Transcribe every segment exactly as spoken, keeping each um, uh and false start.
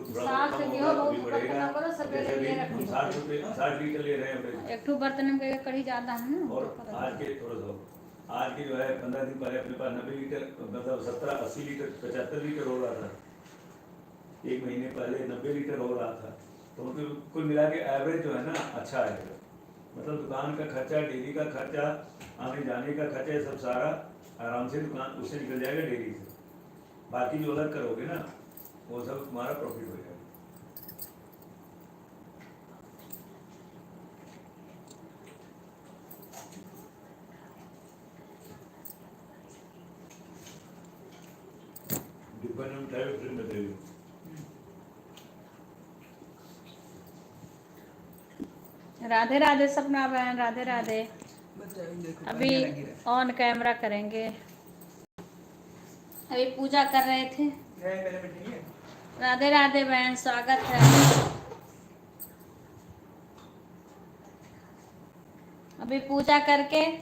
थोड़ा बहुत साठ कम रुपये होगा, हो, अभी बहुत बढ़ेगा। पटकन ना करो, सब जैसे ले भी रखेंगे। हम साठ रुपये, साठ लीटर ले रहे हैं हम। एक ठो बर्तन में कढ़ी ज्यादा है ना, और तो पता आज नहीं। के थोड़ा सा, आज के जो है, पन्द्रह दिन पहले अपने पास नब्बे लीटर, मतलब, सत्तर अस्सी लीटर, पचहत्तर लीटर हो रहा था। एक महीने पहले नब्बे लीटर हो रहा था। तो मतलब, कुल मिला के average जो है ना, अच्छा आएगा। मतलब, दुकान का खर्चा, डेली का खर्चा, आने जाने का खर्चा, ये सब सारा आराम से दुकान उससे निकल जाएगा, डेली से। बाकी जो अलग करोगे ना, वो सब तुम्हारा profit हो जाएगा। डिब्बा में उठाए, फिर बताइए। राधे राधे सपना बहन, राधे राधे। बताइए, देखो, अभी बढ़िया लगी रहा। On camera करेंगे। अभी पूजा कर रहे थे। राधे राधे बहन, स्वागत है। अभी पूजा करके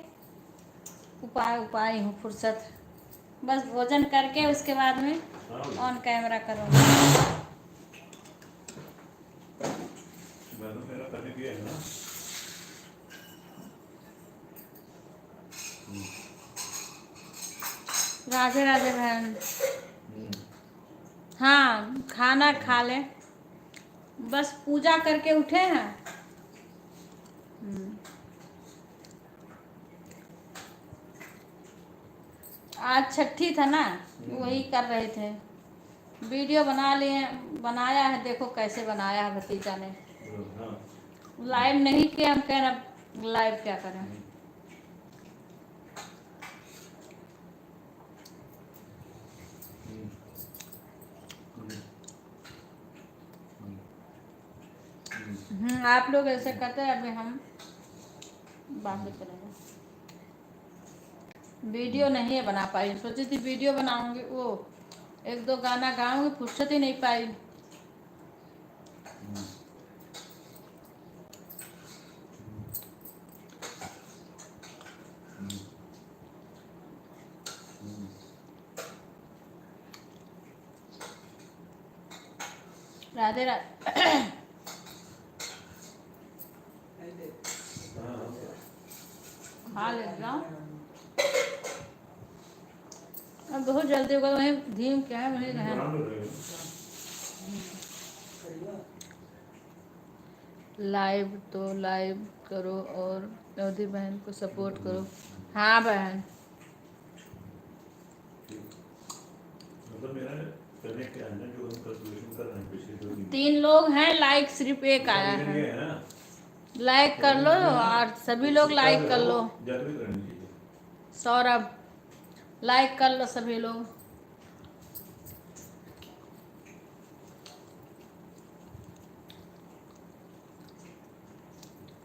उपाय, उपाय हूँ फुर्सत, बस भोजन करके उसके बाद में हाँ। On camera करूँगी। मैंने मेरा पहले किया है ना। राधे राधे बहन। हम्म। हाँ, खाना खा ले, बस पूजा करके उठे हैं। हम्म। आज छठी था ना, हम्म। वही कर रहे थे। Video बना लिए, बनाया है, देखो कैसे बनाया है भतीजा ने। हाँ। Live नहीं किया, हम कह रहे अब live क्या करें। हम्म। हम्म। हम्म। हम्म। हम्म, आप लोग ऐसे करते हैं, अभी हम बात करेंगे। Video नहीं है बना पाई, सोची थी video बनाऊंगी, वो एक दो गाना गाऊंगी, फुर्सत ही नहीं पाई। राधे राधे। खा ले जाओ। अब बहुत जल्दी होगा, वहीं धीम क्या है, वहीं रहे। Live तो live करो और अवधी बहन को support करो। हाँ बहन। मतलब मेरा करने क्या है ना, जो हम calculation कर रहे हैं पिछले दो दिन। तीन लोग हैं, like सिर्फ एक आया है। ये है ना। Like कर लो और सभी लोग like कर लो। ज्यादा भी करनी चाहिए। सौरभ, like कर लो सभी लोग।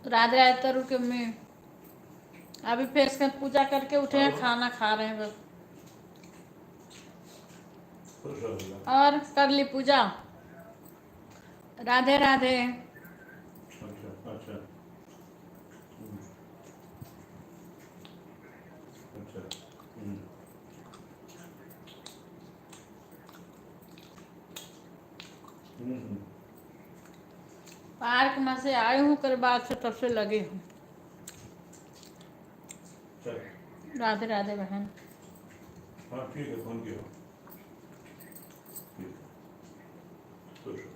राधे राधे तरुण के मम्मी। अभी फिर से पूजा करके उठे हैं, खाना खा रहे हैं बस। और कर ली पूजा। राधे राधे। अच्छा, अच्छा। हम्म। अच्छा। हम्म। हम्म, हम्म। Park में से आई हूँ, ओकर बाद से तब से लगी हूँ। चल। राधे राधे बहन। हाँ, ठीक है, phone किया। ठीक है। खुश रहो।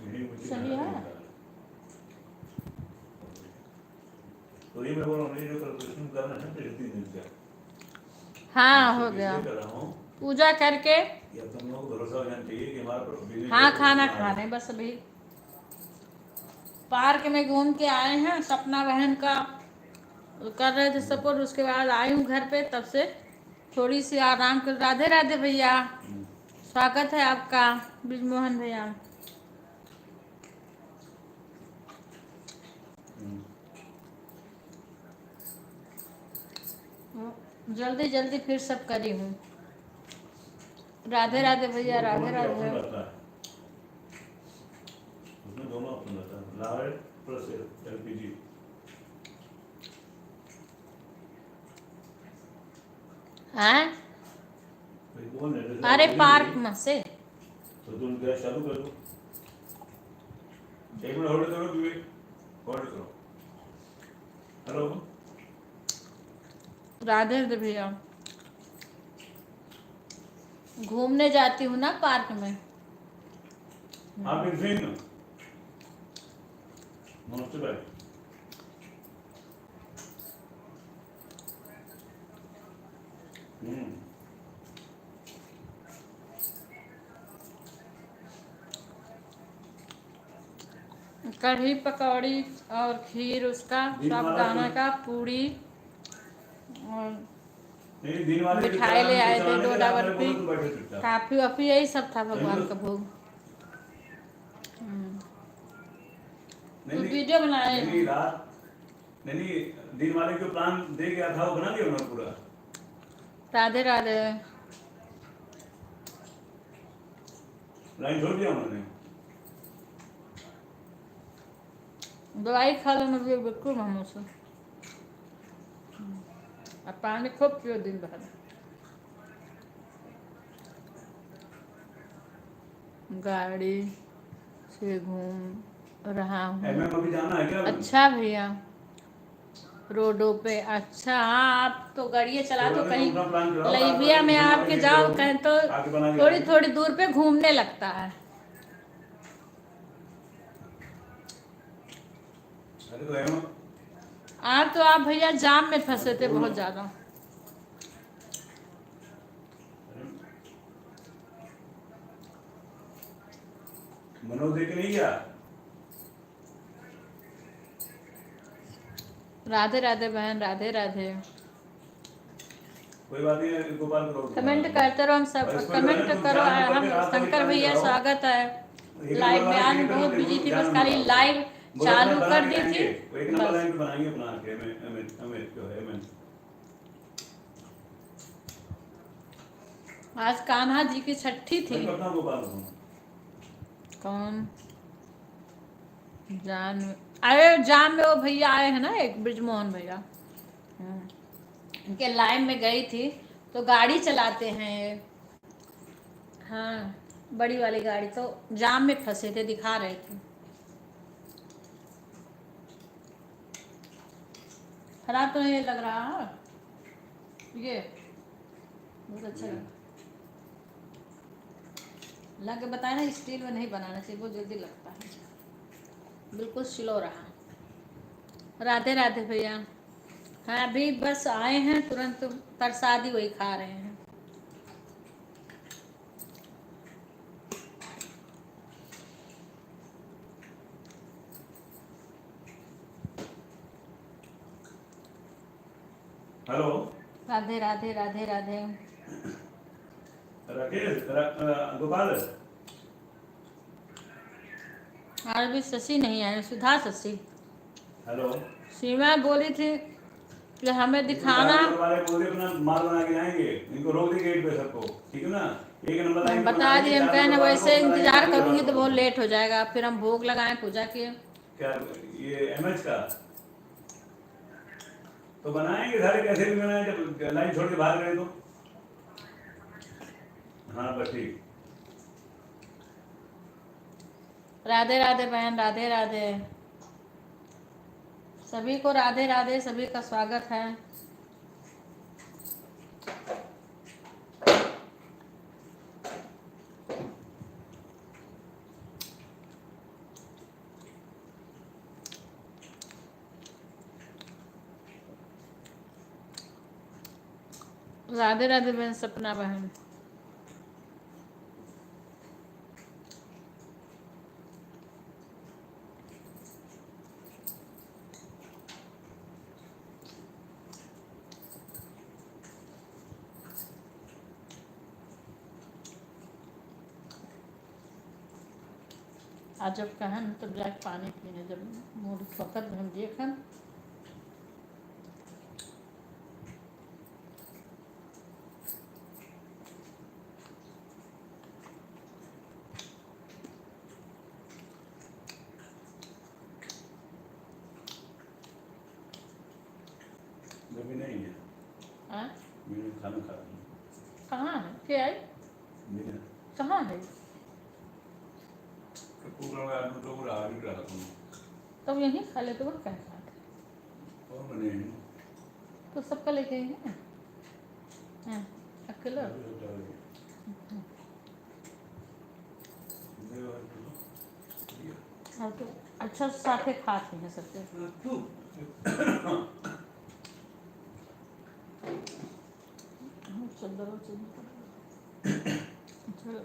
यही मुझे सही है। तो ये मैं बोल रहा हूँ, ये जो calculation कर रहे हैं ना, पिछले तीन दिन से। हाँ, मैं हो गया। इसलिए कर रहा हूँ पूजा करके। कि अब तुम लोगों को भरोसा हो जाना चाहिए कि हमारा business हाँ, खाना खा रहे हैं बस अभी। Park में घूम के आए हैं, सपना बहन का कर रहे थे support, उसके बाद आई हूँ घर पे, तब से थोड़ी सी आराम कर। राधे राधे भैया, स्वागत है आपका ब्रिजमोहन भैया। जल्दी जल्दी फिर सब करी हूँ। राधे राधे भैया, राधे राधे। उसमें दोनों option रहता है, live plus LPG। हाँ? भाई, वो अरे, पार्क में से। तो तुम गैस चालू कर दो। एक मिनट होल्ड करो, विवेक, होल्ड करो। हेलो। राधे राधे भैया, घूमने जाती हूँ ना पार्क में। आप एक दिन नमस्ते भाई। हम्म। कढ़ी पकौड़ी और खीर उसका, साबूदाना का पूड़ी और मिठाई ले आए थे, डोडा बर्फी, काफी वाफी, यही सब था भगवान का भोग। हम्म। तो वीडियो बनाए हैं। नहीं, नहीं, दिन वाले को प्लान दे गया था, वो बना लिया उन्होंने पूरा। राधे राधे। लाइन छोड़ दिया उन्होंने। दवाई खा लो, मतलब बिल्कुल हम उसे। अब पानी खूब पियो दिन भर। गाड़ी से घूम रहा हूँ। एमएम अभी जाना है क्या? अच्छा भैया, रोडों पे। अच्छा, हाँ, आप तो गाड़िए चला दो, कहीं लाइबिया में आपके जाओ, कहीं तो थोड़ी थोड़ी दूर पे घूमने लगता है। अरे तो एमएम। आप तो, आप भैया जाम में फंसे थे बहुत ज्यादा। मनोज देख नहीं गया। राधे राधे बहन, राधे राधे। कोई बात नहीं, गोपाल को कमेंट करते रहो, हम सब कमेंट करो। हम शंकर भैया, स्वागत है लाइव में। आज बहुत बिजी थी, बस खाली लाइव चालू कर दी थी। एक नंबर लाइन पे बनाएंगे अपना आके, अमित, अमित, अमित जो है, अमित। आज कान्हा जी की छठी थी। कौन? जाम, अरे जाम में वो भैया आए हैं ना, एक बृजमोहन भैया, हम्म, इनके लाइन में गई थी, तो गाड़ी चलाते हैं ये। हाँ, बड़ी वाली गाड़ी, तो जाम में फंसे थे, दिखा रहे थे। खराब तो नहीं लग रहा है ये? बहुत अच्छा लगा। लग के बताए ना, स्टील में नहीं बनाना चाहिए, बहुत जल्दी लगता है। बिल्कुल स्लो रहा। राधे राधे भैया। हाँ, अभी बस आए हैं, तुरंत प्रसादी वही खा रहे हैं। हेलो। राधे राधे, राधे राधे। राकेश, रा-, अ, गोपाल। आज भी शशि नहीं आए, सुधा शशि। हेलो। सीमा बोली थी कि हमें दिखाना। दुकान वाले बोल दिए अपना माल बना के जाएंगे, इनको रोक दे गेट पे सबको, ठीक है ना? एक नंबर लाइन बता दिए, हम कहे ना वैसे इंतजार करूंगी तो बहुत लेट हो जाएगा, फिर हम भोग लगाएं पूजा के। क्या ये एमएच का? तो बनाएंगे सारे, कैसे भी बनाएं, जब लाइन छोड़ के भाग रहे तो। हाँ, बस ठीक। राधे राधे बहन, राधे राधे। सभी को राधे राधे, सभी का स्वागत है। राधे राधे बहन, सपना बहन। आज जब कहन तब जाके पानी पीने, जब मूड फकत हम देखन। अभी नहीं है। हाँ? मैंने खाना खा लिया। कहाँ है? क्या है? कहाँ है? तो पूरा आलू तो पूरा आलू रहा तुम। तब यहीं खा लेते, वो कहाँ खाते? और बने हैं। तो सबका लेके आई है ना? हाँ, अकेला? अभी होता है। हम्म। दे और तो दिया। और तो अच्छा साथे खाते हैं सबके। हाँ, तू। हाँ, चल दो, चल दो। चलो।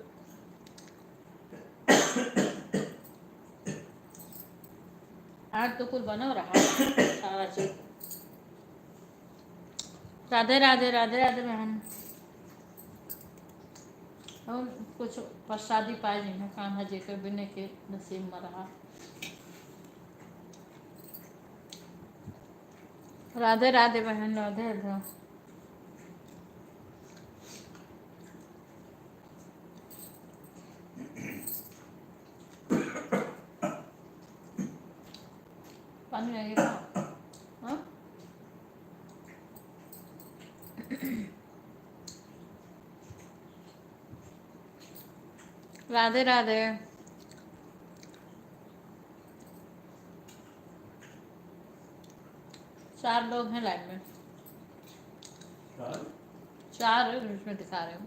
आज तो कुल बनो रहा, सारा चीज। राधे राधे, राधे राधे बहन। और कुछ प्रसादी पाए नहीं है, काम है जेकर बिने के नसीब में रहा। राधे राधे बहन, राधे राधे। पानी लगे का? हाँ? राधे राधे। चार लोग हैं लाइन में। चार? चार है, बीच में दिखा रहे हो।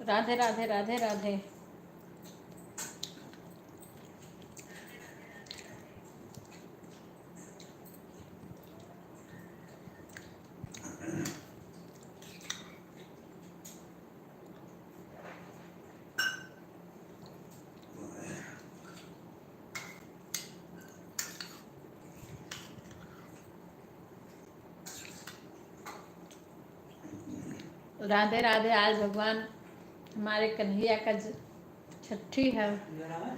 राधे राधे, राधे राधे। राधे राधे। आज भगवान हमारे कन्हैया का ज-, छठी है। जरा है?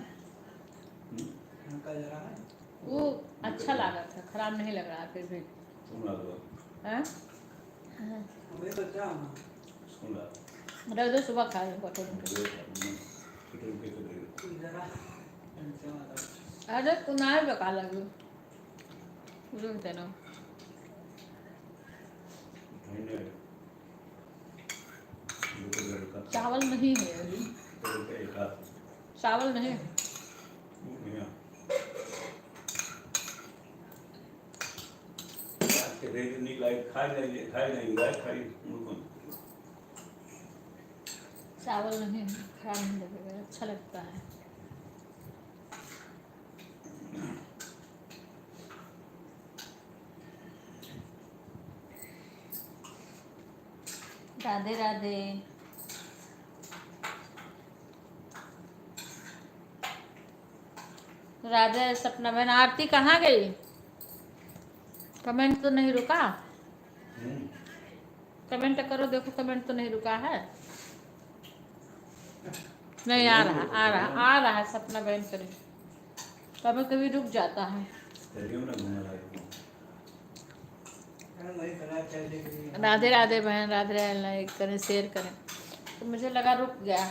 हम्म? हल्का जरा है? वो अच्छा लगा था, खराब नहीं लग रहा फिर भी। कौन लगा? हैं? हमें तो क्या होना? कौन लगा? रह दो, सुबह खा लेंगे, बटर में। छोटे रुके तो दे दो। जरा। अरे, कुनाल बेकार लगे। रुक देना। चावल नहीं है अभी। चावल नहीं। चावल नहीं, खराब नहीं लगेगा, अच्छा लगता है। राधे राधे। राधे सपना बहन, आरती कहाँ गई? कमेंट तो नहीं रुका? हम्म। कमेंट करो, देखो कमेंट तो नहीं रुका है। नहीं, आ रहा, आ रहा, आ रहा है सपना बहन करे। कभी कभी रुक जाता है। राधे राधे बहन, राधे राधे, लाइक करें, शेयर करें। तो मुझे लगा रुक गया।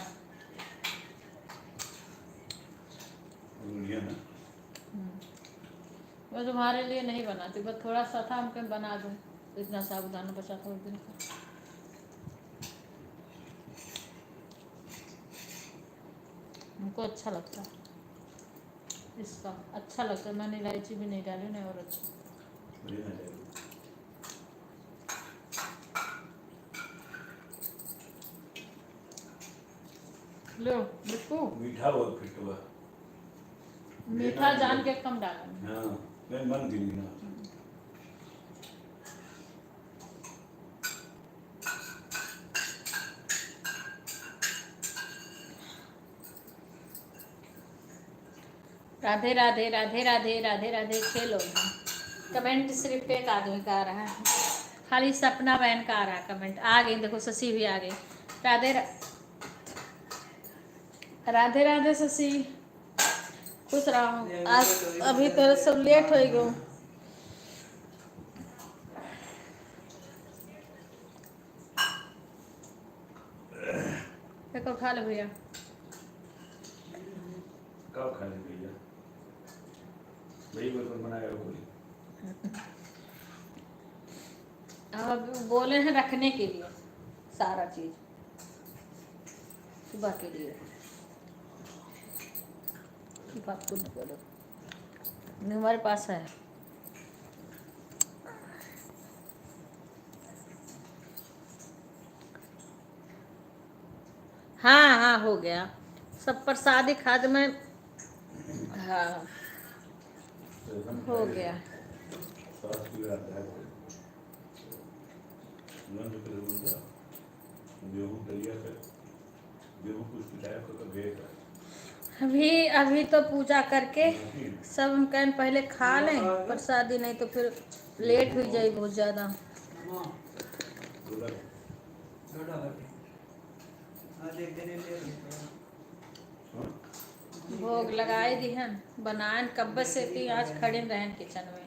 हम्म। मैं तुम्हारे लिए नहीं बनाती, बस थोड़ा सा था, हम कहें बना दूँ, इतना साबूदाना बचा था उस दिन का। हमको अच्छा लगता है इसका, अच्छा लगता है। मैंने इलायची भी नहीं डाली ना, और अच्छा। लो, बिट्टू। मीठा बहुत फिट हुआ। मीठा जान के कम डाला। हाँ, मैं मन भी नहीं ना। हम्म। राधे राधे, राधे राधे, राधे राधे। छह लोग हैं, कमेंट सिर्फ एक आदमी का आ रहा है। खाली सपना बहन का आ रहा comment। आ गई, देखो शशि भी आ गई। राधे रा-, राधे राधे शशि, खुश रहो। आज अभी तो सब late हो गयो। देखो खा ले भैया। का खा ले भैया? वही बर्तन बनाया हो कोई। अब बोले हैं रखने के लिए सारा चीज सुबह के लिए। बात को नहीं बोलो, नहीं, हमारे पास है। हाँ, हाँ, हो गया। सब प्रसादी खाद में, हाँ, हो गया। अभी, अभी तो पूजा करके सब हम कहन पहले खा लें प्रसादी, नहीं तो फिर late हुई जाई बहुत ज्यादा। भोग लगाए दिहन, बनाएन कब्बे से कि आज खड़िन रहन kitchen में।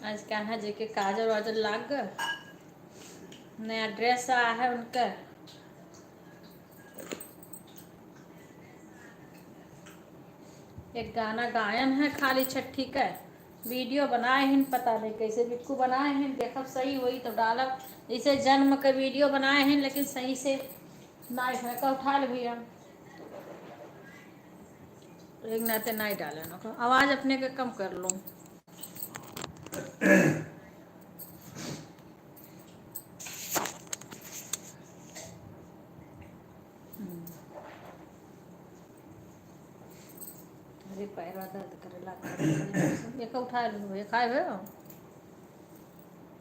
आज कान्हा जी के काजर वाजर लाग गए, नया dress आया है उनका। एक गाना गायन है खाली छठी का, video बनाए हैं, पता नहीं कैसे बिक्कू बनाए हैं, देखब सही होई तो डालब। जैसे जन्म का video बनाए हैं, लेकिन सही से नाई है का उठा ले भैया, एक नाते नाई डाले ना, आवाज अपने के कम कर लो। हम्म। अरे पैरवा दर्द करे लाग। एक उठा लो, एक खाए हो?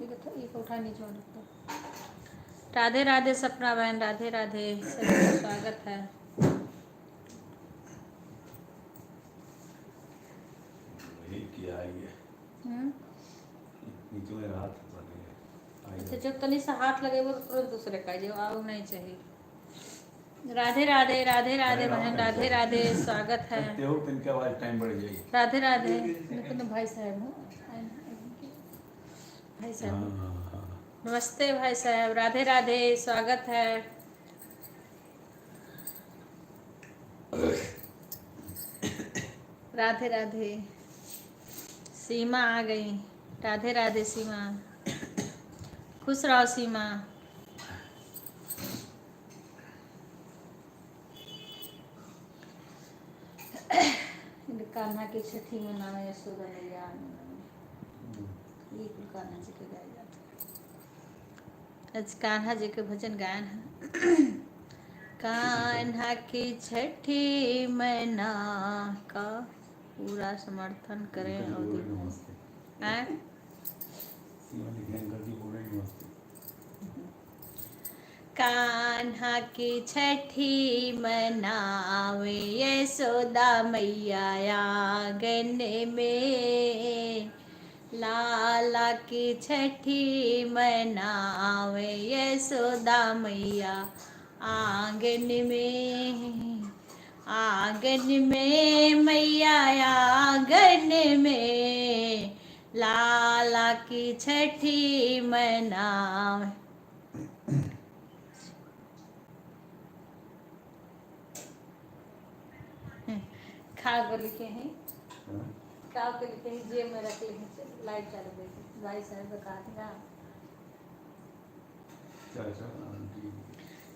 एक तो, एक उठा नीचे वाला तो। राधे राधे सपना बहन, राधे राधे, सभी को स्वागत है। वही किया है ये। हम्म। नीचे में हाथ पकड़ के। अच्छा, जब तनी सा हाथ लगे वो तुरंत दूसरे का जो आऊ नहीं चाहिए। राधे राधे, राधे राधे अरे बहन, राधे राधे, स्वागत है। तेहू तिनके आवाज time बढ़ जाई। राधे राधे। लेकिन भाई साहब हो, भाई साहब। हाँ, हाँ, हाँ। नमस्ते भाई साहब, राधे राधे, स्वागत है। राधे राधे। सीमा आ गई। राधे राधे सीमा। खुश रहो सीमा। कान्हा की छठी मनावे यशोदा मैया। ये कुल कान्हा जी के गाए जाते हैं। आज कान्हा जी के भजन गायन है। कान्हा की छठी मना का पूरा समर्थन करें और नमस्ते। हैं? सीमा जी, घर की बोले नमस्ते। कान्हा की छठी मनावे यशोदा मैया आंगन में। लाला की छठी मनावे यशोदा मैया आंगन में। आंगन में मैया आंगन में लाला की छठी मनावे। का बोली के हैं? हाँ? का बोली के हैं? जेब में रख ले हैं, चल, light चालू कर दे। भाई साहब बता दिया।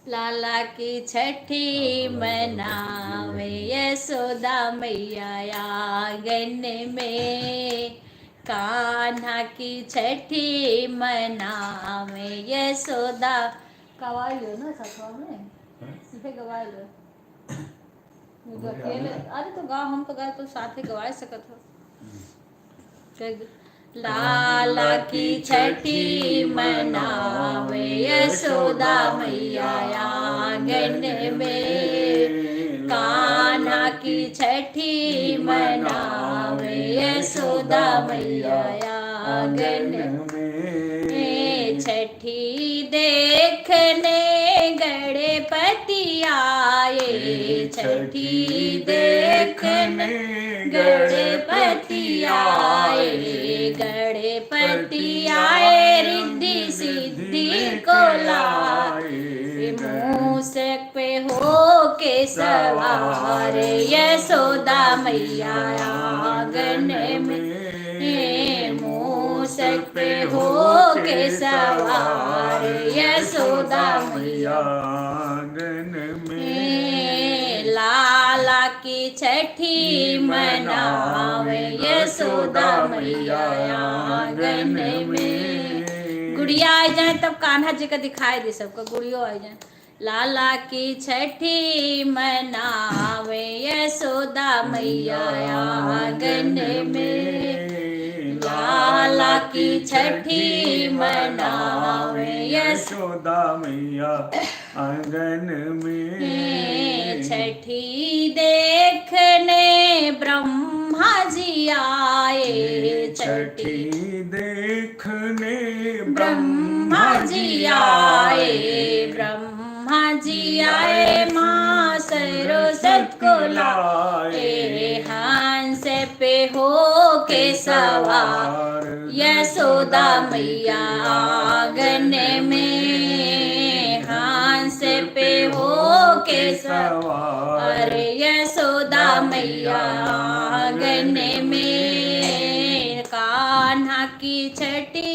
लाला की छठी मनावे यशोदा मैया आंगन में, कान्हा की छठी मनावे यशोदा। गवाई लो ना सखवा में, हैं? इसे गवाई लो। अरे तो गा, हम तो गा तो साथे गवाए सकत हो। लाला की छठी मनावे यशोदा मैया आंगन में, कान्हा की छठी मनावे यशोदा मैया आंगन में। छठी देखने गणपति आए, छठी देखने गणपति आए, गणपति आए रिद्धि सिद्धि को लाए। मूसक पे हो के सवार यशोदा मैया आंगन में, मूसक पे हो के सवार यशोदा मैया आंगन में। लाला की छठी मनावे यशोदा मैया आंगन में। गुड़िया आ जाए तब कान्हा जी का दिखाई दे सबको, गुड़ियो आ जाए। लाला की छठी मनावे यशोदा मैया आंगन में। लाला की छठी मनावे यशोदा मैया आंगन में। छठी देखने ब्रह्मा जी आए, छठी देखने ब्रह्मा जी आए, ब्रह्मा जी आए माँ सरस्वती को लाए। हंस पे हो के सवार यशोदा मैया आंगन में, हंस पे हो के सवार यशोदा मैया आंगन में। कान्हा की छठी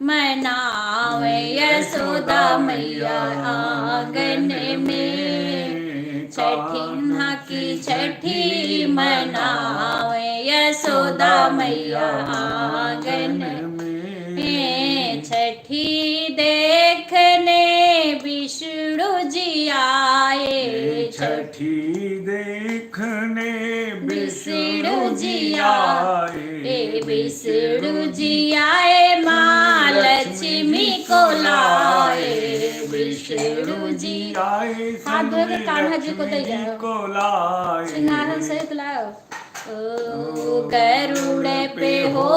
मनावे यशोदा मैया आंगन में, छठी माँ की छठी मनावे यशोदा मैया आंगन में। छठी देखने विष्णु जी आए, छठी देखने विष्णु जी आए, विष्णु जी आए माँ लक्ष्मी को लाए, विष्णु जी आए। हाथ धो के कान्हा जी को दे जाओ। को लाए। सिंहासन सहित लाओ। ओ गरुड़ पे हो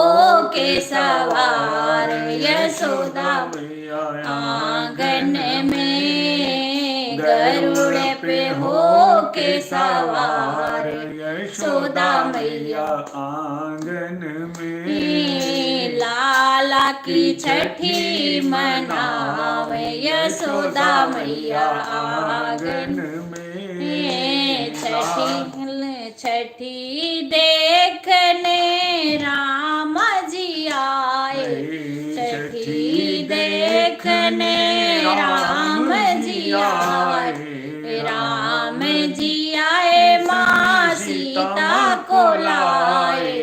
के सवार यशोदा आंगन में, गरुड़ पे हो के सवार यशोदा मैया आंगन में। लाला की छठी मनावे यशोदा मैया आंगन में। छठी, छठी देखने राम जी आए, छठी देखने राम जी आए, राम जी आए माँ सीता को लाए।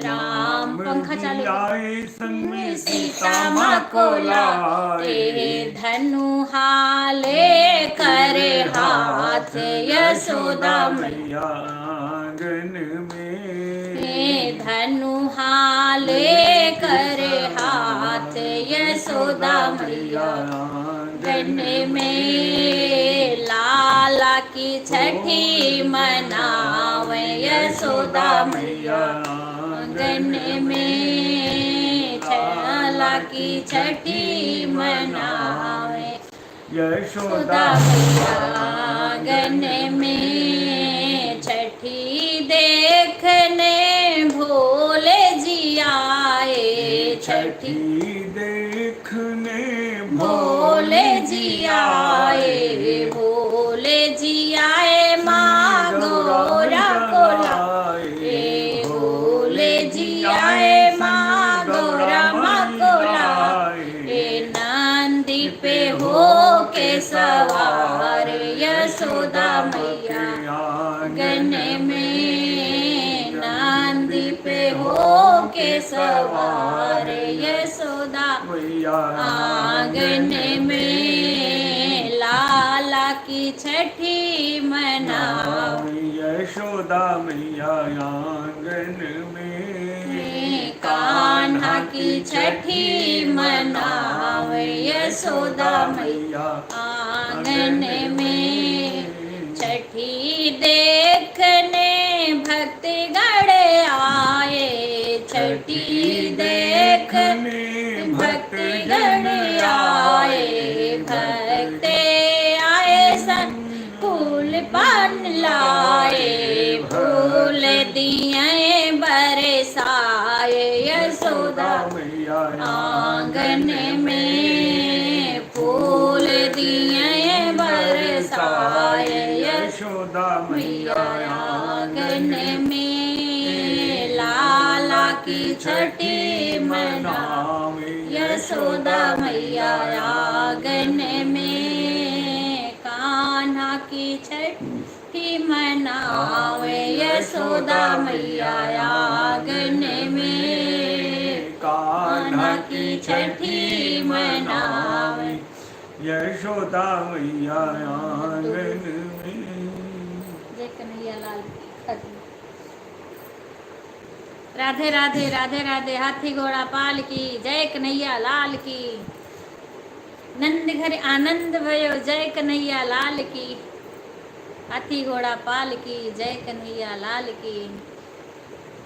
राम पंखा चालू आए संग में सीता माँ को लाए। धनु हाले करे हाथ यशोदा मैया आंगन में। धनु हाले करे हाथ यशोदा मैया आंगन में। लाला की छठी मनावे यशोदा मैया आंगन में। लाला की छठी मनावे यशोदा मैया आंगन में। छठी देखने भोले जी आए, छठी देखने भोले जी आए, भोले जी आए माँ गौरा को लाए, भोले जी आए माँ गौरा माँ को लाए। नंदी पे हो के सवार यशोदा मैया आंगन में। नंदी पे हो के सवार यशोदा मैया आंगन में। लाला की छठी मनावे यशोदा मैया आंगन में। कान्हा की छठी मनावे यशोदा मैया आंगन में। छठी देखने भक्तगण आए छठी देखने, भक्तगण आए, भक्त आए संग फूल पान लाए, फूल दिए बरसाए, यशोदा मैया आंगन में फूल दिए बरसाए, यशोदा मैया आंगन में। लाला की छठी मनावे, यशोदा मैया आंगन में। कान्हा की छठी मनावे, यशोदा मैया आंगन में। कान्हा की छठी मनावे, यशोदा मैया आंगन में। जय कन्हैया लाल की। राधे राधे, राधे राधे, हाथी घोड़ा पाल की, जय कन्हैया लाल की। नंद घर आनंद भयो, जय कन्हैया लाल की। हाथी घोड़ा पाल की, जय कन्हैया लाल की।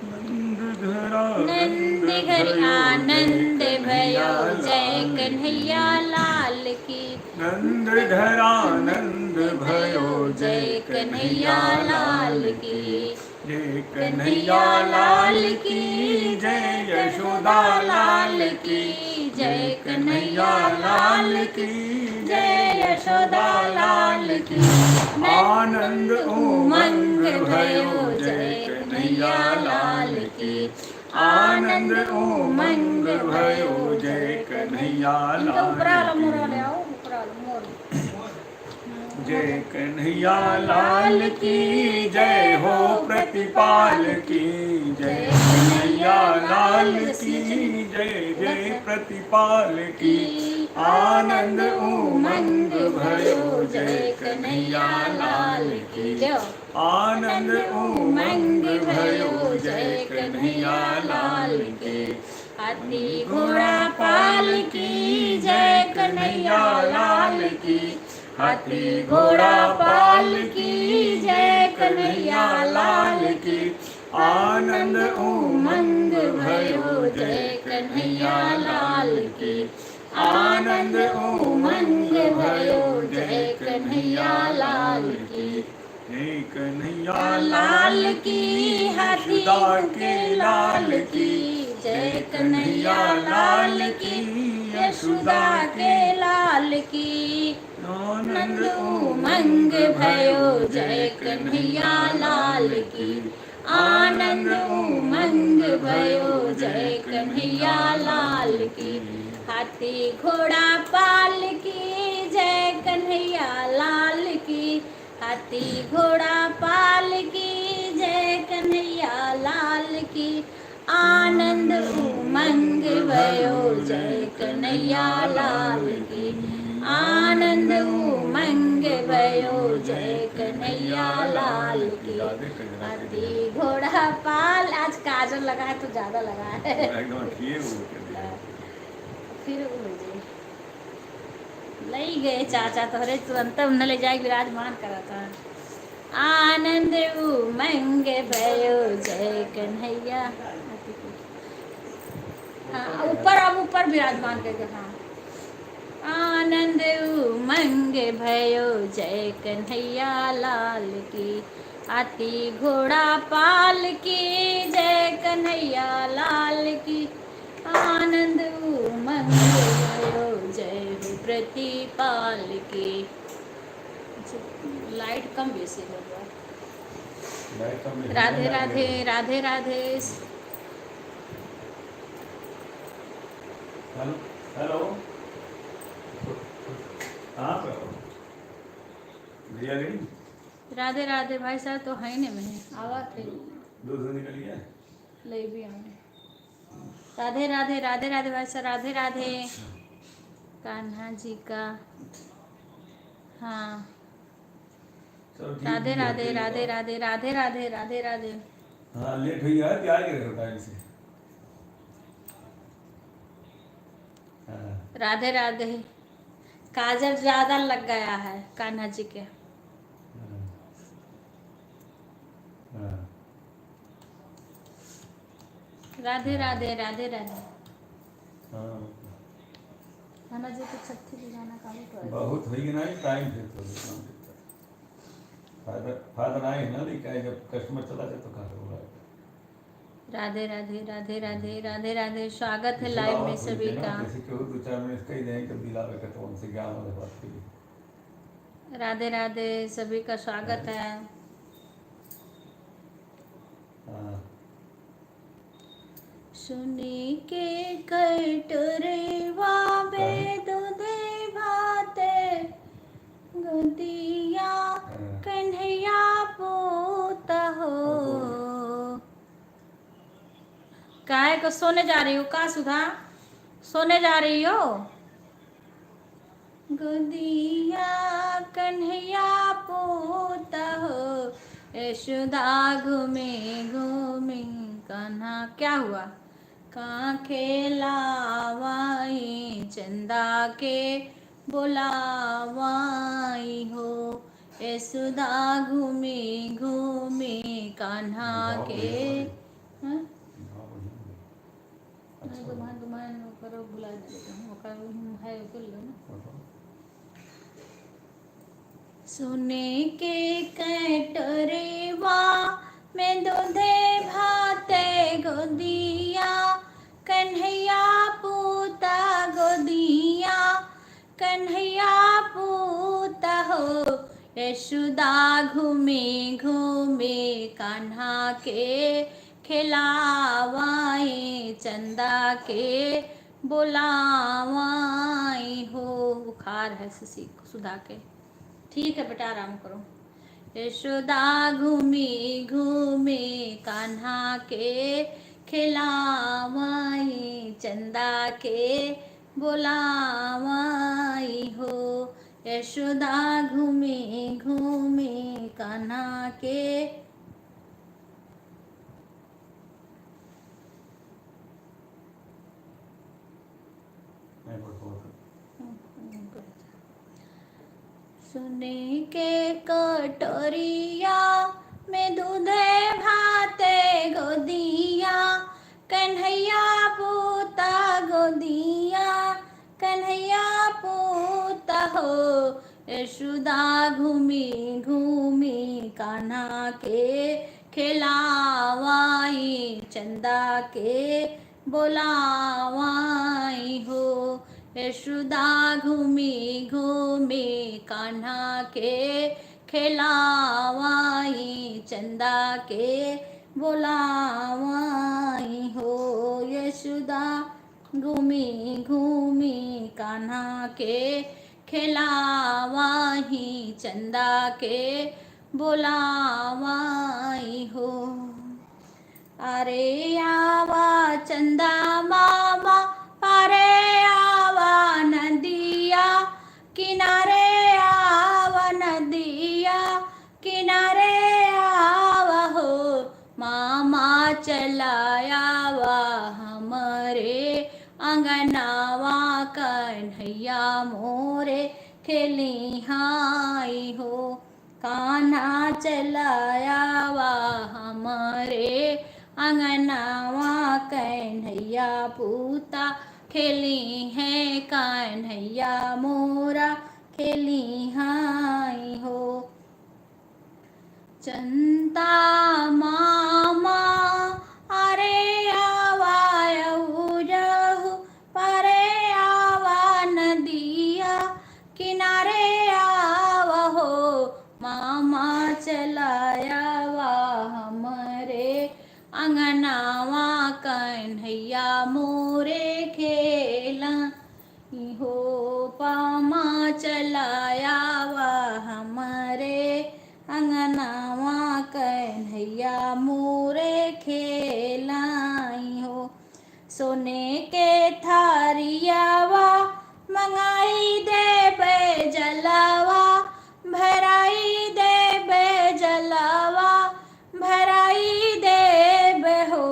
नंद घर आनंद नंद घर भयो, आनंद जय कन्हैया भयो, जय लाल की। कन्हैया लाल की। नंद घर आनंद भयो, जय कन्हैया लाल की। जय कन्हैया लाल की जय, यशोदा लाल की जय, कन्हैया लाल की जय, यशोदा लाल की। आनंद उमंग भयो जय, कन्हैया लाल की। आनंद उमंग भयो जय, कन्हैया इनका लाल ऊपरा वाला मोर की। वाले आओ, ऊपरा वाला मोर। जय कन्हैया लाल की जय हो प्रतिपाल की, जय कन्हैया लाल की जय, जय प्रतिपाल की। आनंद उमंग भयो जय कन्हैया लाल की। आनंद उमंग भयो जय कन्हैया लाल की। हाथी घोड़ा पाल की जय कन्हैया लाल की। हाथी घोड़ा पाल की जय कन्हैया लाल की। आनंद उमंग भयो जय कन्हैया लाल की। आनंद उमंग भयो जय कन्हैया लाल की। जय कन्हैया लाल की, हाथी यशोदा के लाल की। जय कन्हैया लाल की, यशोदा के लाल की। आनंद उमंग भयो जय कन्हैया लाल की। आनंद उमंग भयो जय कन्हैया लाल की। हाथी घोड़ा पाल की जय कन्हैया लाल की। हाथी घोड़ा पाल की जय कन्हैया लाल की। आनंद उमंग भयो जय कन्हैया लाल की। आनंद उमंग भयो जय कन्हैया लाल की। हाथी घोड़ा पाल, आज काजल लगा है तो ज्यादा लगा है। एकदम अखिए वो कर दिया। फिर वो हो जाए। लई गए चाचा तोहरे तुरंत उन्हें ले जाए विराजमान करत है। आनंद उमंग भयो जय कन्हैया। हाँ, ऊपर, अब ऊपर विराजमान करके, हाँ। आनंद उमंग भयो जय कन्हैया लाल की। हाथी घोड़ा पाल की जय कन्हैया लाल की। आनंद उमंग भयो जय हो प्रतिपाल की। लाइट कम बेसी हो गया। लाइट कम बेसी राधे, हो गया। राधे, राधे, राधे। Hello, hello. कहाँ पे हो? भैया गई? राधे राधे भाई साहब, तो है ने में आवा थे। दूध निकल गया? ले भी आऊँ। राधे राधे, राधे राधे भाई साहब, राधे राधे। कान्हा जी का, हाँ। चलो ठीक राधे है, राधे, ठीक है। राधे राधे, राधे राधे, राधे राधे। हाँ, लेट हुई है, क्या आएगा टाइम से? हाँ। राधे राधे। काजल ज्यादा लग गया है कान्हा जी के। हाँ। हाँ। राधे राधे, राधे राधे। हाँ। हमार जे कुछ छठी के गाना का हो तो बहुत होई कि नहीं, टाइम फिर तो काम करता। फायदा, फायदा नहीं है ना, लेकिन जब कस्टमर चला जाए तो कहाँ से बुलाए? राधे राधे, राधे राधे, राधे राधे। स्वागत है जैसे लाइव में लावत होई सभी के ना, का। जैसे केहू दो चार मिनट कही दें, तब दिलावे के तो उनसे ज्ञान वाले बात के लिए। राधे राधे, सभी का स्वागत है। हाँ। सुने के कटोरवा में काहे? दूधे भाते गोदिया हाँ। कन्हैया पूत हो। ओहो। काहे को सोने जा रही हो का सुधा? सोने जा रही हो? गोदिया कन्हैया पूत हो, यशोदा घूमे घूमे कान्हा। क्या हुआ? का खेलावाई चंदा के बोलावाई हो, यशोदा घूमे घूमे कान्हा बताओ के। भैया भाई। हाँ? बताओ भैया भाई। नहीं, अच्छा। तो मान, तो मान ओकरो भुला दे, तो हम ओकर, हम है, ओकर लो ना। बताओ। सोने के कटोरवा में दूधे भाते गोदिया, कन्हैया पूता गोदिया, कन्हैया पूत हो, यशोदा घूमे घूमे कान्हा के खेलावाई, चंदा के बोलावाई हो। बुखार है शशि सुधा के। ठीक है बेटा, आराम करो। यशोदा घूमे घूमे कान्हा के खेलावाई, चंदा के बोलावाई हो। यशोदा घूमे घूमे कान्हा के। नहीं, बोल, बोल। सोने के कटोरिया में दूधे भाते गोदिया, कन्हैया पूता गोदिया, कन्हैया पूता हो। यशोदा घूमी घूमी कान्हा के खेलावाई, चंदा के बोलावाई हो। यशोदा घूमी घूमी कान्हा के खेलावाई, चंदा के बोलावाई हो। यशोदा घूमी घूमी कान्हा के खेलावाई, चंदा के बोलावाई हो। अरे आवा चंदा मामा, पारे आवा नदिया, किनारे आवा नदिया, किनारे आवा हो। मामा चला आवा हमरे अंगनावा, कन्हैया मोरे खेलिहाई हो। कान्हा चला आवा हमरे अंगनावा, कन्हैया पूता खेलिहैं, कन्हैया मोरा खेलिहाई हो। चंदा मामा अरे आवा, अउरहु पारे आवा, नदिया किनारे आवा हो। मामा चला आवा हमरे अंगनावा, कन्हैया मोरे खेला हो। पामा चला आवा हमरे अंगनावा, कन्हैया मोरे खेलाई हो। सोने के थारियावा मंगाई देबे जलावा, भराई देबे जलावा, भराई देबे हो।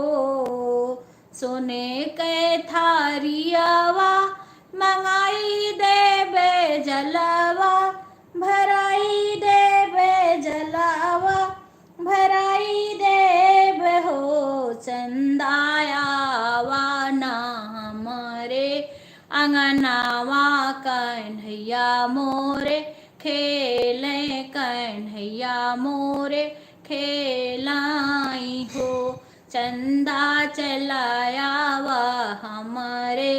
सोने के थारियावा मंगाई देबे जलावा, भराई देबे जलावा, भराई देबे हो। चंदा अंगनावा कन्हैया मोरे खेले, कन्हैया मोरे खेलाई हो। चंदा चलायावा हमरे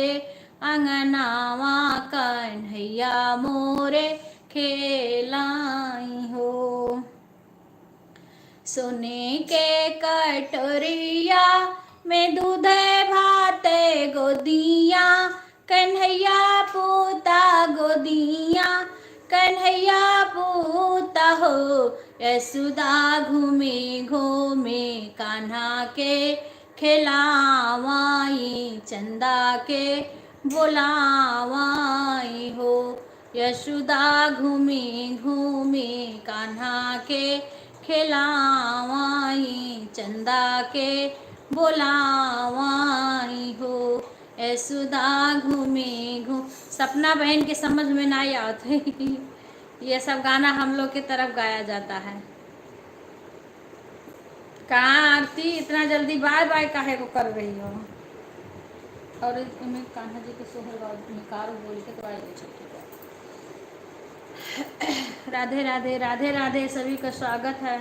अंगनावा, कन्हैया मोरे खेलाई हो। सोने के कटोरिया में दूध भात गोदिया, कन्हैया पूता गोदिया, कन्हैया पूता हो। यशोदा घूमे घूमे कान्हा के खेलावाई, चंदा के बोलावाई हो। यशोदा घूमे घूमे कान्हा के खेलावाई, चंदा के बोलावाई हो। यशोदा घूमे घूम, सपना बहन के समझ में ना आवत है। ये सब गाना हम लोग के तरफ गाया जाता है। कहाँ आरती, इतना जल्दी बाय बाय काहे को कर रही हो? और इनमें कान्हा जी के सोहर गाओ, निकारो बोल के तो आई गई छुट्टी पर। राधे राधे, राधे राधे, सभी का स्वागत है।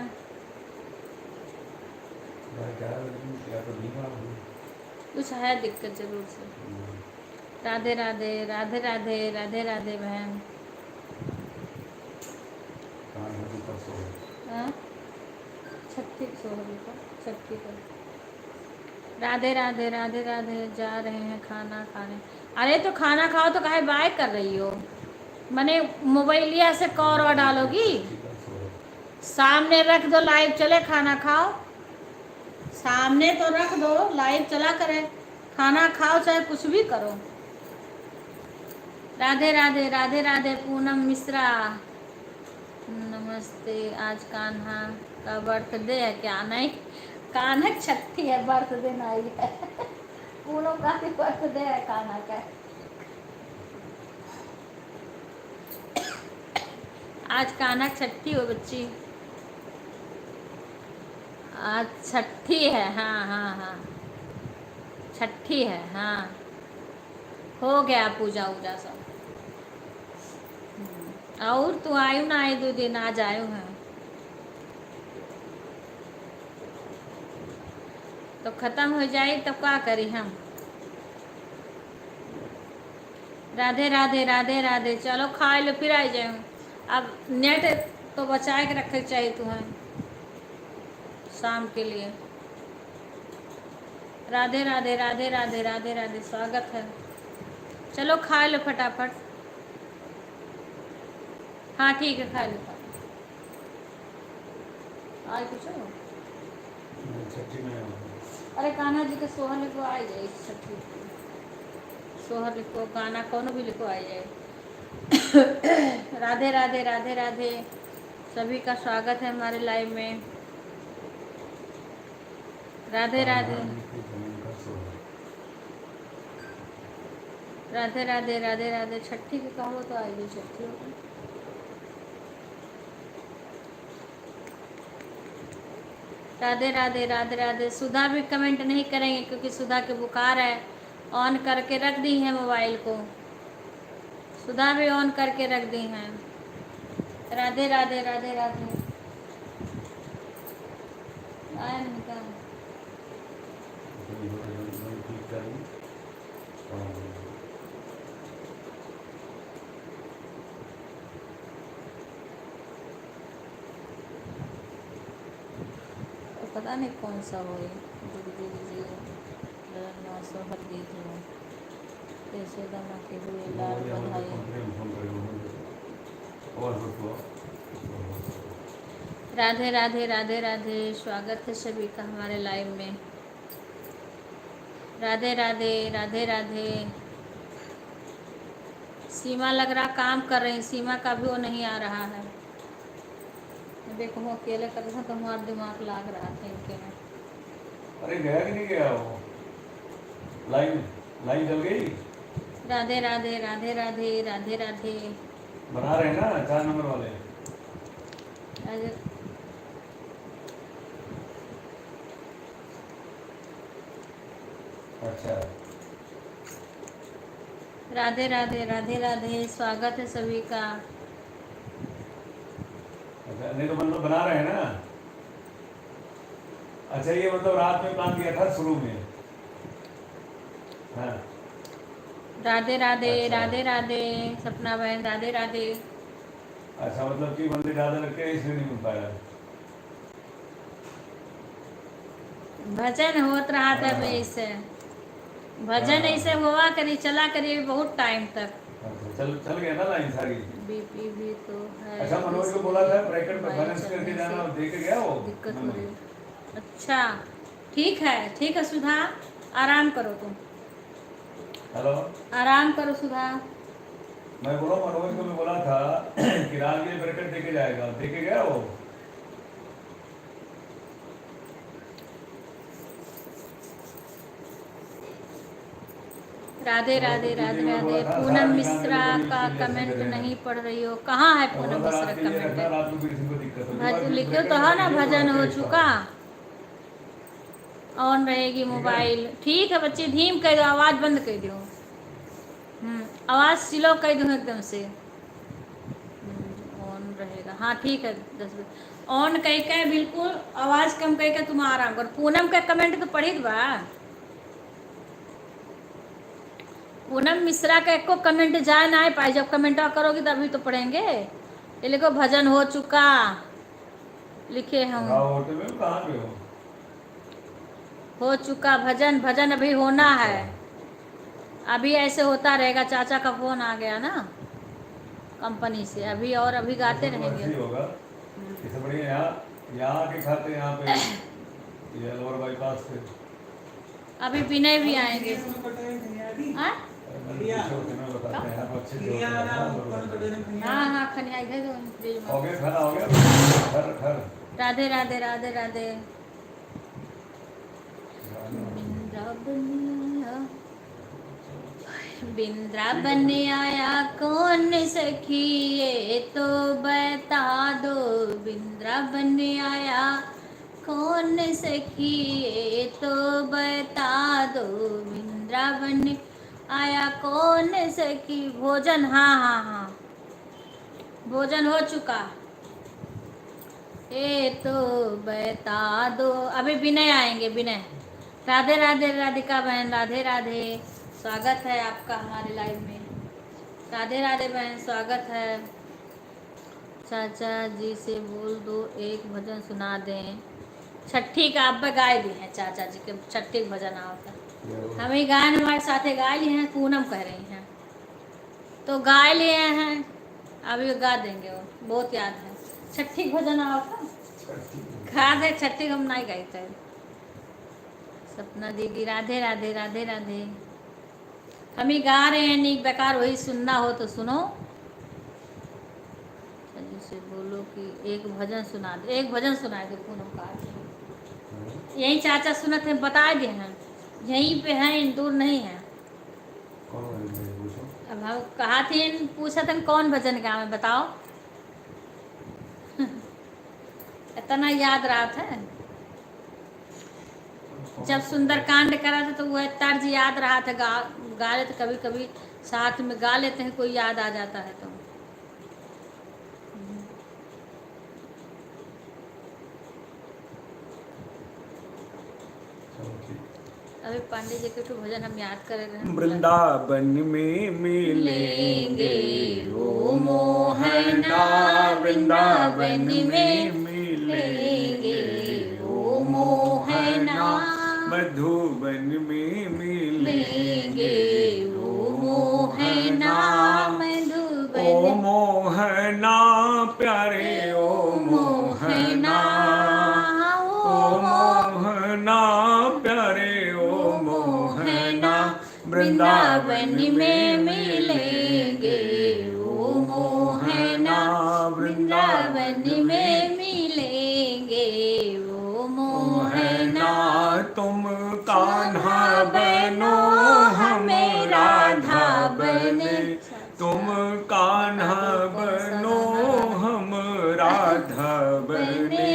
भाई, क्या बोलूं, क्या तो नहीं मालूम। कुछ है दिक्कत जरूर से। हम्म। राधे राधे, राधे राधे, राधे राधे बहन। कहाँ है तू परसों? हाँ? छठी सोहर को, छठी को। राधे राधे, राधे राधे, जा रहे हैं खाना खाने। अरे तो खाना खाओ तो काहे बाय कर रही हो? मने मोबाइलिया से कौरवा डालोगी? सामने रख दो, लाइव चले, खाना खाओ। सामने तो रख दो, लाइव चला करे, खाना खाओ चाहे कुछ भी करो। राधे राधे, राधे राधे पूनम मिश्रा, नमस्ते। आज कान्हा का बर्थडे है क्या? नहीं, कान्हा की छठी है, बर्थडे नहीं है। पूनम का भी बर्थडे है कान्हा का। आज कान्हा छठी हो बच्ची, आज छठी है। हाँ हाँ हाँ, छठी है। हाँ, हो गया पूजा उजा सब। हम्म, और तू आयु ना आए दो दिन, आज आयु है तो खत्म हो जाए, तब का करी हम? राधे राधे, राधे राधे। चलो खाए लो, फिर आ जाए। अब नेट तो बचाए के रखे के चाहिए तुम्हें शाम के लिए। राधे राधे, राधे राधे, राधे राधे, स्वागत है। चलो खाए लो फटाफट। हाँ ठीक है, खाए लो, खाए लो। आज कुछ हो? नहीं, छठी में। अरे कान्हा जी के सोहर लिखो, आ जाए छठी। सोहर लिखो, गाना कौनो भी लिखो, आ जाए। राधे राधे, राधे राधे, सभी का स्वागत है हमारे लाइव में। राधे राधे। राधे राधे, राधे राधे। छठी के कहबो तो आइए, छठी हो गई। राधे राधे, राधे राधे। सुधा भी कमेंट नहीं करेंगे क्योंकि सुधा के बुखार है, ऑन करके रख दी है मोबाइल को। सुधा भी ऑन करके रख दी हैं। राधे राधे, राधे राधे। आया नहीं क्या? पता नहीं कौन सा होई, गुरु गुरु जी, नौ सौ हर गीत हो। यशोदा माँ के हुए लाल बधाई। राधे राधे, राधे राधे, स्वागत है सभी का हमारे लाइव में। राधे राधे, राधे राधे। सीमा लग रहा काम कर रही, सीमा का भी वो नहीं आ रहा है। देखो, हम अकेले कर रहे हैं तो हमारा दिमाग लाग रहा था इनके में। अरे, गया कि नहीं गया वो? लाइन, लाइन चल गई? राधे राधे, राधे राधे, राधे राधे। बना रहे हैं ना चार नंबर वाले। राधे। अच्छा। राधे राधे, राधे राधे, स्वागत है सभी का। अच्छा, नहीं तो मतलब बना रहे हैं ना। अच्छा, ये मतलब रात में प्लान किया था शुरू में। हाँ। राधे राधे, अच्छा। राधे राधे, सपना बहन, राधे राधे। अच्छा, मतलब कि मंदिर ज्यादा लगते हैं, इसलिए नहीं मिल पाया। भजन होत रहा था हाँ। ऐसे। भजन हाँ। ऐसे हुआ करी, चला करी बहुत टाइम तक। अच्छा, चल, चल गया ना लाइन सारी। बीपी भी तो है, अच्छा, मनोज को बोला था ब्रैकेट में बैलेंस करके जाना, और दे के गया वो? दिक्कत हो रही है। अच्छा, ठीक है, ठीक है सुधा, आराम करो तुम। हेलो। आराम करो सुधा। मैं बोला, मनोज को मैं बोला था कि रात के लिए ब्रैकेट दे के जाएगा, दे के गया वो? राधे राधे, राधे राधे। पूनम मिश्रा का कमेंट नहीं पढ़ रही हो, कहाँ है पूनम मिश्रा का कमेंट? भज-, लिखो तो है ना, भजन हो चुका। ऑन रहेगी मोबाइल। ठीक है बच्ची, धीम कर दो, आवाज बंद कर दो। हम्म, आवाज स्लो कर दो एकदम से। हम्म, ऑन रहेगा। हाँ, ठीक है, दस बजे। ऑन कह के बिल्कुल आवाज कम कह के तुम आराम कर। पूनम का कमेंट तो पढ़ी बा। पूनम मिश्रा का एको कमेंट जाए ना पाए, जब कमेंट करोगी तभी तो पढ़ेंगे। ये लिखो, भजन हो चुका, लिखे हम। राव होटल में कहाँ पे हो? हो चुका भजन, भजन अभी होना है। अच्छा। अभी ऐसे होता रहेगा, चाचा का फोन आ गया ना कंपनी से, अभी और अभी गाते रहेंगे। ऐसे बढ़िया यहाँ, यहाँ के खाते यहाँ पे ये अलवर बाईपास पे। अभी विनय भी आएंगे। हाँ? अरे, मैंने पीछे होते ना बताते हैं, आप अच्छे से होते हैं, हाँ, बरोबर। हाँ, हाँ, खनिया इधर दो, फ्रिज में। हो गया खाना, हो गया? घर, घर। राधे, राधे, राधे, राधे। बिंद्रा बनिया, बिंद्रा बनिया कौन सखी, ये तो बता दो। बिंद्रा बनिया कौन सखी, ये तो बता दो। बिंद्रा बनिया कौन सखी। भोजन, हाँ, हाँ, हाँ, भोजन हो चुका। ये तो बता दो। अभी विनय आएंगे, विनय। राधे राधे राधिका बहन, राधे राधे, स्वागत है आपका हमारे लाइव में। राधे राधे बहन, स्वागत है। चाचा जी से बोल दो, एक भजन सुना दें। छठी का आप गाए दी हैं चाचा जी के, छठी के भजन आवत है। जरूर। हम ही गायन हमारे साथे गाए ली हैं, पूनम कह रही हैं। तो गाए लिए हैं, अभी गा देंगे वो, बहुत याद है। छठी के भजन आवत है। छठी। गा दे, छठी हम नहीं गाइत है। सपना दीदी, राधे राधे, राधे राधे। हम ही गा रहे हैं, नीक बेकार वही सुनना हो तो सुनो। जल्दी से बोलो कि एक भजन सुना दे, एक भजन सुना दे पूनम का। यही चाचा सुनत हैं, बता दे हैं, यहीं पे हैं, दूर नहीं है। कौन वाली भजन पूछो? अब हम कहा थे, पूछा था कौन भजन गावे, बताओ। इतना याद रहत है। जब सुंदरकांड करा था तो वह तर्ज याद रहत है, गा, गा लेते कभी कभी, साथ में गा लेते हैं, कोई याद आ जाता है तो। चलो ठीक। अबे पांडे जी के ठो भजन हम याद करे रहे। वृंदावन में मिलेंगे ओ मोहना, वृंदावन में मिलेंगे ओ मोहना, मधुबन में मिलेंगे ओ मोहना, मधुबन। ओ मोहना प्यारे ओ मोहना, ओ मोहना प्यारे ओ मोहना, वृंदावन में मिलेंगे ओ मोहना, वृंदावन में मिलेंगे ओ मोहना। तुम कान्हा बनो, हम राधा बने, तुम कान्हा बनो, हम राधा बने,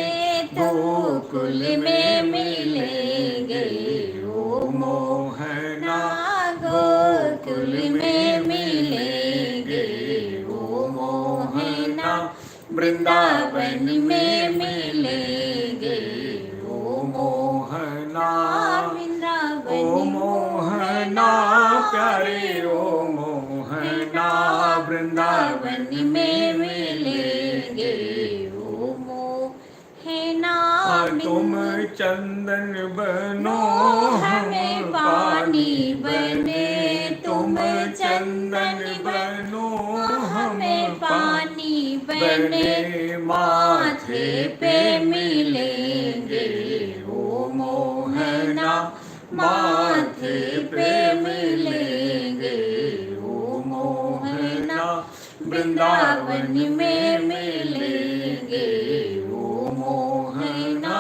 गोकुल में मिलेंगे ओ मोहना, गोकुल में चंदन बनो हमें पानी बने, तुम चंदन बनो हमें पानी बने, माथे पे मिलेंगे ओ मोहना, माथे पे मिलेंगे ओ मोहना, वृंदावन में मिलेंगे ओ मोहना।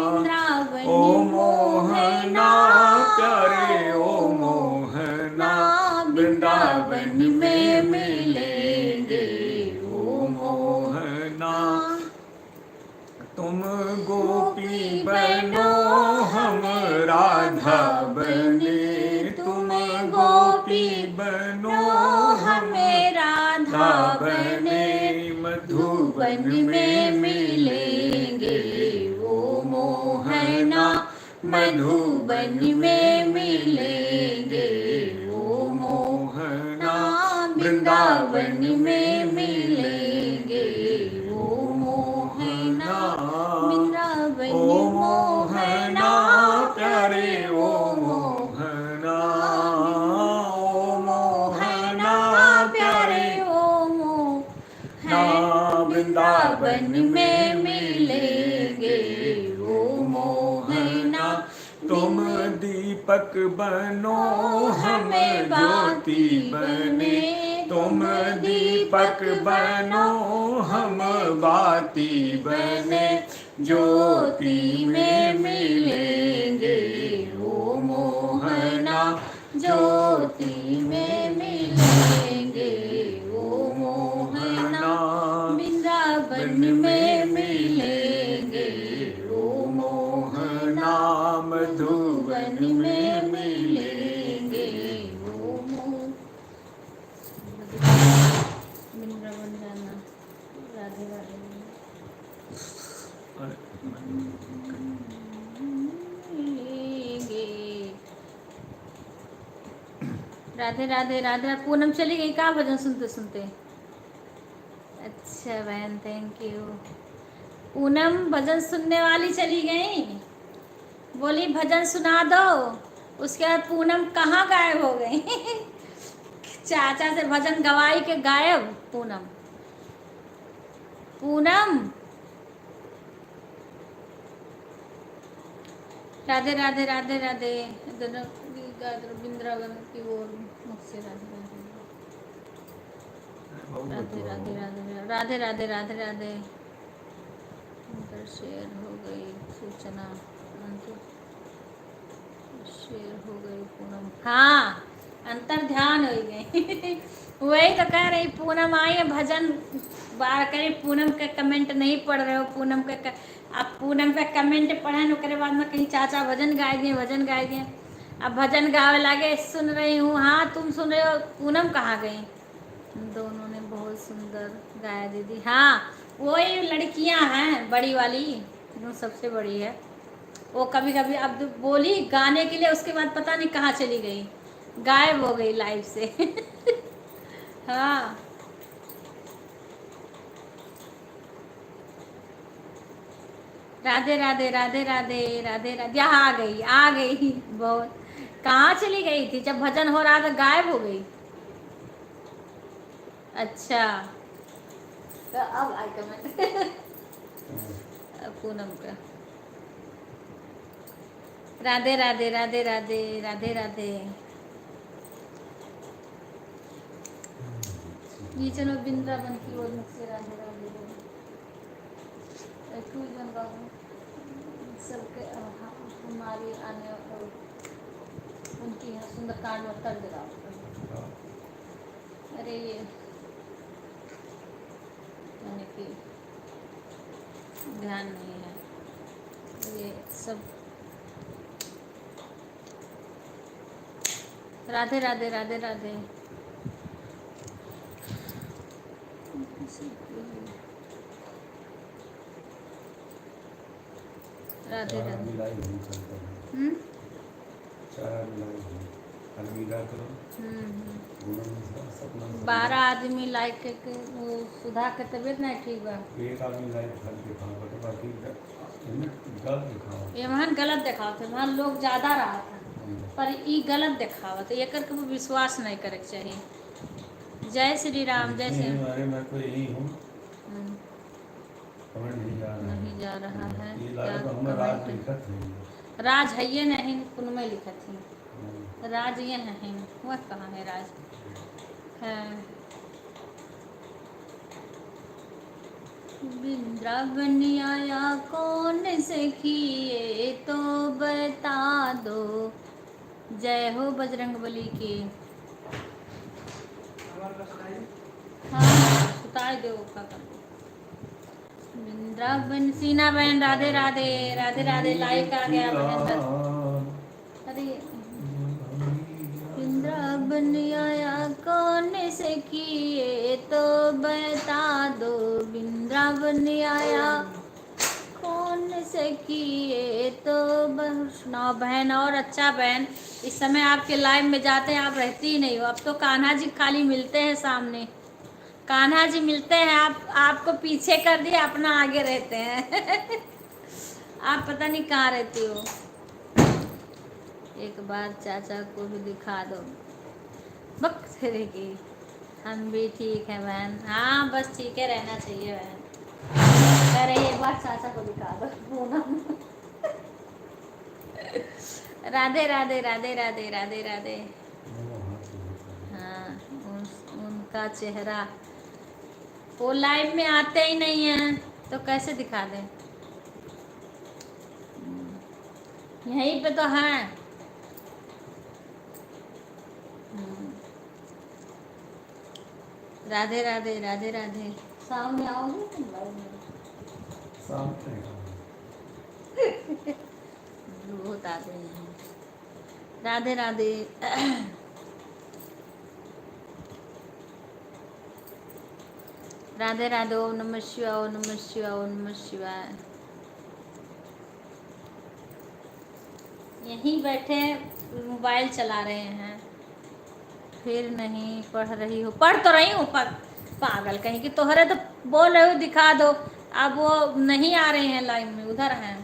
वृंदावन ओ मोहना, प्यारे ओ मोहना, वृंदावन में मिलेंगे ओ मोहना। तुम गोपी बनो हम राधा बने, तुम गोपी बनो हम राधा बने, मधुबन में मिलेंगे ओ मोहना, मधुबन में मिलेंगे ओ मोहना, वृंदावन में मिलेंगे ओ मोहना। वृंदावन ओ मोहना, प्यारे ओ मोहना, ओ मोहना, प्यारे ओ मोहना, वृंदावन में मिलेंगे ओ मोहना। तुम दीपक बनो हम ज्योति बने, तुम दीपक बनो हम बाती बने, ज्योति में मिलेंगे ओ मोहना, ज्योति में मिलेंगे ओ मोहना, वृंदावन में मिलेंगे ओ मोहना, मधुबन में मिलेंगे ओ मोहना। वृंदावन जाना। राधे राधे। राधे राधे राधे। पूनम चली गई का भजन सुनते सुनते? अच्छा बहन, thank you। पूनम भजन सुनने वाली चली गई, बोली भजन सुना दो। उसके बाद पूनम कहाँ गायब हो गई? चाचा से भजन गवाई के गायब पूनम। पूनम। राधे राधे राधे राधे। दोनों गायत्री वृंदावन की ओर मुख से राधे राधे। राधे राधे राधे राधे राधे राधे। उनकर share हो गई सूचना। उनके share हो गई पूनम। हाँ, अंतर ध्यान हो गई। वही तो कह रही, पूनम आई है, भजन बार करी, पूनम के comment नहीं पढ़ रहे हो, पूनम के क-, अब पूनम के comment पढ़न, ओकरे बाद में कहीं चाचा भजन गाय दिए, भजन गाय दिए। अब भजन गावे लागे, सुन रही हूँ। हाँ, तुम सुन रहे हो, पूनम कहाँ गई? दोनों ने बहुत सुंदर गाया दीदी। हाँ, वही लड़कियाँ हैं, बड़ी वाली, जो सबसे बड़ी है, वो कभी कभी अब बोली गाने के लिए, उसके बाद पता नहीं कहाँ चली गई, गायब हो गई live से। हाँ। राधे राधे राधे राधे राधे राधे। यहाँ आ गई, आ गई। बहुत, कहाँ चली गई थी? जब भजन हो रहा था गायब हो गई। अच्छा, तो अब आई comment। अब पूनम का। राधे राधे राधे राधे राधे राधे। ये चलो वृंदावन की ओर मुख से राधे राधे बोलो। ए, तू जन बाबू, सबके, अ, ह-, हमारी आने और उनकी यहाँ सुंदरकांड में तर्ज गाओ। अरे ये, यानी कि ध्यान नहीं है ये सब। राधे राधे राधे राधे। राधे चार राधे। आदमी live नहीं चलता है। हम्म? चार आदमी live हैं। अलविदा करो। हम्म, हम्म। उन्होंने सब, सब नाम बारह आदमी live के, के, वो सुधा के तबीयत नहीं ठीक बा। एक आदमी live खाली के कहाँ बटे, बाकी एमहन गलत देखावत है, वहाँ लोग ज्यादा रहत है, हम्म। पर ई गलत देखावत है, एकर के विश्वास नहीं करे के चाहिए। जय श्री राम, जय श्री हमारे मैं तो यही हूँ। हम्म। कमेंट नहीं जा रहा है। नहीं जा रहा है, ये क्या लागत हमें राज कमेंट? लिखत है। राज है ये नहीं, कुनमे लिखत है। हम्म। राज ये नहीं, वह कहाँ है राज? है। वृंदावन आया कौन सखी, ये तो बता दो। जय हो बजरंग बली की। हाँ, सुताई दो, का कर दो। वृंदावन, सीना बहन, राधे राधे, राधे राधे, लाइक आ गया बहन का। अरे, वृंदावन आया कौन सखी, ये तो बता दो, वृंदावन आया कौन सखी, ये तो ब-, सुनाओ बहन, और अच्छा बहन, इस समय आपके लाइव में जाते हैं, आप रहती ही नहीं हो। अब तो कान्हा जी खाली मिलते हैं सामने। कान्हा जी मिलते हैं, आप, आपको पीछे कर दिए, अपना आगे रहते हैं। आप पता नहीं कहाँ रहती हो। एक बार चाचा को भी दिखा दो। बक तेरे की। हम भी ठीक है बहन। हाँ, बस ठीक है रहना चाहिए बहन। कह रही, एक बार चाचा को दिखा दो पूनम। राधे राधे, राधे राधे, राधे राधे। हाँ, उन, उनका चेहरा, वो लाइव में आते ही नहीं हैं, तो कैसे दिखा दें? यहीं पे तो हैं। हम्म। राधे राधे, राधे राधे। शाम में आओगे तुम लाइव में? शाम में। बहुत आते हैं। राधे राधे। राधे राधे। ओम नमः शिवाय, ओम नमः शिवाय, ओम नमः शिवाय। यहीं बैठे मोबाइल चला रहे हैं, फिर नहीं पढ़ रही हो। पढ़ तो रही हूँ, पा-, पागल कहीं की। तोहरे तो बोल रहे हो दिखा दो, अब वो नहीं आ रहे हैं लाइव में, उधर हैं।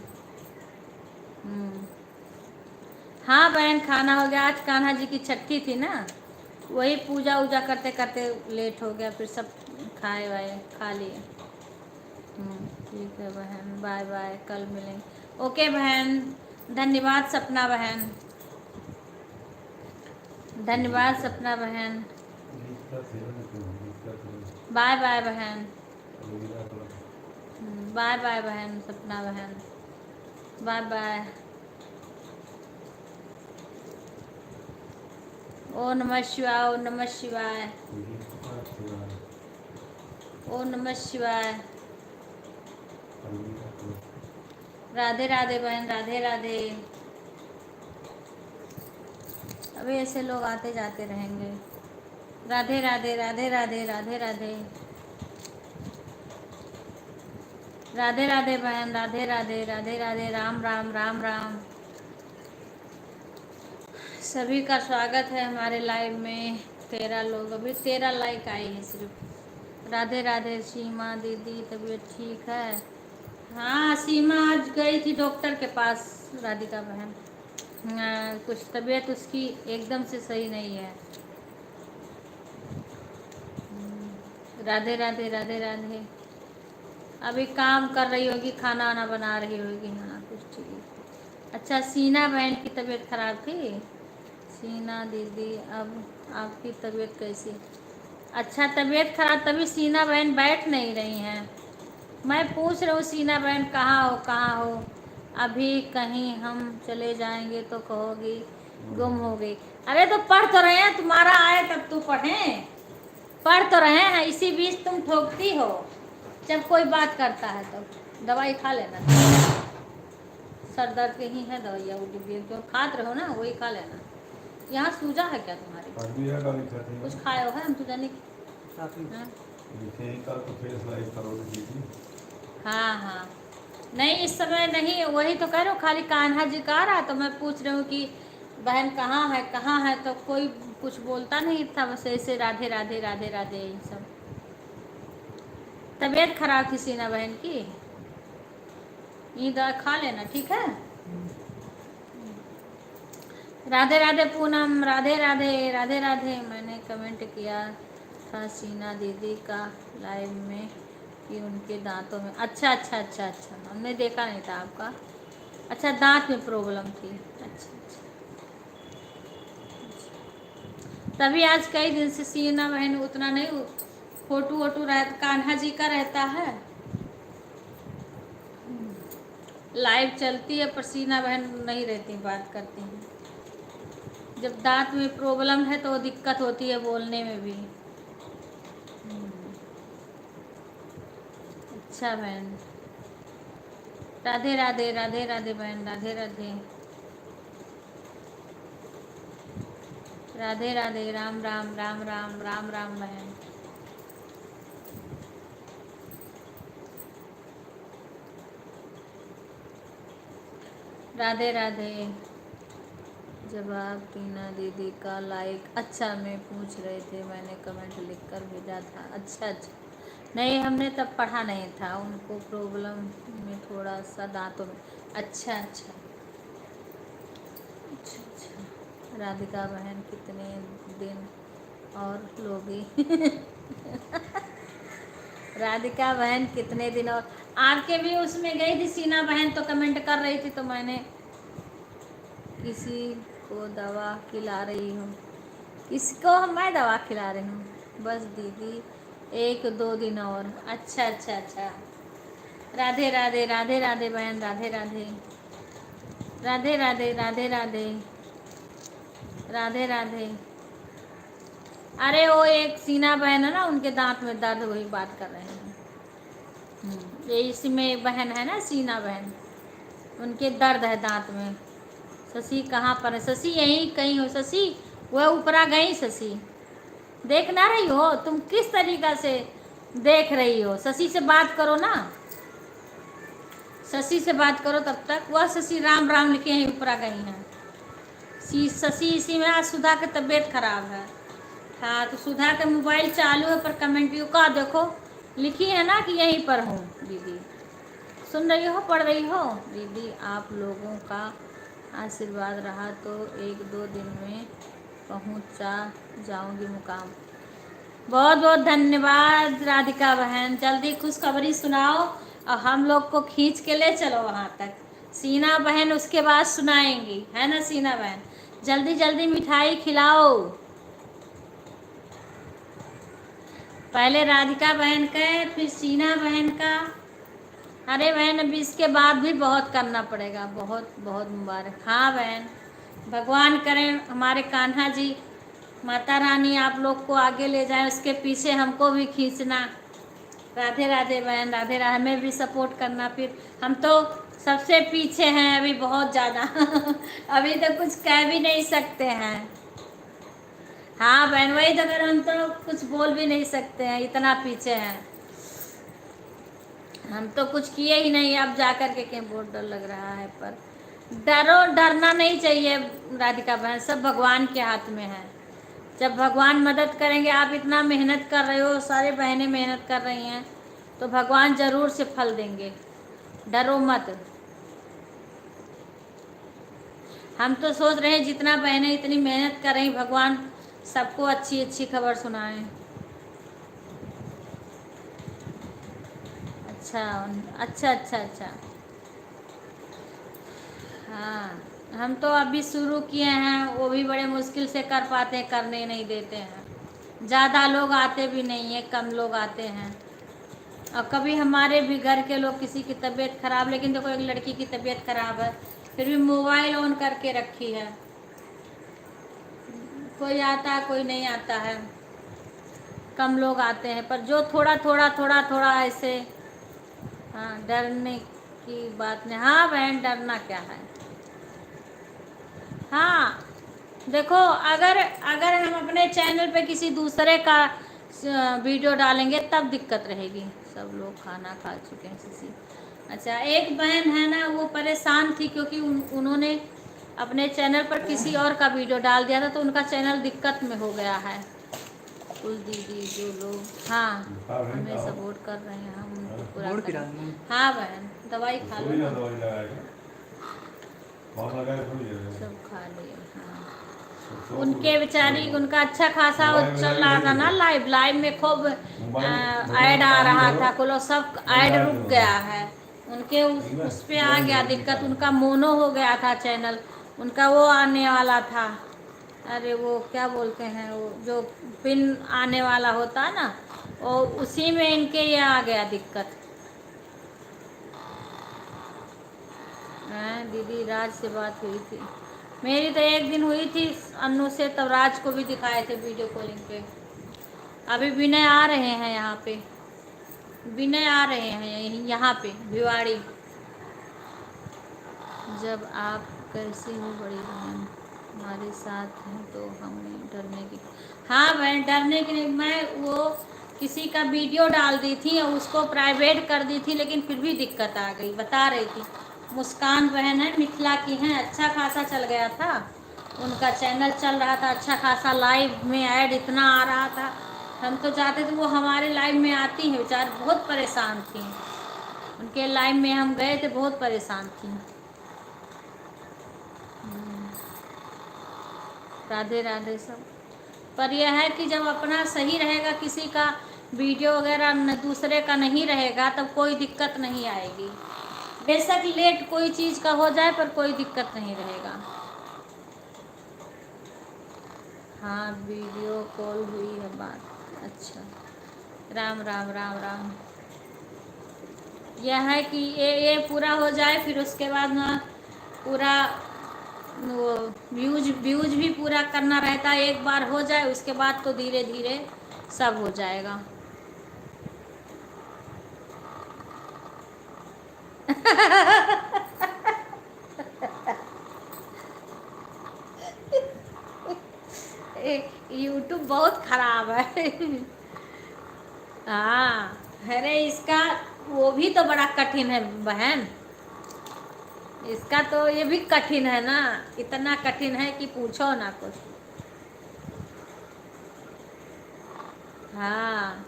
हम्म। हाँ बहन, खाना हो गया। आज कान्हा जी की छठी थी ना, वही पूजा उजा करते करते लेट हो गया, फिर सब खाए वाए, खा लिए। हम्म, ठीक है बहन, बाय बाय, कल मिलेंगे। ओके बहन, धन्यवाद सपना बहन, धन्यवाद सपना बहन, बाय बाय बहन। हम्म, बाय बाय बहन, सपना बहन, बाय बाय। ओम नमः शिवाय, ओम नमः शिवाय, ओम नमः शिवाय। राधे राधे बहन, राधे राधे। अभी ऐसे लोग आते जाते रहेंगे। राधे राधे, राधे राधे, राधे राधे। राधे राधे बहन, राधे राधे, राधे राधे, राम राम, राम राम। सभी का स्वागत है हमारे लाइव में। तेरह लोग, अभी तेरह लाइक आई है सिर्फ। राधे राधे सीमा दीदी, तबीयत ठीक है? हाँ, सीमा आज गई थी डॉक्टर के पास, राधिका बहन। हाँ, कुछ तबीयत उसकी एकदम से सही नहीं है। हम्म, राधे राधे, राधे राधे। अभी काम कर रही होगी, खाना वाना बना रही होगी। हाँ, कुछ ठीक। अच्छा, सीना बहन की तबीयत खराब थी। सीना दीदी, अब आपकी तबीयत कैसी? अच्छा, तबीयत खराब, तभी सीना बहन बैठ नहीं रही हैं। मैं पूछ रही हूँ, सीना बहन कहाँ हो, कहाँ हो? अभी कहीं हम चले जाएंगे तो कहोगी गुम हो गई। अरे तो पढ़ तो रहे हैं, तुम्हारा आए तब तो पढ़ें। पढ़ तो रहे हैं, इसी बीच तुम ठोकती हो। जब कोई बात करता है तो दवाई खा लेना। सर दर्द के ही है दवाइयाँ, वो डिब्बे जो खात रहो ना, वही खा लेना। यहाँ सूजा है क्या तुम्हारे? आदमी है गाली खाते हैं। कुछ खाए हो है, हम तो जाने। काफी। हाँ? लिखे ही कल तो फेस लाइव करोगे दीदी। हाँ, हाँ। नहीं, इस समय नहीं, वही तो कह रहे हो, खाली कान्हा जी का आ रहा, तो मैं पूछ रही हूँ कि बहन कहाँ है, कहाँ है, तो कोई कुछ बोलता नहीं था, बस ऐसे राधे, राधे, राधे, राधे, यही सब। तबीयत खराब थी सीना बहन की। ये दवा खा लेना, ठीक है? राधे राधे पूनम, राधे राधे, राधे राधे। मैंने कमेंट किया था सीना दीदी का लाइव में कि उनके दांतों में, अच्छा, अच्छा, अच्छा, अच्छा, हमने देखा नहीं था आपका। अच्छा, दांत में प्रॉब्लम थी। अच्छा, अच्छा। तभी आज कई दिन से सीना बहन उतना नहीं, फोटो वोटो रहता, कान्हा जी का रहता है। लाइव चलती है पर सीना बहन नहीं रहती, बात करती हैं। जब दांत में प्रॉब्लम है तो दिक्कत होती है बोलने में भी। हम्म। अच्छा बहन, राधे राधे, राधे राधे बहन, राधे राधे। राधे राधे, राम राम, राम राम, राम राम बहन। राधे राधे। जवाब टीना दीदी का लाइक। अच्छा, मैं पूछ रहे थे, मैंने कमेंट लिख कर भेजा था। अच्छा, अच्छा। नहीं, हमने तब पढ़ा नहीं था, उनको प्रॉब्लम में थोड़ा सा दांतों में। अच्छा, अच्छा। अच्छा, अच्छा। राधिका बहन कितने दिन और लोगी? राधिका बहन कितने दिन और, आपके भी उसमें गई थी सीना बहन तो कमेंट कर रही थी, तो मैंने किसी को दवा खिला रही हूँ, किसको मैं दवा खिला रही हूँ? बस दीदी एक दो दिन और। अच्छा, अच्छा, अच्छा। राधे राधे, राधे राधे बहन, राधे राधे। राधे राधे, राधे राधे। राधे राधे। अरे वो एक सीना बहन है ना, उनके दांत में दर्द, वही बात कर रहे हैं। हम्म, ये इसी में एक बहन है ना, सीना बहन, उनके दर्द है दांत में। शशि कहाँ पर है? शशि यहीं कहीं हो। शशि, वह ऊपरा गई शशि। देख ना रही हो तुम किस तरीका से देख रही हो? शशि से बात करो ना, शशि से बात करो तब तक। वह शशि राम राम लिखे हैं, ऊपरा गई हैं। सी-, शशि इसी में आज सुधा के तबीयत खराब है। हाँ, तो सुधा के मोबाइल चालू है पर कमेंट यू का देखो, लिखी है ना कि यहीं पर हूँ दीदी। सुन रही हो, पढ़ रही हो? दीदी, आप लोगों का आशीर्वाद रहा तो एक दो दिन में पहुँचा जाऊँगी मुकाम। बहुत बहुत धन्यवाद राधिका बहन, जल्दी खुशखबरी सुनाओ और हम लोग को खींच के ले चलो वहाँ तक। सीना बहन उसके बाद सुनाएंगी, है ना सीना बहन? जल्दी जल्दी मिठाई खिलाओ। पहले राधिका बहन का, फिर सीना बहन का। अरे बहन, अब इसके बाद भी बहुत करना पड़ेगा। बहुत बहुत मुबारक। हाँ बहन, भगवान करें हमारे कान्हा जी, माता रानी आप लोग को आगे ले जाए, उसके पीछे हमको भी खींचना। राधे राधे बहन, राधे राधे। हमें भी सपोर्ट करना, फिर हम तो सबसे पीछे हैं अभी बहुत ज़्यादा। अभी तो कुछ कह भी नहीं सकते हैं। हाँ बहन, वही तो, अगर हम तो कुछ बोल भी नहीं सकते हैं, इतना पीछे हैं। हम तो कुछ किए ही नहीं, अब जा कर के कहीं बहुत डर लग रहा है। पर डरो, डरना नहीं चाहिए राधिका बहन, सब भगवान के हाथ में है। जब भगवान मदद करेंगे, आप इतना मेहनत कर रहे हो, सारे बहनें मेहनत कर रही हैं, तो भगवान जरूर से फल देंगे, डरो मत। हम तो सोच रहे हैं जितना बहनें इतनी मेहनत कर रही, भगवान सबको अच्छी अच्छी खबर सुनाएं। अच्छा, अच्छा, अच्छा, अच्छा। हाँ, हम तो अभी शुरू किए हैं, वो भी बड़े मुश्किल से कर पाते हैं, करने नहीं देते हैं। ज़्यादा लोग आते भी नहीं हैं, कम लोग आते हैं। और कभी हमारे भी घर के लोग, किसी की तबीयत खराब, लेकिन देखो एक लड़की की तबीयत खराब है, फिर भी मोबाइल ऑन करके रखी है। कोई आता है, कोई नहीं आता है, कम लोग आते हैं, पर जो थोड़ा थोड़ा थोड़ा थोड़ा ऐसे, हाँ, डरने की बात नहीं। हाँ बहन, डरना क्या है? हाँ, देखो, अगर अगर हम अपने चैनल पे किसी दूसरे का वीडियो डालेंगे तब दिक्कत रहेगी। सब लोग खाना खा चुके हैं। शशि, अच्छा, एक बहन है ना, वो परेशान थी क्योंकि उन, उन्होंने अपने चैनल पर किसी और का वीडियो डाल दिया था, तो उनका चैनल दिक्कत में हो गया है। कुल दीदी जो लोग, हाँ, हमें सपोर्ट कर रहे हैं, हम उनको पूरा करें। हाँ बहन, दवाई खा लो ना। दवाई लगा के। कौन लगा है, भूल गए। सब खा लिए, हाँ। तो उनके बेचारी, उनका अच्छा खासा वो चल रहा था ना लाइव, लाइव में खूब, आ, ऐड आ रहा था, कुल सब ऐड रुक गया है। उनके उस, उस पे आ गया दिक्कत, उनका मोनो हो गया था चैनल, उनका वो आने वाला था। अरे, वो क्या बोलते हैं, वो जो पिन आने वाला होता है ना, वो उसी में इनके ये आ गया दिक्कत। हैं, दीदी, राज से बात हुई थी? मेरी तो एक दिन हुई थी अन्नू से, तब राज को भी दिखाए थे वीडियो कॉलिंग पे। अभी विनय आ रहे हैं यहाँ पे, विनय आ रहे हैं यहीं, यहाँ पे भिवाड़ी। जब आप कैसी हो बड़ी बहन, हमारे साथ हैं तो हमें डरने की, हाँ बहन, डरने की नहीं। मैं वो किसी का वीडियो डाल दी थी और उसको प्राइवेट कर दी थी, लेकिन फिर भी दिक्कत आ गई, बता रही थी। मुस्कान बहन है, मिथिला की हैं, अच्छा खासा चल गया था उनका चैनल, चल रहा था अच्छा खासा, लाइव में ऐड इतना आ रहा था। हम तो जाते थे, वो हमारे लाइव में आती हैं, बेचारी बहुत परेशान थी। उनके लाइव में हम गए थे, बहुत परेशान थी। हम्म। राधे राधे सब। पर यह है कि जब अपना सही रहेगा, किसी का वीडियो वगैरह न, दूसरे का नहीं रहेगा, तब कोई दिक्कत नहीं आएगी। बेशक लेट कोई चीज़ का हो जाए, पर कोई दिक्कत नहीं रहेगा। हाँ, वीडियो कॉल हुई है बात। अच्छा, राम राम, राम राम। यह है कि ये, ये पूरा हो जाए, फिर उसके बाद ना पूरा वो व्यूज, व्यूज भी पूरा करना रहता है। एक बार हो जाए, उसके बाद तो धीरे धीरे सब हो जाएगा। ए, YouTube बहुत खराब है। हाँ, अरे, इसका वो भी तो बड़ा कठिन है बहन, इसका तो ये भी कठिन है ना, इतना कठिन है कि पूछो ना कुछ। हाँ,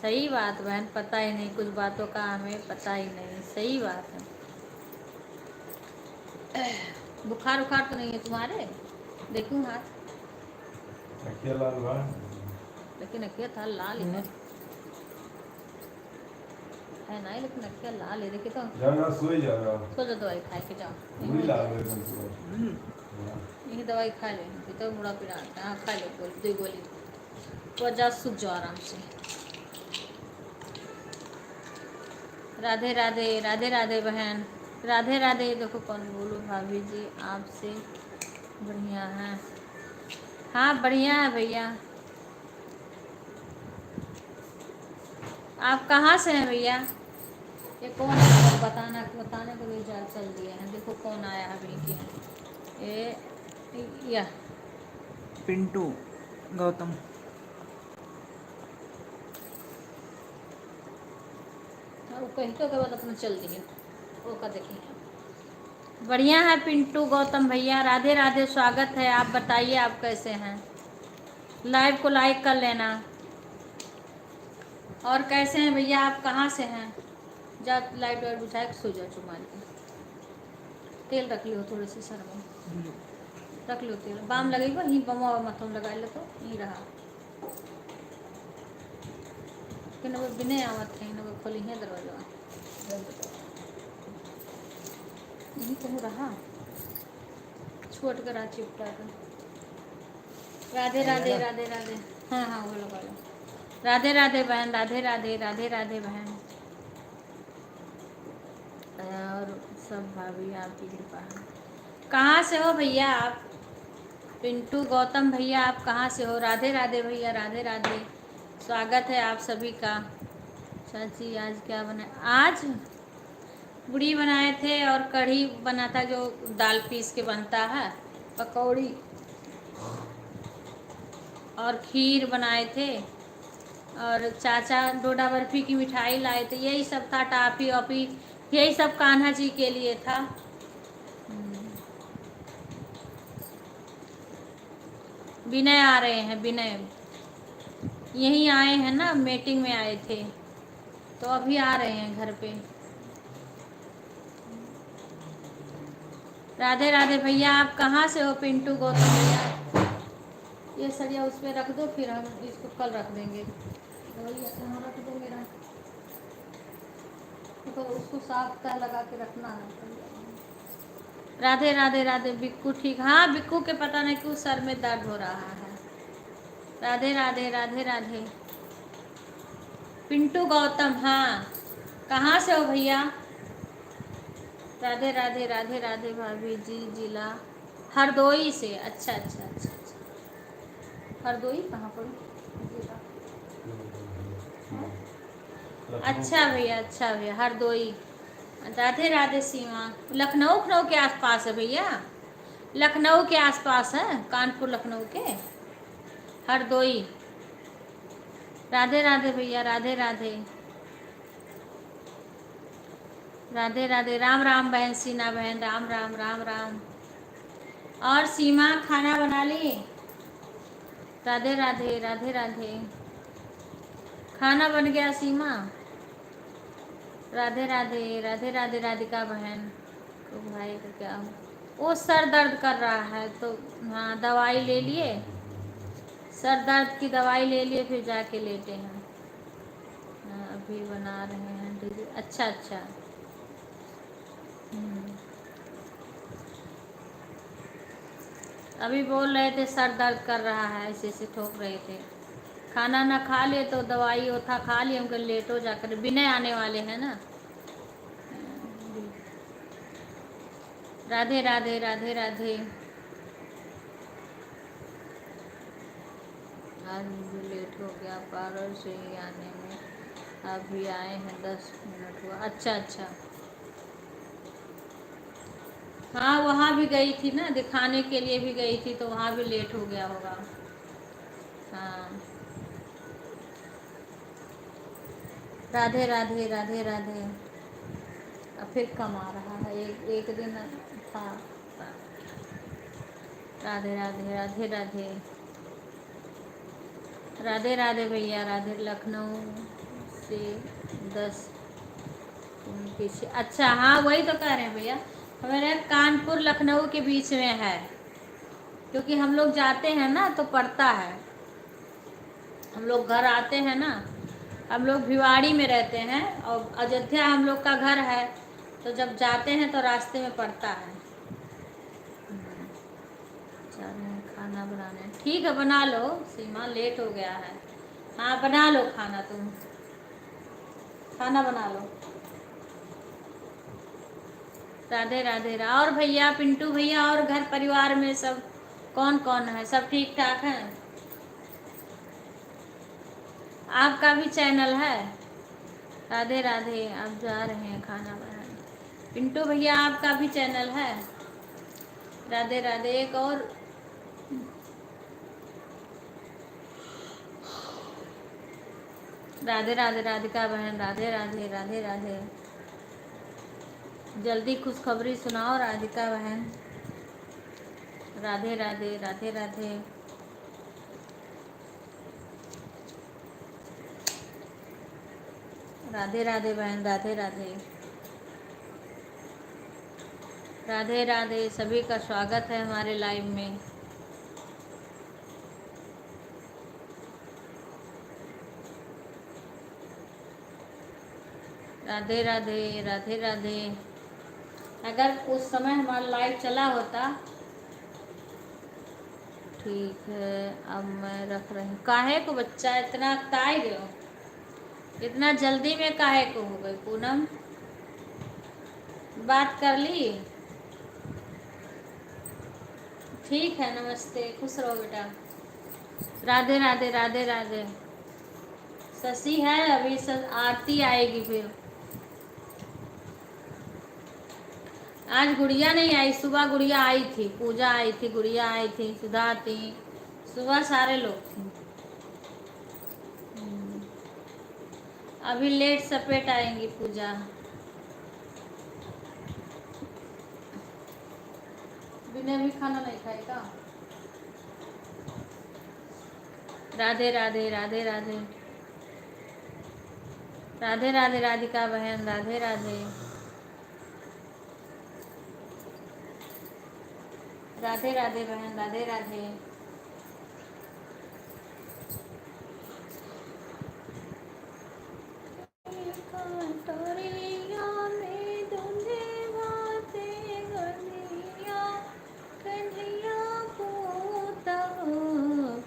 सही बात बहन, पता ही नहीं, कुछ बातों का हमें पता ही नहीं। सही बात है। बुखार उखार तो नहीं है तुम्हारे? देखूं हाथ। अखिया लाल बा। लेकिन अखिया था लाल ही है। है ना, लेकिन अखिया लाल है, देखिए तो। जाओ ना, सोई जाओ, जाओ। सो जाओ, दवाई खाए के जाओ। पूरी लाल है एकदम पूरा। हम्म। हाँ। यही दवाई खा ले, तो मुड़ा पिरा। हाँ, खा ले गोली, दो गोली। तो जा, सुत जाओ आराम से। राधे राधे, राधे राधे बहन, राधे राधे। देखो कौन बोलो, भाभी जी आपसे बढ़िया है। हाँ, बढ़िया है भैया। आप कहाँ से हैं भैया? ये कौन है? बताना, बताने को भी जा-, चल दिए हैं। देखो कौन आया है अभी के। ए, या। पिंटू गौतम। हाँ, वो कही तो के बाद अपना चल दिए। वो का देखिए। बढ़िया है पिंटू गौतम भैया, राधे राधे, स्वागत है। आप बताइए, आप कैसे हैं? लाइव को लाइक कर लेना। और कैसे हैं भैया, आप कहाँ से हैं? जा लाइट वाइट बुझा के सो जा, चुमार के। तेल रख लियो थोड़े से सर में, रख लियो तेल। बाम लगेबो, ही बमवा माथो में लगा ले तो ही रहा। कि न वो बिने आवत है, न वो खोली है दरवाजा। यही कहूँ रहा, छोट करा चिपटा के। राधे राधे, राधे राधे। हाँ, हाँ, वो लगा लो। राधे राधे बहन, राधे राधे, राधे राधे बहन। और सब भाभी आपकी कृपा है। कहाँ से हो भैया आप? पिंटू गौतम भैया, आप कहाँ से हो? राधे राधे भैया, राधे राधे। स्वागत है आप सभी का। चाची, आज क्या बना? आज पूड़ी बनाए थे और कढ़ी बना था, जो दाल पीस के बनता है, पकौड़ी और खीर बनाए थे, और चाचा डोडा बर्फी की मिठाई लाए थे। यही सब था, टॉफी वॉफी, यही सब कान्हा जी के लिए था। हम्म। विनय आ रहे हैं, विनय यहीं आए हैं ना, मीटिंग में आए थे। तो अभी आ रहे हैं घर पे। राधे राधे भैया, आप कहाँ से हो? पिंटू गौतम भैया, ये सरिया उस पे रख दो, फिर हम इसको कल रख देंगे। तो भैया, यहाँ रख दो मेरा, तो उसको साफ तह लगा के रखना है। राधे राधे राधे। बिक्कू ठीक? हाँ, बिक्कू के पता नहीं क्यों सर में दर्द हो रहा है। राधे राधे, राधे राधे। पिंटू गौतम, हाँ, कहाँ से हो भैया? राधे राधे, राधे राधे भाभी जी, जिला हरदोई से। अच्छा, अच्छा, अच्छा, अच्छा। हरदोई कहाँ पर? जिला। अच्छा भैया, अच्छा भैया, हरदोई। राधे राधे सीमा। लखनऊ, लखनऊ के आसपास है भैया, लखनऊ के आसपास है, कानपुर लखनऊ के, हरदोई। राधे राधे भैया, राधे राधे। राधे राधे, राम राम बहन सीना बहन, राम राम, राम राम। और सीमा, खाना बना ली? राधे राधे, राधे राधे। खाना बन गया सीमा? राधे राधे, राधे राधे राधिका बहन। तो भाई को क्या हो? वो सर दर्द कर रहा है तो, हाँ, दवाई ले लिए, सर दर्द की दवाई ले लिए, फिर जाके लेटे हैं। हाँ, अभी बना रहे हैं दीदी। अच्छा, अच्छा। हम्म। अभी बोल रहे थे सर दर्द कर रहा है, ऐसे ऐसे ठोक रहे थे। खाना ना खा लिए तो दवाई ओथा खा लिए, उनके लेटो जाकर, विनय आने वाले हैं ना। राधे राधे, राधे राधे। आज मुझे लेट हो गया पार्लर से ही आने में, अभी आए हैं दस मिनट हुआ। अच्छा, अच्छा। हाँ, वहाँ भी गई थी ना, दिखाने के लिए भी गई थी, तो वहाँ भी लेट हो गया होगा। हाँ। राधे राधे, राधे राधे। अब फिर कमा रहा है, एक, एक दिन था। राधे राधे, राधे राधे। राधे राधे भैया, राधे। लखनऊ से दस पीछे। अच्छा, हाँ, वही तो कह रहे हैं भैया, हमारे कानपुर लखनऊ के बीच में है, क्योंकि हम लोग जाते हैं ना तो पड़ता है। हम लोग घर आते हैं ना, हम लोग भिवाड़ी में रहते हैं और अयोध्या हम लोग का घर है, तो जब जाते हैं तो रास्ते में पड़ता है। जा रहे हैं खाना बनाने। ठीक है, बना लो सीमा, लेट हो गया है। हाँ, बना लो खाना तुम, खाना बना लो। राधे राधे रा-, और भैया, पिंटू भैया, और घर परिवार में सब कौन कौन है? सब ठीक ठाक हैं? आपका भी चैनल है? राधे राधे। आप जा रहे हैं खाना बनाने। पिंटू भैया, आपका भी चैनल है? राधे राधे। एक और राधे राधे राधिका बहन, राधे राधे, राधे राधे। जल्दी खुशखबरी सुनाओ राधिका बहन। राधे राधे, राधे राधे। राधे राधे बहन, राधे राधे। राधे राधे, सभी का स्वागत है हमारे लाइव में। राधे राधे, राधे राधे। अगर उस समय हमारा लाइव चला होता। ठीक है, अब मैं रख रही हूँ। काहे को बच्चा इतना अकताए गयो, इतना जल्दी में काहे को हो गई पूनम? बात कर ली? ठीक है, नमस्ते, खुश रहो बेटा। राधे राधे, राधे राधे। शशि है, अभी स-, आरती आएगी फिर। आज गुड़िया नहीं आई, सुबह गुड़िया आई थी, पूजा आई थी, गुड़िया आई थी, सुधा थी, सुबह सारे लोग थे। हम्म। अभी लेट सपेट आएंगी पूजा। बिना भी खाना नहीं खाए का? राधे राधे, राधे राधे। राधे राधे राधिका बहन, राधे राधे। राधे राधे बहन, राधे राधे। कटोरिया में दूधे भाते गलिया, कन्हैया पूत हो,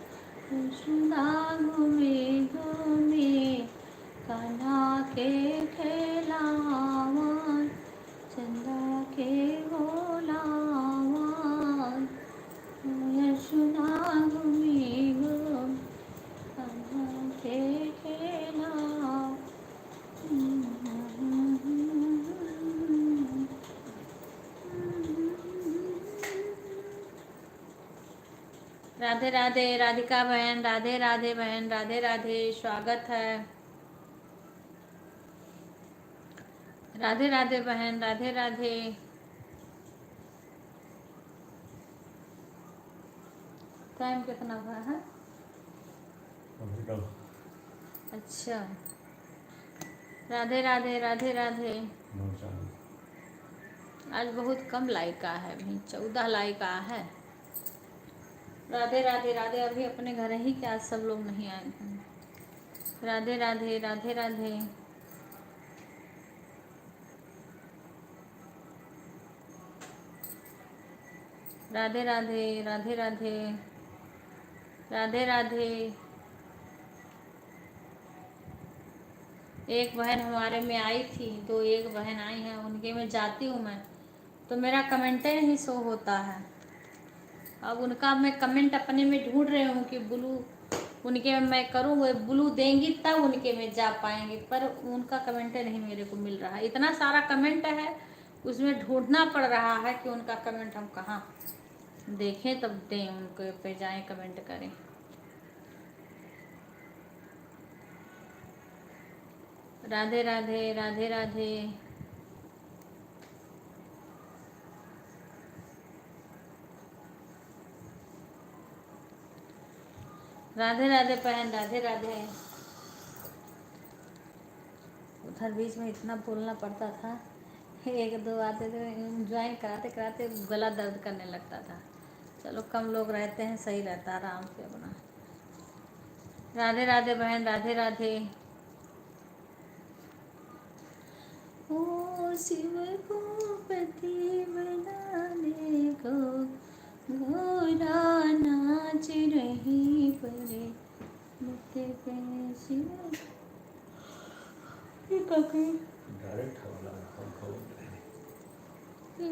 यशोदा घूमे घूमे, कान्हा के खेलावन, चंदा के बोलावन, यशोदा घूमे घूमे, कान्हा के खेलावन। राधे राधे राधिका बहन, राधे राधे बहन, राधे राधे, स्वागत है। राधे राधे बहन, राधे राधे। टाइम कितना हुआ है? अभी तो अच्छा। राधे राधे, राधे राधे। नौ चालीस। आज बहुत कम लाइक आ है भाई, चौदह लाइक आ है। राधे राधे, राधे। अभी अपने घर ही के आज सब लोग नहीं आए हैं। राधे राधे, राधे राधे। राधे राधे, राधे राधे, राधे राधे। एक बहन हमारे में आई थी, तो एक बहन आई है, उनके में जाती हूँ मैं, तो मेरा कमेंटे नहीं शो होता है। अब उनका मैं कमेंट अपने में ढूंढ रही हूँ कि ब्लू उनके में मैं करूँ, वो ब्लू देंगी तब उनके में जा पाएंगे, पर उनका कमेंटे नहीं मेरे को मिल रहा है। इतना सारा कमेंट है, उसमें ढूंढना पड़ रहा है कि उनका कमेंट हम कहाँ देखें, तब दें उनको, पे जाएं, कमेंट करें। राधे राधे, राधे राधे। राधे राधे बहन, राधे राधे। उधर बीच में इतना बोलना पड़ता था, एक दो आते थे, ज्वाइन कराते कराते गला दर्द करने लगता था। चलो, कम लोग रहते हैं, सही रहता, आराम से अपना। राधे राधे बहन, राधे राधे। ओ शिव को पति बनाने को घोड़ा नाच रही परे, मुझे पे शिव ये कभी डायरेक्ट हवा लगा, पंखा बंद है।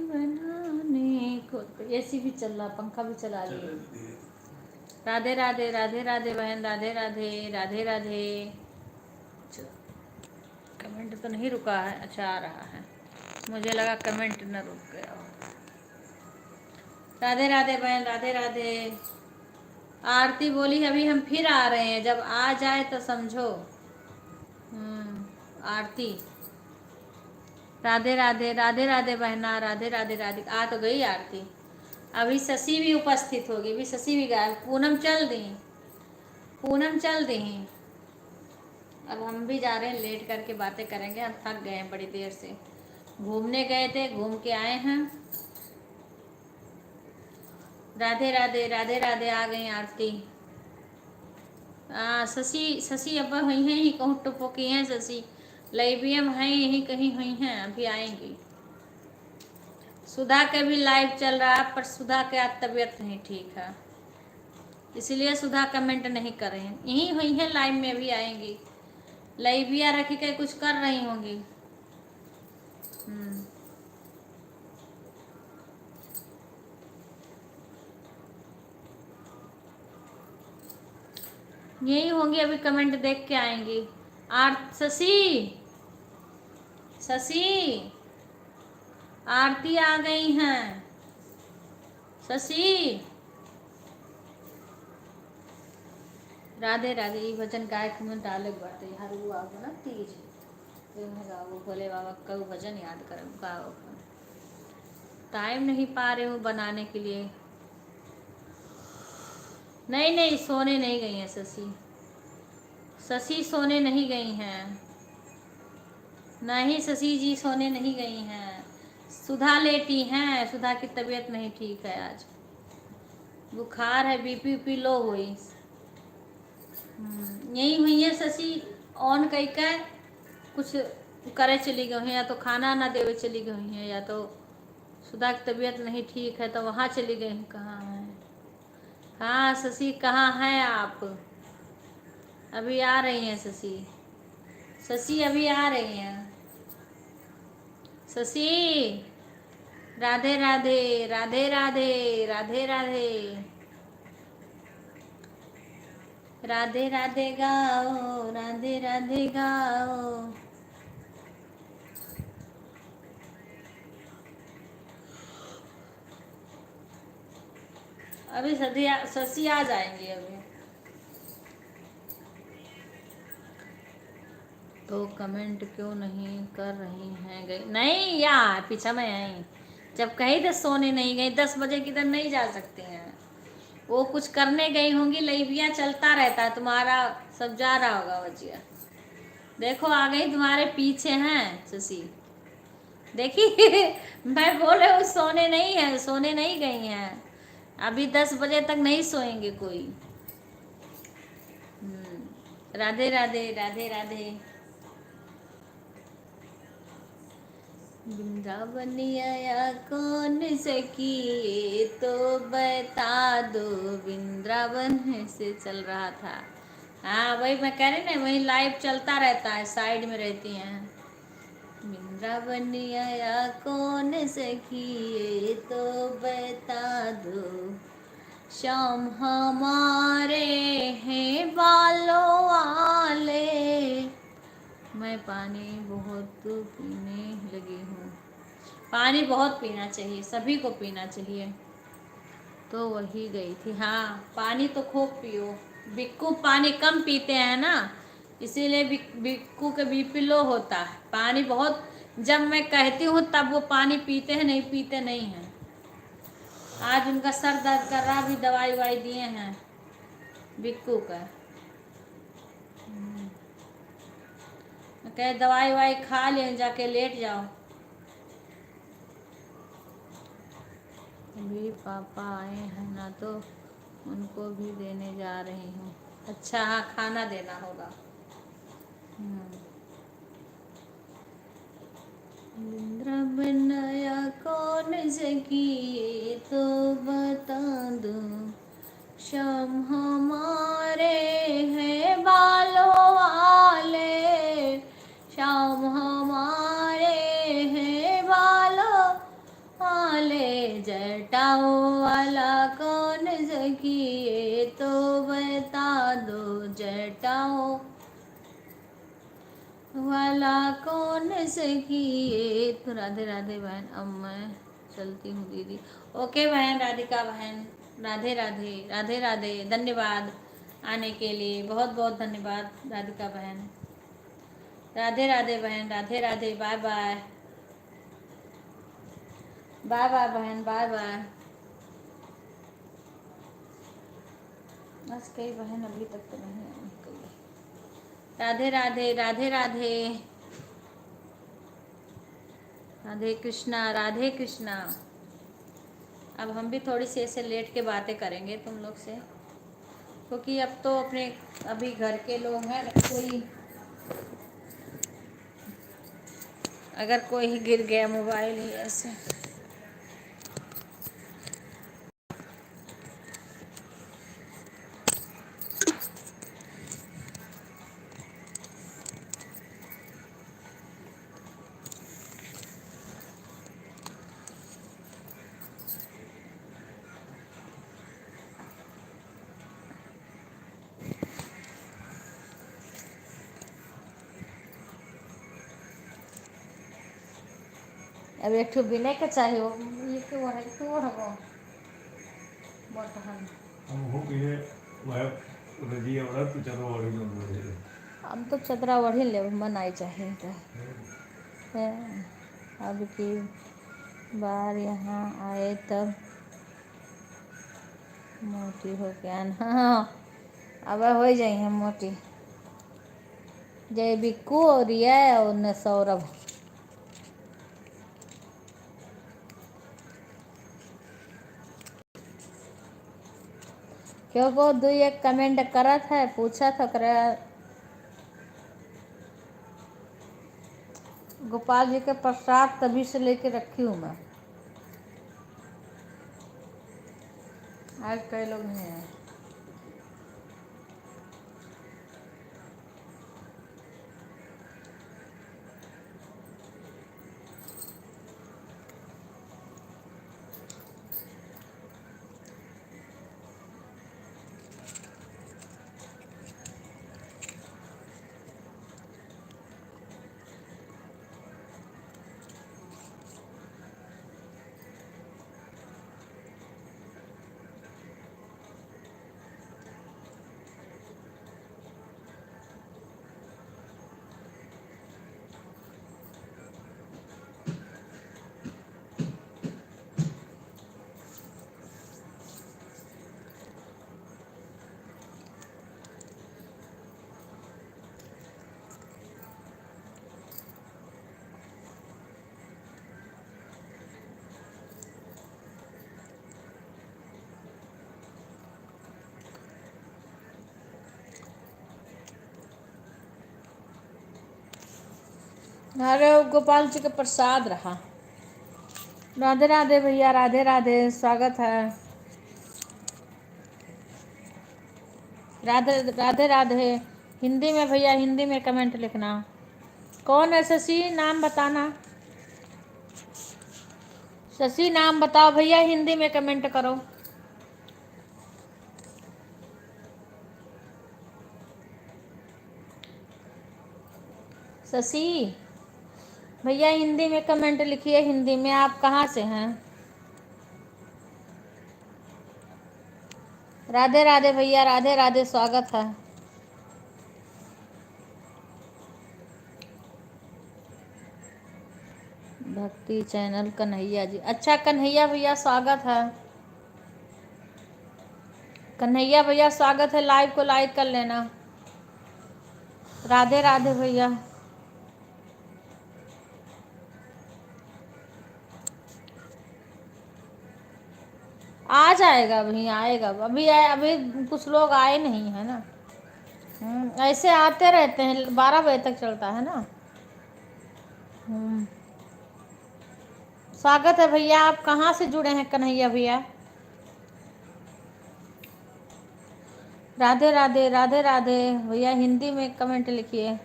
बनाने को तो एसी भी चल रहा, पंखा भी चला लिए। चल दिए। राधे राधे, राधे राधे बहन, राधे राधे, राधे राधे। अच्छा, कमेंट तो नहीं रुका है, अच्छा आ रहा है, मुझे लगा कमेंट न रुक गया हो। राधे राधे बहन, राधे राधे। आरती बोली, "अभी हम फिर आ रहे हैं, जब आ जाए तो समझो।" हम्म, आरती। राधे राधे, राधे राधे बहना, राधे राधे राधे। आ तो गई आरती। अभी शशि भी उपस्थित होगी, अभी शशि भी गायब। पूनम चल दी, पूनम चल दी। अब हम भी जा रहे हैं, लेट करके बातें करेंगे, हम थक गए हैं बड़ी देर से। घूमने गए थे, घूम के आए हैं। राधे राधे, राधे राधे। आ गई आरती। आ, शशि, शशि अब हुई हैं, ही कहूँ टुपुकी हैं शशि। लाइव में हैं, यहीं कहीं हुई हैं, अभी आएंगी। सुधा के भी लाइव चल रहा है, पर सुधा के आज तबीयत नहीं ठीक है, इसीलिए सुधा कमेंट नहीं कर रही हैं। यहीं हुई हैं, लाइव में भी आएंगी। लाइविया रखी के कुछ कर रही होंगी। हम्म। यही होंगी, अभी कमेंट देख के आएंगी। आर-, शशि, शशि, आरती आ गई हैं। शशि, राधे राधे। ई भजन गायक में डाले के बाटे, हर वो आवे ना तीज, एमे गाओ भोले बाबा का भजन याद करब, गाओ। टाइम नहीं पा रहे हूँ बनाने के लिए। नहीं, नहीं, सोने नहीं गई हैं शशि। शशि सोने नहीं गई हैं। नहीं, शशि जी सोने नहीं गई हैं, सुधा लेटी हैं। सुधा की तबीयत नहीं ठीक है आज, बुखार है, बीपी वीपी लो हुई। हम्म, यही हुई है शशि, on कई का कुछ करे चली गई हैं, या तो खाना ना देवे चली गई हैं, या तो सुधा की तबीयत नहीं ठीक है तो वहाँ चली गई हैं। कहाँ है? हाँ शशि, कहाँ हैं आप? अभी आ रही हैं शशि, शशि अभी आ रही हैं। शशि, राधे राधे, राधे राधे, राधे राधे। राधे राधे गाओ, राधे राधे गाओ। अभी शशि आ, शशि आ जाएंगे अभी। तो comment क्यों नहीं कर रही हैं? गई नहीं यार, पीछा में आई। जब कही तो सोने नहीं गई, दस बजे किधर नहीं जा सकती हैं। वो कुछ करने गई होंगी, लाइविया चलता रहता है तुम्हारा, सब जा रहा होगा बचिया। देखो आ गई, तुम्हारे पीछे हैं शशि। देखी मैं बोल रही हूँ सोने नहीं है, सोने नहीं गई हैं, अभी दस बजे तक नहीं सोएंगे कोई। हम्म, राधे राधे, राधे राधे। वृंदावन आया कौन सखी, ये तो बता दो। वृंदावन से चल रहा था। हाँ, वही मैं कह रही ना, वही live चलता रहता है, side में रहती हैं। वृंदावन आया कौन सखी, ये तो बता दो। श्याम हमारे हैं बालों वाले। मैं पानी बहुत पीने लगी हूँ। पानी बहुत पीना चाहिए, सभी को पीना चाहिए। तो वही गई थी। हाँ, पानी तो खूब पियो। बिक्कू पानी कम पीते हैं ना, इसीलिए बिक-, बिक्कू के बीपी लो होता है। पानी बहुत, जब मैं कहती हूँ तब वो पानी पीते हैं, नहीं पीते नहीं हैं। आज उनका सर दर्द कर रहा, अभी दवाई वाई दिए हैं बिक्कू का। हम्म। कहे दवाई वाई खा ले, जाके लेट जाओ। अभी पापा आए हैं ना, तो उनको भी देने जा रही हूँ। अच्छा, हाँ, खाना देना होगा। हम्म। वृंदावन आया कौन सखी, ये तो बता दो। श्याम हमारे हैं बालों वाले, श्याम हमारे हैं बालों वाले। जटाओं वाला कौन सखी, ये तो बता दो। जटाओं वाला कौन सखी, ये तो। राधे राधे बहन, अब मैं चलती हूँ दीदी। OK बहन, राधिका बहन, राधे राधे, राधे राधे। धन्यवाद आने के लिए, बहुत बहुत धन्यवाद राधिका बहन। राधे राधे बहन, राधे Radhe, bye bye। Bye bye बहन, bye bye। आज कई बहन अभी तक तो नहीं आई कई। राधे राधे, राधे राधे। राधे कृष्णा, राधे कृष्णा। अब हम भी थोड़ी सी ऐसे लेट के बातें करेंगे तुम लोग से, क्योंकि अब तो अपने, अभी घर के लोग हैं, कोई, अगर कोई गिर गया मोबाइल ही ऐसे। अब एक ठो बिने के चाही, वो, ये के ओढ़, के ओढ़बो। बटहन। हम हो के वह रजिया ओढ़ब तो चदरा ओढ़ी में बोले। हम तो चदरा ओढ़ी लेब, मन आई चाही तो। हम्म। हैं, अब की बार यहाँ आए तब मोटी होके आना। हाँ, अब हो जाई हम मोटी। जय बिक्कू और ये और न सौरभ। क्यों को दुई एक comment करत है, पूछत है, करे गोपाल जी के प्रसाद तभी से लेके रखी हूँ मैं। आज कई लोग नहीं आए। अरे, वो गोपाल जी के प्रसाद रहा। राधे राधे भैया, राधे राधे, स्वागत है। राधे राधे राधे। हिंदी में भैया, हिंदी में comment लिखना। कौन है शशि, नाम बताना। शशि, नाम बताओ भैया, हिंदी में comment करो। शशि भैया, हिंदी में comment लिखिए, हिंदी में। आप कहाँ से हैं? राधे राधे भैया, राधे राधे, स्वागत है। भक्ति channel कन्हैया जी। अच्छा कन्हैया भैया, स्वागत है। कन्हैया भैया, स्वागत है, live को like कर लेना। राधे राधे भैया। आ जाएगा, अभी आएगा, अभी आए, अभी कुछ लोग आए नहीं है ना। हम्म, ऐसे आते रहते हैं, बारह बजे तक चलता है ना। हम्म, स्वागत है भैया। आप कहाँ से जुड़े हैं कन्हैया भैया? राधे राधे, राधे राधे भैया। हिंदी में comment लिखिए।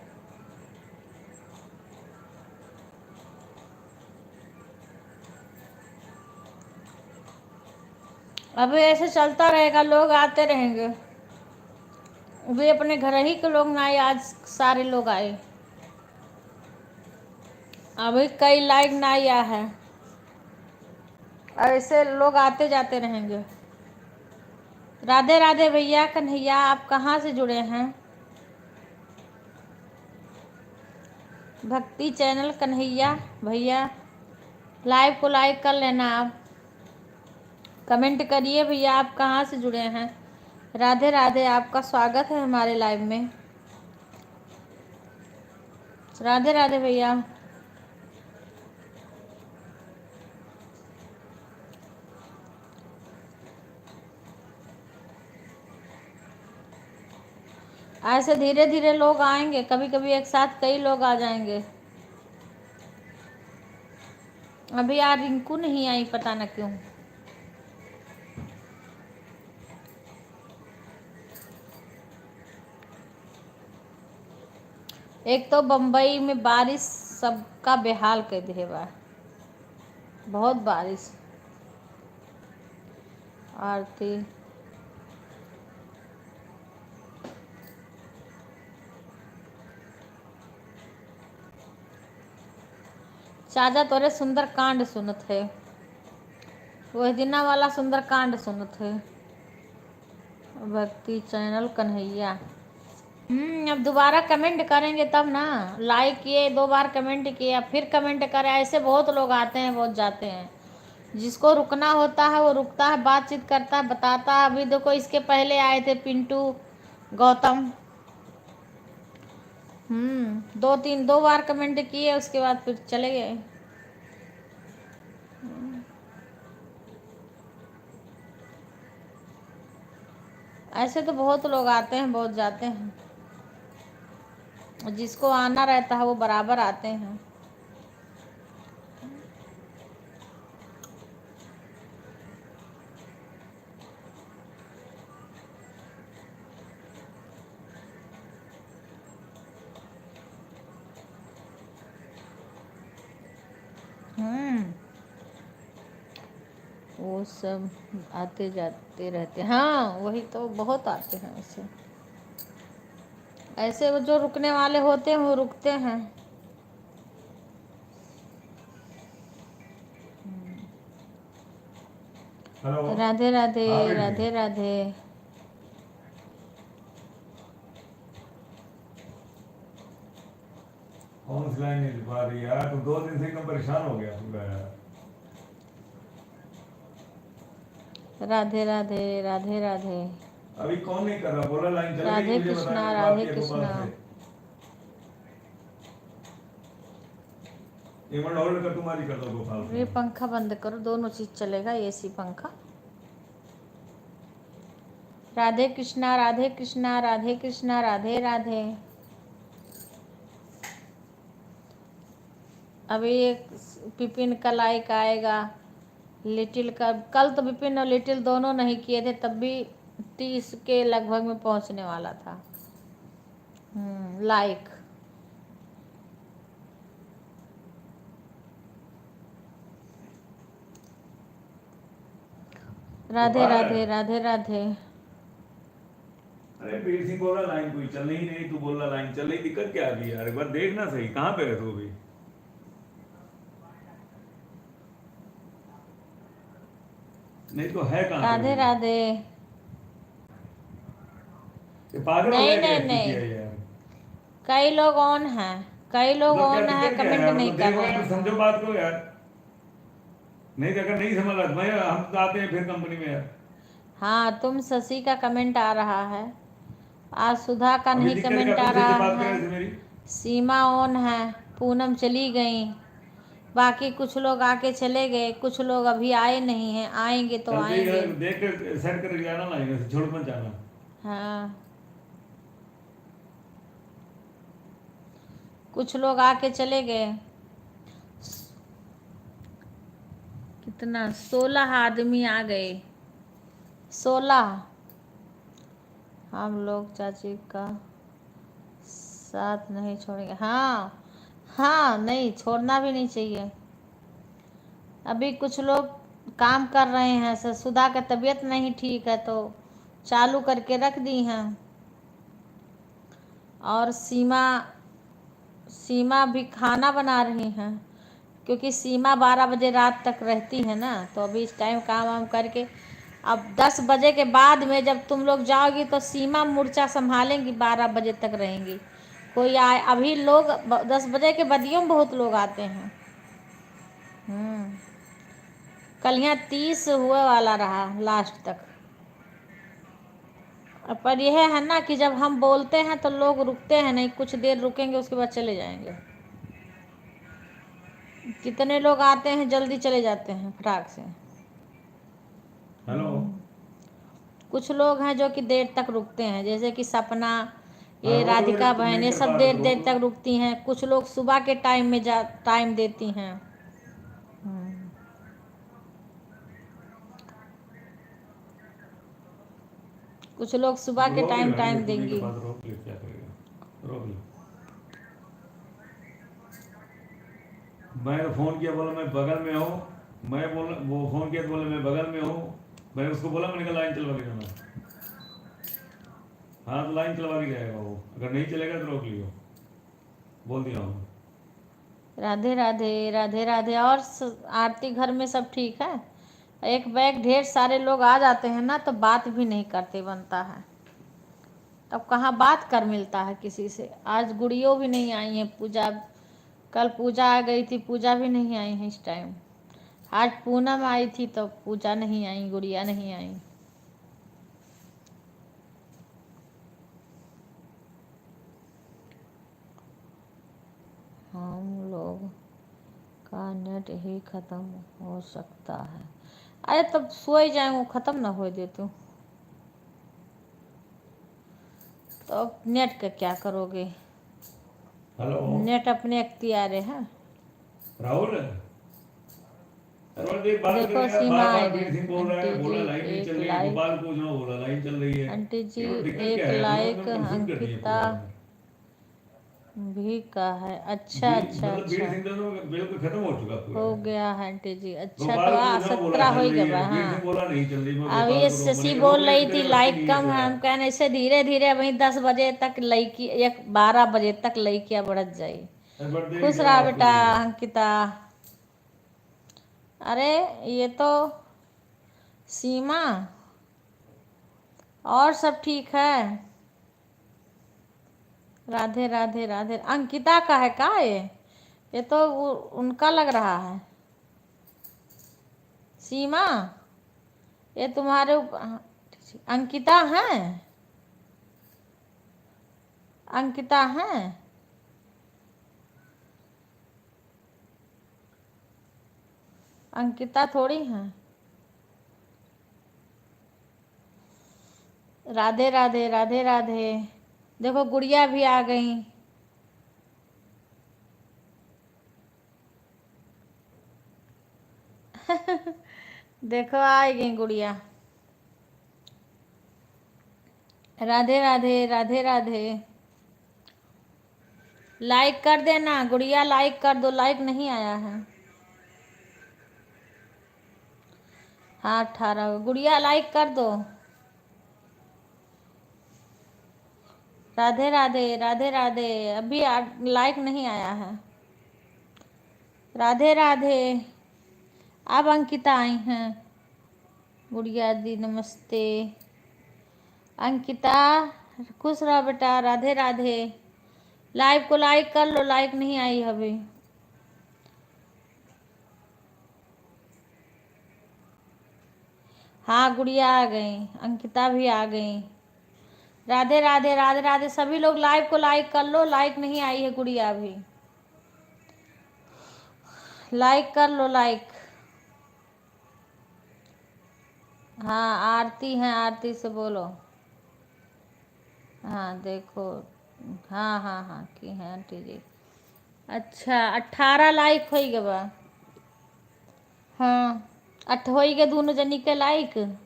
अब ऐसे चलता रहेगा, लोग आते रहेंगे। वे अपने घर ही के लोग ना आए, आज सारे लोग आए। अभी कई like ना आया है, ऐसे लोग आते जाते रहेंगे। राधे राधे भैया कन्हैया, आप कहाँ से जुड़े हैं? भक्ति channel कन्हैया भैया, live को like कर लेना आप। Comment करिए भैया, आप कहाँ से जुड़े हैं? राधे राधे, आपका स्वागत है हमारे live में। राधे राधे भैया। ऐसे धीरे धीरे लोग आएंगे, कभी कभी एक साथ कई लोग आ जाएंगे। अभी यार रिंकू नहीं आई, पता ना क्यों। एक तो बम्बई में बारिश सबका बेहाल कर दे बा, बहुत बारिश। आरती। चाचा तोरे सुंदरकांड सुनत है, वह दिना वाला सुंदरकांड सुनत है। भक्ति channel कन्हैया। हम्म, अब दोबारा comment करेंगे तब ना। Like किए, दो बार comment किए, अब फिर comment करें। ऐसे बहुत लोग आते हैं, बहुत जाते हैं। जिसको रुकना होता है वो रुकता है, बातचीत करता है, बताता है। अभी देखो, इसके पहले आए थे पिंटू गौतम, हम्म, दो तीन, दो बार कमेंट किए, उसके बाद फिर चले गए। ऐसे तो बहुत लोग आते हैं, बहुत जाते हैं। जिसको आना रहता है, वो बराबर आते हैं। हम्म, वो सब आते जाते रहते हैं। हाँ, वही तो, बहुत आते हैं ऐसे। ऐसे वो जो रुकने वाले होते हैं, वो रुकते हैं। हेलो। राधे राधे, हाँ, बेटी। राधे राधे। कौन सी लाइन नहीं पा रही यार, तू दो दिन से एकदम परेशान हो गया पूरा यार। राधे राधे, राधे राधे। अभी कौन नहीं कर रहा? बोला लाइन चल गई, राधे मुझे बता कृष्णा, दो, राधे बात किया गोपाल कृष्णा। से। एक मिनट होल्ड कर, तुम्हारी कर दो गोपाल से। ये पंखा बंद करो, दोनों चीज चलेगा, एसी पंखा। राधे कृष्णा, राधे कृष्णा, राधे कृष्णा, राधे राधे। अभी एक विपिन का लाइक आएगा, लिटिल का। कल तो विपिन और लिटिल दोनों नहीं किए थे, तब भी तीस के लगभग में पहुंचने वाला था। हम्म, लाइक। राधे गोपाल। राधे, राधे राधे। अरे, बीर सिंह बोल रहा लाइन कोई चल नहीं रही, तू बोल रहा लाइन चल रही, दिक्कत क्या आ गई यार? एक बार देखना सही, कहाँ पे है तू अभी? नहीं तो है कहाँ पे राधे अभी? राधे। ये पागल हो नहीं, गया क्या नहीं, इतनी नहीं। किया यार? कई लोग ऑन हैं, कई लोग मतलब क्या ऑन हैं, दिक्कत क्या कमेंट है? नहीं मतलब कर देखो रहे यार, हैं। समझो बात को यार। नहीं, अगर नहीं समझ रहा, मैं, हम तो आते हैं फिर कंपनी में यार। हाँ, तुम शशि का कमेंट आ रहा है, आज सुधा का अभी नहीं दिक्कत कमेंट क्या? आ तुम सही से रहा बात कर रहे है। थे मेरी। सीमा ऑन है, पूनम चली गई, बाकी कुछ लोग आके चले गए, कुछ लोग अभी आए नहीं हैं, आएंगे तो चल ठीक है, आएंगे। देख के सेट करके जाना ना, इधर से छोड़ मत जाना। हाँ। कुछ लोग आके चले गए। कितना? सोलह आदमी आ गए। सोलह। हम लोग चाची का साथ नहीं छोड़ेंगे। हाँ, हाँ, नहीं, छोड़ना भी नहीं चाहिए। अभी कुछ लोग काम कर रहे हैं, स-, सुधा का तबीयत नहीं ठीक है, तो चालू करके रख दी हैं। और सीमा, सीमा भी खाना बना रही हैं, क्योंकि सीमा बारह बजे रात तक रहती है ना, तो अभी इस टाइम काम वाम करके अब दस बजे के बाद में जब तुम लोग जाओगी, तो सीमा मोर्चा संभालेंगी, बारह बजे तक रहेंगी। कोई आए, अभी लोग ब-, दस बजे के बदियों में बहुत लोग आते हैं। हम्म, कल यहाँ तीस हुए वाला रहा लास्ट तक। पर यह है ना कि जब हम बोलते हैं तो लोग रुकते हैं नहीं, कुछ देर रुकेंगे, उसके बाद चले जाएंगे। कितने लोग आते हैं, जल्दी चले जाते हैं फटाक से। हेलो। हम्म। कुछ लोग हैं जो कि देर तक रुकते हैं, जैसे कि सपना, ये हाँ, वो तो राधिका बहन, ये सब देर देर तक रुकती हैं। कुछ लोग सुबह के टाइम में जा, टाइम देती हैं। हम्म। कुछ लोग सुबह के टाइम, टाइम देंगी। रोक ले, क्या करेगा? रोक ले। मैं तो फोन किया, बोला, "मैं बगल में हूँ।" मैं बोल, वो फोन किया तो बोले, "मैं बगल में हूँ।" मैंने उसको बोला, मैंने कहा, "लाइन चलवा के जाना।" हाँ, तो लाइन चलवा के जाएगा वो, अगर नहीं चलेगा तो रोक लियो, बोल दिया हूँ। राधे राधे, राधे राधे। और स-, आरती, घर में सब ठीक है? एक बैग ढेर सारे लोग आ जाते हैं ना, तो बात भी नहीं करते बनता है। तब कहाँ बात कर मिलता है किसी से। आज गुड़ियो भी नहीं आई है पूजा, कल पूजा आ गई थी, पूजा भी नहीं आई है इस टाइम। आज पूनम आई थी तो पूजा नहीं आई, गुड़िया नहीं आई। का नेट ही खतम हो सकता है? अरे, तब सोई जाए, वो खतम ना होए दे तू। तो अब नेट का क्या करोगे? हेलो। नेट अपने अख्तियार है। राहुल? अरे, बात देखो, कर रहे हैं, सीमा बार-बार आई बीर गई। सिंह बोल रहा है, आंटी बोला, जी, लाइन नहीं एक चल रही है। लाइक। गोपाल पूछ रहा हूँ, बोला, लाइन चल रही है। आंटी जी, ये दिक्कत एक क्या है? लाइक, मतलब, मैं confuse कर दिया अंकिता पूरा। भी का है। अच्छा, जी, अच्छा, मतलब, बीर अच्छा। सिंह तो बिल्कुल खत्म हो चुका पूरा। हो गया है आंटी जी। अच्छा, गोपाल तो आ, पूछ रहा हूँ, बोला, सत्रह चल हो ही रही गया, है। बीर हाँ। सिंह बोला, नहीं चल रही, मैं अब गोपाल ये को शशि मैंने बोला, बोल रही थी, इतनी लाइक नहीं कम है। है। हम कहने से धीरे धीरे, वहीं दस बजे तक लइकी, एक बारह बजे तक लइकिया बढ़त जाई। अरे, बढ़ते ही खुश जा रहा आपको बेटा, बोला। अंकिता। अरे, ये तो सीमा, और सब ठीक है? राधे, राधे, राधे। अंकिता का है का ये? ये तो उ-, उनका लग रहा है। सीमा, ये तुम्हारे उप-, हाँ, अंकिता है? अंकिता है? अंकिता थोड़ी है। राधे, राधे, राधे, राधे। देखो, गुड़िया भी आ गई। देखो, आ गई गुड़िया। राधे, राधे, राधे, राधे। लाइक कर देना गुड़िया, लाइक कर दो, लाइक नहीं आया है। हाँ, अठारह। गुड़िया, लाइक कर दो। राधे, राधे, राधे, राधे। अभी आ, लाइक नहीं आया है। राधे, राधे। अब अंकिता आई हैं। गुड़िया दी, नमस्ते। अंकिता, खुश रहो बेटा, राधे, राधे। लाइव को लाइक कर लो, लाइक नहीं आई अभी। हाँ, गुड़िया आ गई, अंकिता भी आ गई। राधे, राधे, राधे, राधे। सभी लोग लाइव को लाइक कर लो, लाइक नहीं आई है गुड़िया अभी। लाइक कर लो, लाइक। हाँ, आरती हैं, आरती से बोलो। हाँ, देखो। हाँ, हाँ, हाँ, की हैं आंटी जी। अच्छा, अठारह लाइक होई गवा। हाँ, अठ होई गए दोनों जनी के लाइक।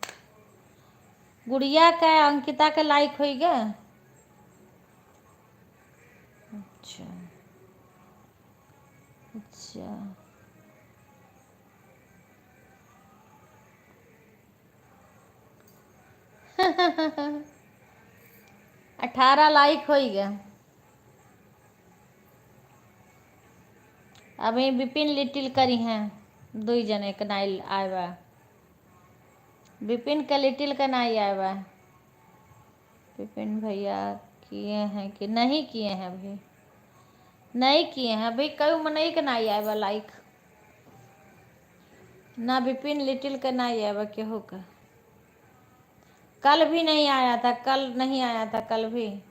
गुड़िया के, अंकिता के लाइक होई गए। अच्छा। अच्छा। अठारह लाइक होई गए। अभी विपिन लिटिल करी हैं, दुई जने के नाई आए बा। विपिन के लिटिल के नाई आए बा। विपिन भैया किए हैं कि नहीं किए हैं अभी? नहीं किए हैं अभी, कई मनई के नाई आए बा लाइक। ना विपिन लिटिल के नाई आए बा केहू का। कल भी नहीं आया था, कल नहीं आया था, कल भी।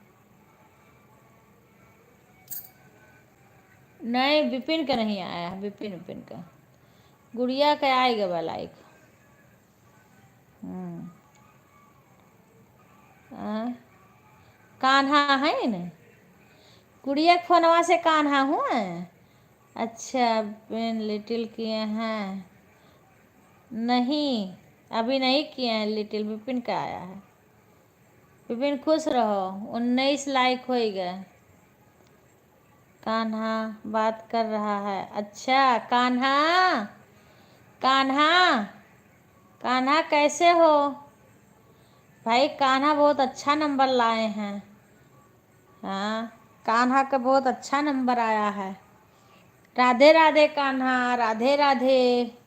नहीं, विपिन का नहीं आया, विपिन, विपिन का। गुड़िया के आए गवा लाइक। हम्म। आ, कान्हा है न? गुड़िया के फोनवा से कान्हा हुआ? अच्छा, विपिन लिटिल किए हैं? नहीं, अभी नहीं किए हैं लिटिल, विपिन का आया है। विपिन खुश रहो, उन्नीस लाइक होई गए। कान्हा बात कर रहा है। अच्छा, कान्हा, कान्हा, कान्हा कैसे हो? भाई, कान्हा बहुत अच्छा नंबर लाए हैं। हाँ, कान्हा का बहुत अच्छा नंबर आया है। राधे राधे कान्हा, राधे राधे।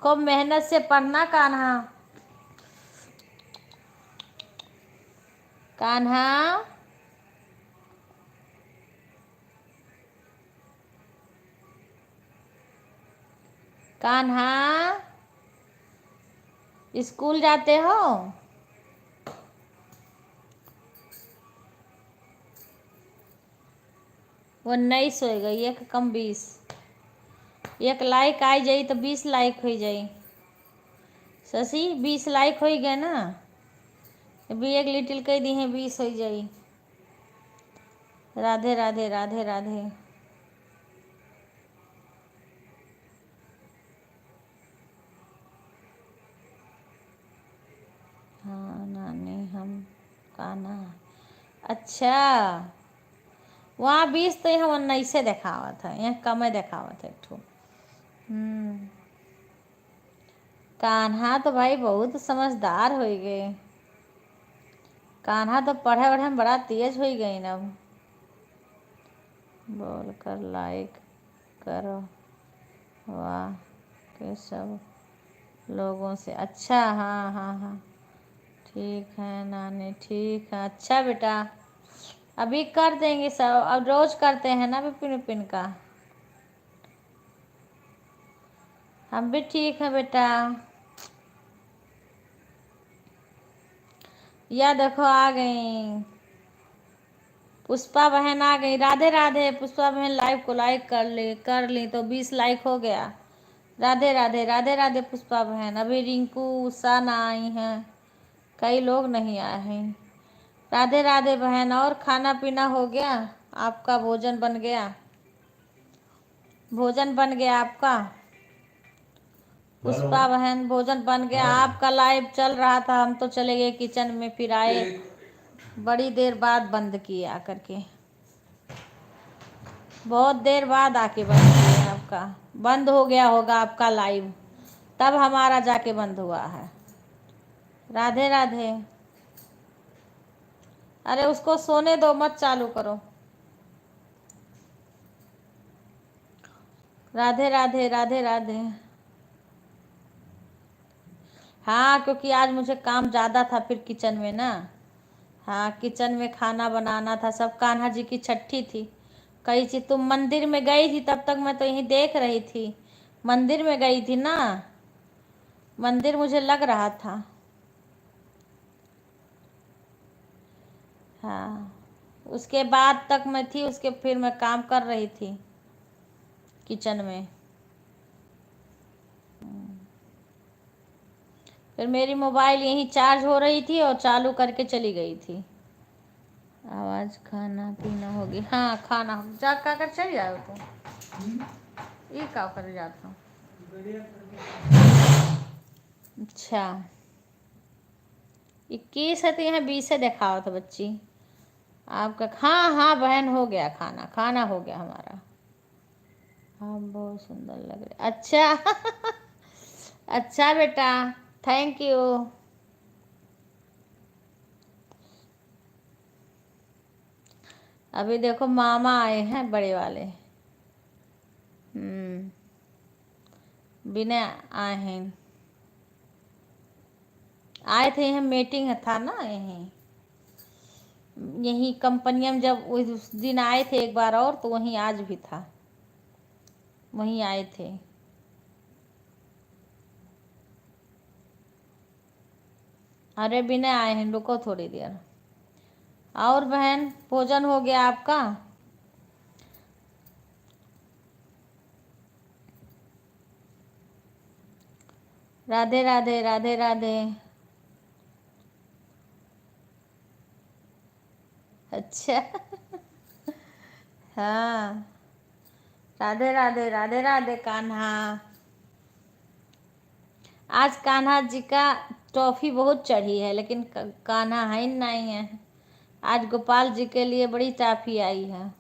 खूब मेहनत से पढ़ना कान्हा। कान्हा, कान्हा, स्कूल जाते हो? उन्नीस होएगा, एक कम बीस। एक like आई जाई तो बीस like होई जाई। शशि, बीस like होई गए ना, अभी एक little कह दी है, बीस होई जाई। राधे राधे, राधे राधे। हाँ नानी, हम कान्हा। अच्छा, वहाँ बीस तो यहाँ उन्नीसे देखावत है, यहाँ कमे देखावत है एक ठो। हम्म। कान्हा तो भाई बहुत समझदार होई गए। कान्हा तो पढ़े वढ़े में बड़ा तेज होई गई ना। बोलकर like करो, वाह, के सब लोगों से। अच्छा, हाँ, हाँ, हाँ, ठीक है नानी, ठीक है। अच्छा बेटा, अभी कर देंगे सब, अब रोज करते हैं ना विपिन, विपिन का। हम भी ठीक हैं बेटा। या देखो, आ गई पुष्पा बहन, आ गई। राधे राधे पुष्पा बहन, live को like कर ले, कर ली तो बीस like हो गया। राधे राधे, राधे राधे पुष्पा बहन। अभी रिंकू, उषा ना आई हैं, कई लोग नहीं आए हैं। राधे राधे बहन, और खाना पीना हो गया आपका? भोजन बन गया? भोजन बन गया आपका? पुष्पा बहन, भोजन बन गया आपका? Live चल रहा था, हम तो चले गए kitchen में, फिर आए, बड़ी देर बाद बंद किए आकर के, बहुत देर बाद आके बंद किए आपका। बंद हो गया होगा आपका live, तब हमारा जाके बंद हुआ है। राधे राधे। अरे उसको सोने दो, मत चालू करो। राधे राधे, राधे राधे। हाँ, क्योंकि आज मुझे काम ज़्यादा था फिर kitchen में ना। हाँ, kitchen में खाना बनाना था सब। कान्हा जी की छठी थी। कही थी, "तुम मंदिर में गई थी, तब तक मैं तो यहीं देख रही थी।" मंदिर में गई थी ना, मंदिर मुझे लग रहा था। हाँ, उसके बाद तक मैं थी, उसके फिर मैं काम कर रही थी kitchen में। हम्म। फिर मेरी mobile यहीं charge हो रही थी और चालू करके चली गई थी। आवाज खाना पीना होगी। हाँ, खाना हो जा, का कर चल जाओ तू। ई का कर जात हो? अच्छा, इक्कीस है तो यहाँ बीस है देखावत है बच्ची। आपका, हाँ, हाँ बहन, हो गया खाना, खाना हो गया हमारा। आप बहुत सुंदर लग रहे। अच्छा। अच्छा बेटा, thank you। अभी देखो, मामा आए हैं बड़े वाले। हम्म, विनय आए हैं। आए थे, यहाँ meeting था ना, यहीं, यहीं कंपनिया में। जब उस दिन आए थे एक बार और, तो वहीं आज भी था, वहीं आए थे। अरे विनय आए हैं, रुको थोड़ी देर। और बहन, भोजन हो गया आपका? राधे राधे, राधे राधे। अच्छा। हाँ, राधे राधे, राधे राधे कान्हा। आज कान्हा जी का टॉफी बहुत चढ़ी है, लेकिन क-, कान्हा है नहीं है। आज गोपाल जी के लिए बड़ी टॉफी आई है।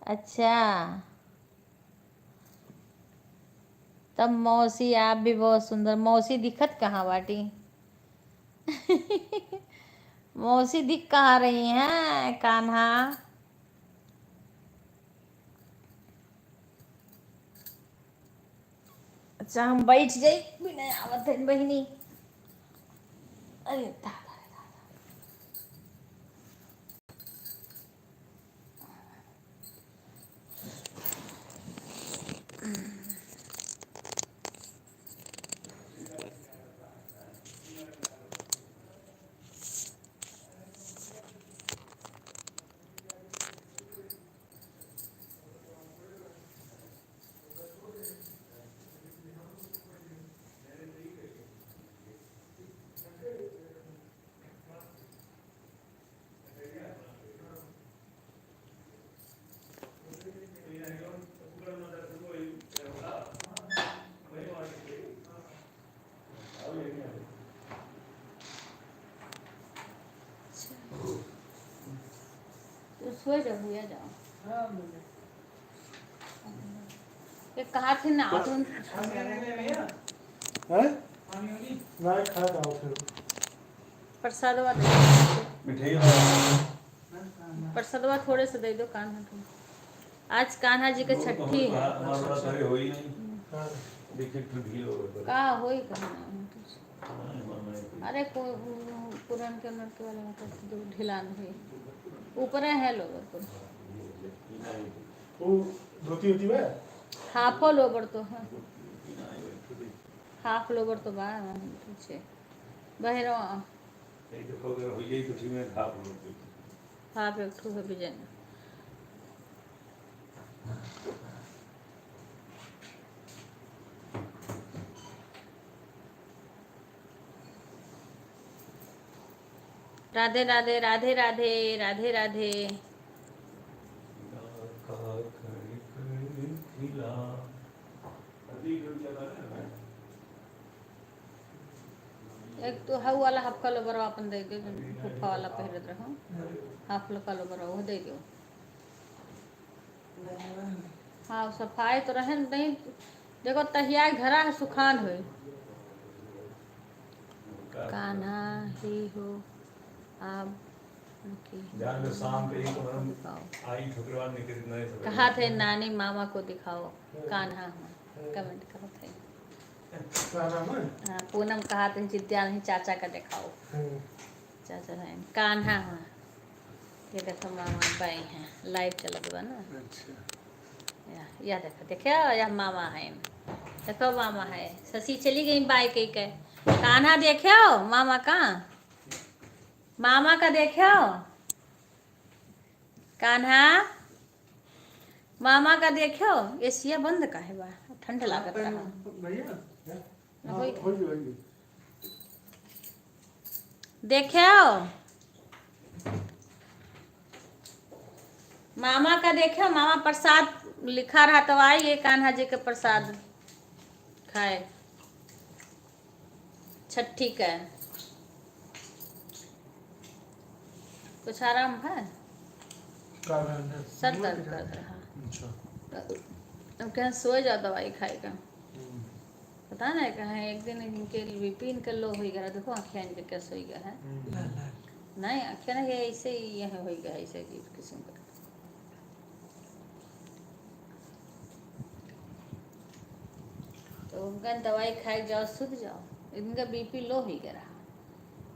अच्छा, तब मौसी, आप भी बहुत सुंदर। मौसी दिखत कहाँ बाटी? मौसी दिख कहाँ रही हैं कान्हा? अच्छा, हम बैठ जाई, विनय आवत है बहिनी। अरे दादा रे दादा। सो जाओ, भैया, जाओ। एक कहा थे ना, तुम हैं? नहीं, खा जाओ फिर। प्रसादवा दे। मिठाई वाला। प्रसादवा थोड़े से दे दो कान्हा के। आज कान्हा जी के छठी है। हमारा सारे होई नहीं। हाँ। देखिए, फिर भी हो गए। का होई, कहीं ना होई कुछ। अरे, को-, पुरनके नलके वाला होता तो ढिलान है। ऊपरे है लोवर कुल। वो धोती होती है? हाफो लोवर तो है। हाफ लोवर तो बा, पीछे। बहरवा। हाफ एक ठो है विजय। राधे राधे, राधे राधे, राधे राधे। एक तो हऊ वाला हफ्का लोबरवा अपन दे दे, जौन फुफ्फा वाला पहिरत रहो, हाफ का लोबरवा, वो दे दो। हाँ, सफाई तो रहे नहीं। देखो, तहिया घरा है, सुखान होई। कान्हा ही हो आप की जान लो, शाम के ही तो हम दिखाओ। आई ठुकरवा निकल नहीं सकते। कहा थे, नानी मामा को दिखाओ, कान्हा हो, comment करो थे। कान्हा में? हाँ, पूनम कहा थे, जिद्या नहीं, चाचा का दिखाओ। हम्म। चाचा है, कान्हा हो। ये देखो मामा बाई हैं, live चलत बा ना। अच्छा। या, या देखो, देखो, या मामा है। देखो मामा है, शशि चली गई बाई कही के। कान्हा देखो मामा का, मामा का देखो, कान्हा, मामा का देखो। एसिया बंद काहे बा? ठंड लागत रहा। भैया, ना, हाँ, होई। होई, होई। देखो, मामा का देखो, मामा प्रसाद लिखा रहा तो आई, ये कान्हा जी के प्रसाद खाए छठी का। कुछ आराम है? का भइल है? सर दर्द करत रहा। अच्छा। अब कहें सो जाओ दवाई खाए का। हम्म। पता नहीं कहें एक दिन इनके बीपी इनके low होई गया, देखो आँखें इनके कैसे होई गया है। हम्म। लाल, लाल। नहीं, आँखें नहीं, ये ऐसे ही यह होई गया, ऐसे अजीब किस्म का। तो उनका दवाई खाए जाओ, सुत जाओ, इनका बीपी low होई गया रहा,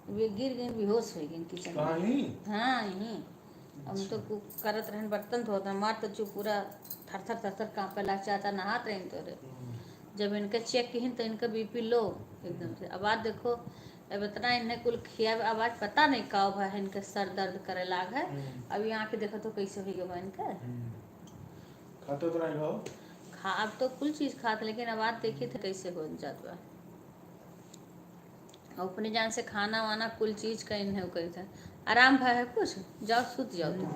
वे गिर गए, बेहोश होई गए kitchen में। कहाँ यहीं? हाँ, यहीं। हम तो अच्छा। कु-, करत रहन, बर्तन धोत रहन, हमार तो चुप पूरा थर थर थर थर कांपे लाग, चाचा नहात रहन तोरे। हम्म। जब इनका check किहिन तो इनका बीपी low एकदम से। अब बात देखो, अब इतना इन्हें कुल खिया, अब आज पता नहीं का हुआ है, इनका सर दर्द करे लाग है। हम्म। अब यहाँ के देखो तो कैसे होई गवा इनका। हम्म। खाते तो नहीं खाओ? खा, अब तो कुल चीज खात, लेकिन अब बात देखी थे कैसे हो जात बा। अपने जान से खाना वाना कुल चीज का इन्हें करी था। आराम भा है कुछ? जाओ सुत जाओ तुम।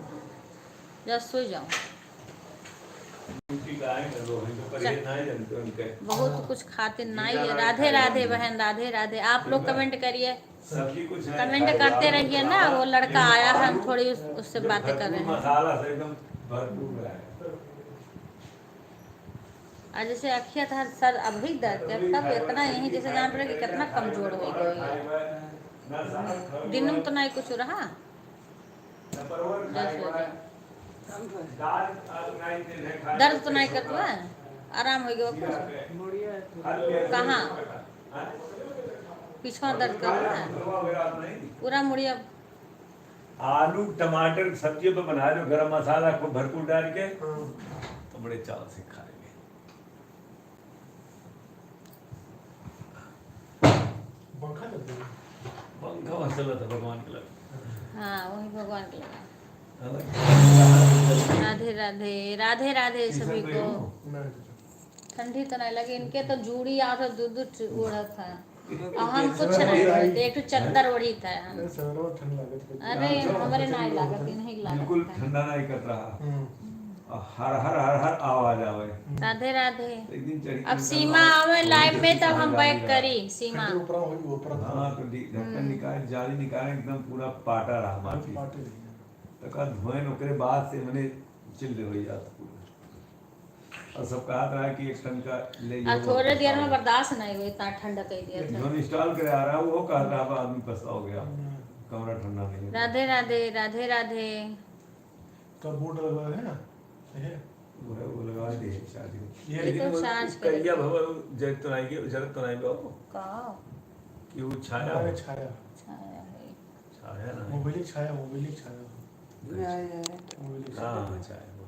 जाओ सो जाओ। उनकी गाय में लोग हैं, तो परहेज चल। नहीं जानते उनके। बहुत कुछ खाते नहीं है। राधे राधे बहन, राधे राधे। आप लोग comment करिए। सब्जी कुछ नहीं comment खाए। करते रहिए ना, वो लड़का आया है, हम थोड़ी उस-, उससे बातें कर रहे हैं। मसाला से एकदम भरपूर है। और जैसे अखिया था सर अभी दर्द, तब इतना यहीं जैसे जान पड़े कि कितना कमजोर हो गई है। दिन में तो नहीं कुछ रहा। दर्द तो नहीं करत बा, आराम हो गया कुछ। कहाँ? पिछवा दर्द करत बा? पूरा मुड़िया। आलू टमाटर की सब्जी पे बना लो, गरम मसाला खूब भरपूर डाल के, हाँ। तो बड़े चाव से खाएंगे। पंखा चलता है। पंखा वहाँ चला था, भगवान के लगे। हाँ, वही भगवान के लगे। अलग। राधे राधे, राधे राधे सभी को। ठंडी तो नहीं लगी, इनके तो जूड़ी और दो दो ठ-, ओढ़त है। और हम कुछ नहीं ओढ़ते, एक ठो चद्दर ओढ़ी था हम। अरे, हमरे नहीं लागत, इन्हीं लागत बिल्कुल है। ठंडा नहीं कर रहा। हम्म। हर हर हर हर आवाज आवे। राधे राधे। एक दिन चढ़ी अब सीमा आवे live में, तब हम back करी। सीमा। हाँ, तो ढक्कन निकाल, जाली निकाल, एकदम पूरा पाटा रहा माटी। तका धोएन, ओकरे बाद से मने चिल्ले हो जात पूरा। और सब कहत रहा कि एक टन का ले आ, लियो, थोड़े देर में बर्दाश्त नहीं हुई, इतना ठंडा कर दिया एक था। झोन install करे आ रहा, वो कहत रहा, "अब आदमी पछताओ गया, हम्म। कमरा ठंडा नहीं है।" राधे राधे, राधे राधे। का बोर्ड लगा है ना? ये? वो है, वो लगा दे शादी में। ये लेकिन तो वो चार्ज करे करिया थे। भवा, वो जरूरत तो नहीं, जरूरत तो नहीं बाबू। का? कि वो छाया अरे हो। छाया। छाया है। छाया ना। मोबाइल छाया, मोबाइल छाया। या, या, या। मोबाइल हाँ, छाया। हाँ, छाया हो।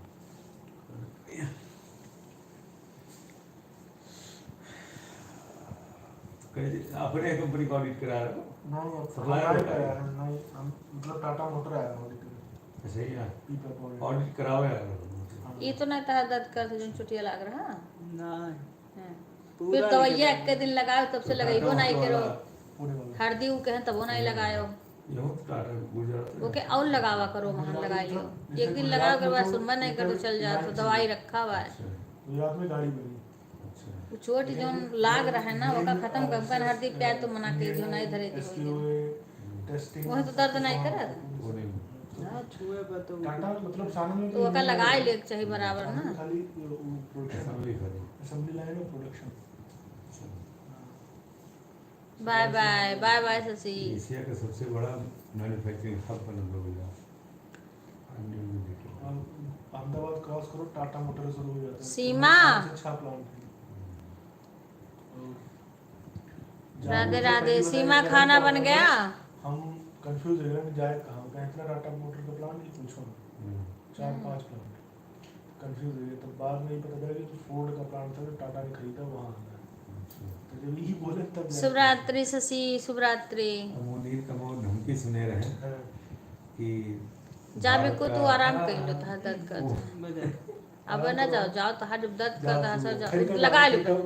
कहे, अपने कंपनी का audit करा रहे हो? नहीं, अब supplier हमारे होता है? करा रहे हैं, नहीं, हम, मतलब, टाटा मोटर आया है audit में। अच्छा, ये ना? पीपा का audit। Audit कराओ यार। हाँ। ये तो नहीं तहा दर्द करत, जो चुटिया लाग रहा? नहीं। हाँ। पूरा फिर दवाइया एक दिन लगाओ, तब से तो लगइबो टाटा नहीं मोटर करो। वाला। पूरे वाला। हरदी ऊ कहें, तबो नहीं लगायो। ये हो तो टाटा गुजरात में। ओके, और लगावा करो, वहाँ गुजरात में लगाइयो। तो जैसे एक दिन गुजरात लगाओ, ओकर में बाद तो सुनबा नहीं करो, चल जात, तो इलाज दवाई नहीं। रखा हुआ है। अच्छा। गुजरात में गाड़ी बनी। अच्छा। वो चोट लेकिन जौन जो लाग रहा है ना, जो ओका खत्म अ, कर, जैसे, अपन हरदी प्याज तो मना के जो नहीं धरे दी SQA, होई। Testing वही तो दर्द नहीं करत। वो नहीं। हाँ, छुए पर तो टाटा मतलब सामने तो ओका लगाए ले के चाहिए बराबर ना। खाली वो production। Assembly खाली। Assembly line और production। अच्छा। हाँ। Bye bye, bye bye Shashi. Asia का सबसे बड़ा manufacturing hub बनल बा भैया। और अहमदाबाद cross करो, टाटा मोटर शुरू हो जाता है। सीमा। पाँच से छह plant है। हम्म। और राधे राधे। सीमा, खाना बन गया? हम confuse हो गए कि जाए कहाँ, कहाँ इतना टाटा मोटर का plant कि पूछो ना। हम्म। चार हम्म। पाँच plant। Confuse हो गए, तब बाद में ये पता चला कि Ford का plant था, जो टाटा ने खरीदा, वहाँ आता है। अच्छा। तो जब यही बोले, तब जाके शुभ रात्रि शशि, शुभ रात्रि। अब वो नील कमल धमकी सुने रहे हाँ। कि जाबे भारत को का तू आराम कर लो, तहार दर्द करत। ओह। अब ना जाओ, जाओ, तहार जब दर्द जाओ करत है, तू। सर, जाओ। खरीदा लगा बा, लो। खरीदा बा,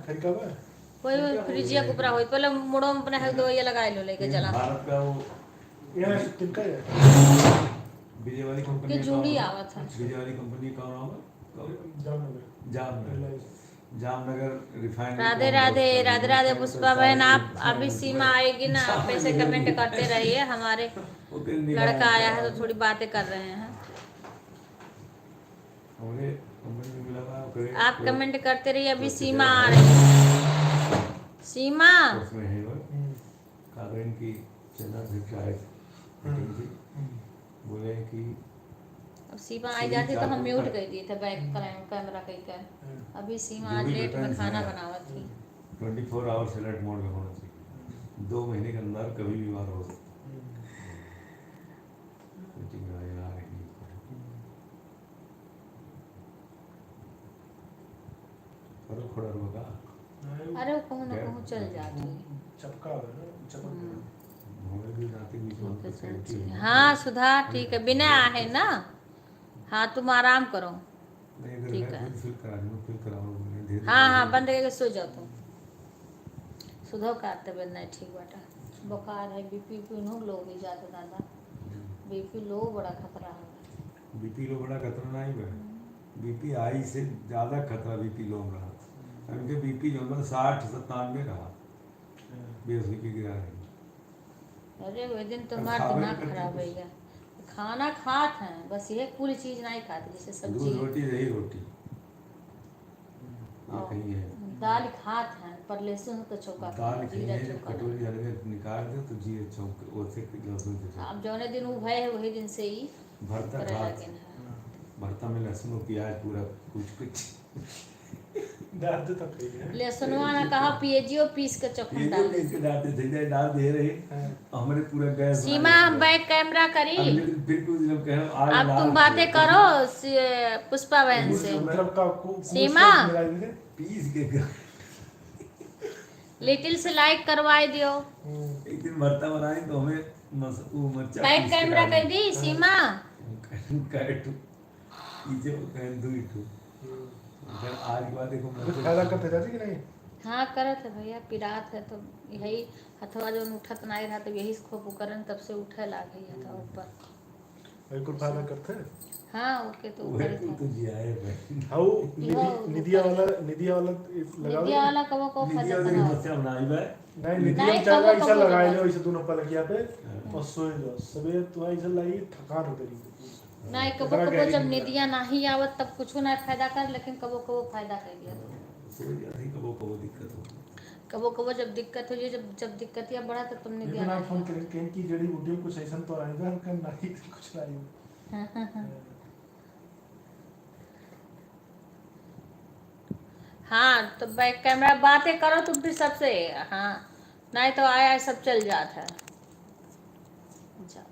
खरीदा बा। वही, वही फ्रिजिया के ऊपर होई। पहले मुड़ो में अपने है दो ये लगाए लो लेके ये चला। भारत का वो ये ना तिनका है। विजय वाली कंपनी के का जूड़ी नाम है? आवत है। विजय वाली कंपनी का नाम है? जामनगर। जामनगर। रिलायंस। जामनगर refinery राधे राधे, राधे राधे पुष्पा बहन, आप अभी सीमा आएगी ना, आप ऐसे comment करते रहिए, हमारे लड़का आया है तो थोड़ी बातें कर रहे हैं। हमरे कंपनी में मिला हुआ है, ओकरे आप तो comment करते रहिए, अभी तो सीमा आ रही है। सीमा। उसमें है वो। हम्म। का करें कि चंद्राध्यक्ष आए हम्म। meeting से। हम्म। बोले कि अब सीमा आई जाती तो हम mute कर दिए थे, back हम्म। कैम-, camera कहीं का। हम्म। अभी सीमा आज late में खाना बनावत थी। Twenty four hours alert mode में होना चाहिए। हम्म। दो महीने के अंदर कभी भी बीमार हो सकते। हम्म। Meeting में आ रही है। हम्म। अरे, खड़ा रहो का? अरे, वो कहूँ ना कहूँ चल जात है। चपका है ना, चपक गया। हम्म। हमारे भी रात में ठीक है, चल, ठीक है। हाँ, सुधा, ठीक है, बिना आहे ना? हाँ, तुम आराम करो। नहीं, अगर ठीक है। हाँ, हाँ, बंद करके सो जाओ तुम। सुधा का तबीयत नहीं ठीक बाटा। बुखार है, BP, BP इन्हों low हो जाता दादा। हम्म। BP low बड़ा खतरा है। BP low बड़ा खतरा नहीं बा। हम्म। BP high से ज्यादा खतरा BP low में रहा। हम्म। इनके BP जो है साठ सत्तानवे रहा। हम्म। बेहोशी के गिरा रही। अरे, वो दिन तो हमार दिमाग खराब है। खाना खात हैं, बस ये पूरी चीज नहीं खात, जैसे सब्जी। दूध रोटी, दही रोटी। ये और कहीं है। दाल खात हैं, पर लहसुन तो चौका दाल खात, जीरा चौका। कटोरी अलग निकाल दो तो जीरा चौक, ओसे लहसुन से चौक। अब जौने दिन वो भय है, वही दिन से ही भरता करे खात। लगे हैं। भरता में लहसुन और प्याज पूरा कुछ कुछ। डाल दे तो ठीक है। लहसुनवा ना कहा, पियजियो पीस के चोखन पियजियो डाल दे। पीस के डाल दे, धनिया डाल दे रहे। हाँ। हमरे पूरा गैस सीमा, हम back camera करी। अब लेकिन फिर कुछ लोग कहे, "आज अब तुम बातें करो, पुष्पा बहन से।" मतलब का, सीमा। पीस के कर। Little से like करवाए दियो। हम्म। एक दिन भरता बनाए तो हमें मस-, वो मरचा back camera कर दी, हाँ। सीमा। पीछे वो कहें दो ही ठो। हम्म। अगर आज के बाद देखो, कुछ फायदा करते जाते कि नहीं? हाँ, करत है भैया, पिरात है तो यही हथवा जौन उठत नाई रहा, तो यही से खोप करन, तब से उठे लागे हथवा ऊपर। वही कुल फायदा करते हैं? हाँ, ओके, तो वही ऊपर कुल था। तो जियाए भाई। हाँ, वो इहो निधि-, निधिया वाला, निधिया वाला लगाओ। निधिया वाला कबो को निधिया फायदा वाला करा। समस्या बनाई बा। नहीं, निधिया नहीं, में चाहे कबो ऐसा कबो लगाए लगाओ। लो, ऐसे दोनों पलकिया पे हाँ। और सोए जाओ। सवेरे तुम्हारी ऐसा लगी थकान उतरी। नहीं, कबो कबो जब निदिया नहीं आवत तब कुछ ना फायदा कर, लेकिन कबो कबो फायदा कर दिया। हाँ, समझ गया, नहीं, कबो कबो दिक्कत हो। कबो कबो जब दिक्कत हो, ये जब, जब दिक्कतिया बढ़ा तब तुम निदिया लेकिन आप फोन करें, कहें कि जड़ी बूटी में कुछ ऐसा तो आएगा, हम कहें नहीं, कुछ नहीं। हाँ, हाँ, हाँ। हाँ, तो बैक कैमरा बातें करो तुम भी सबसे। हाँ, नहीं तो आया सब चल जात है। जा।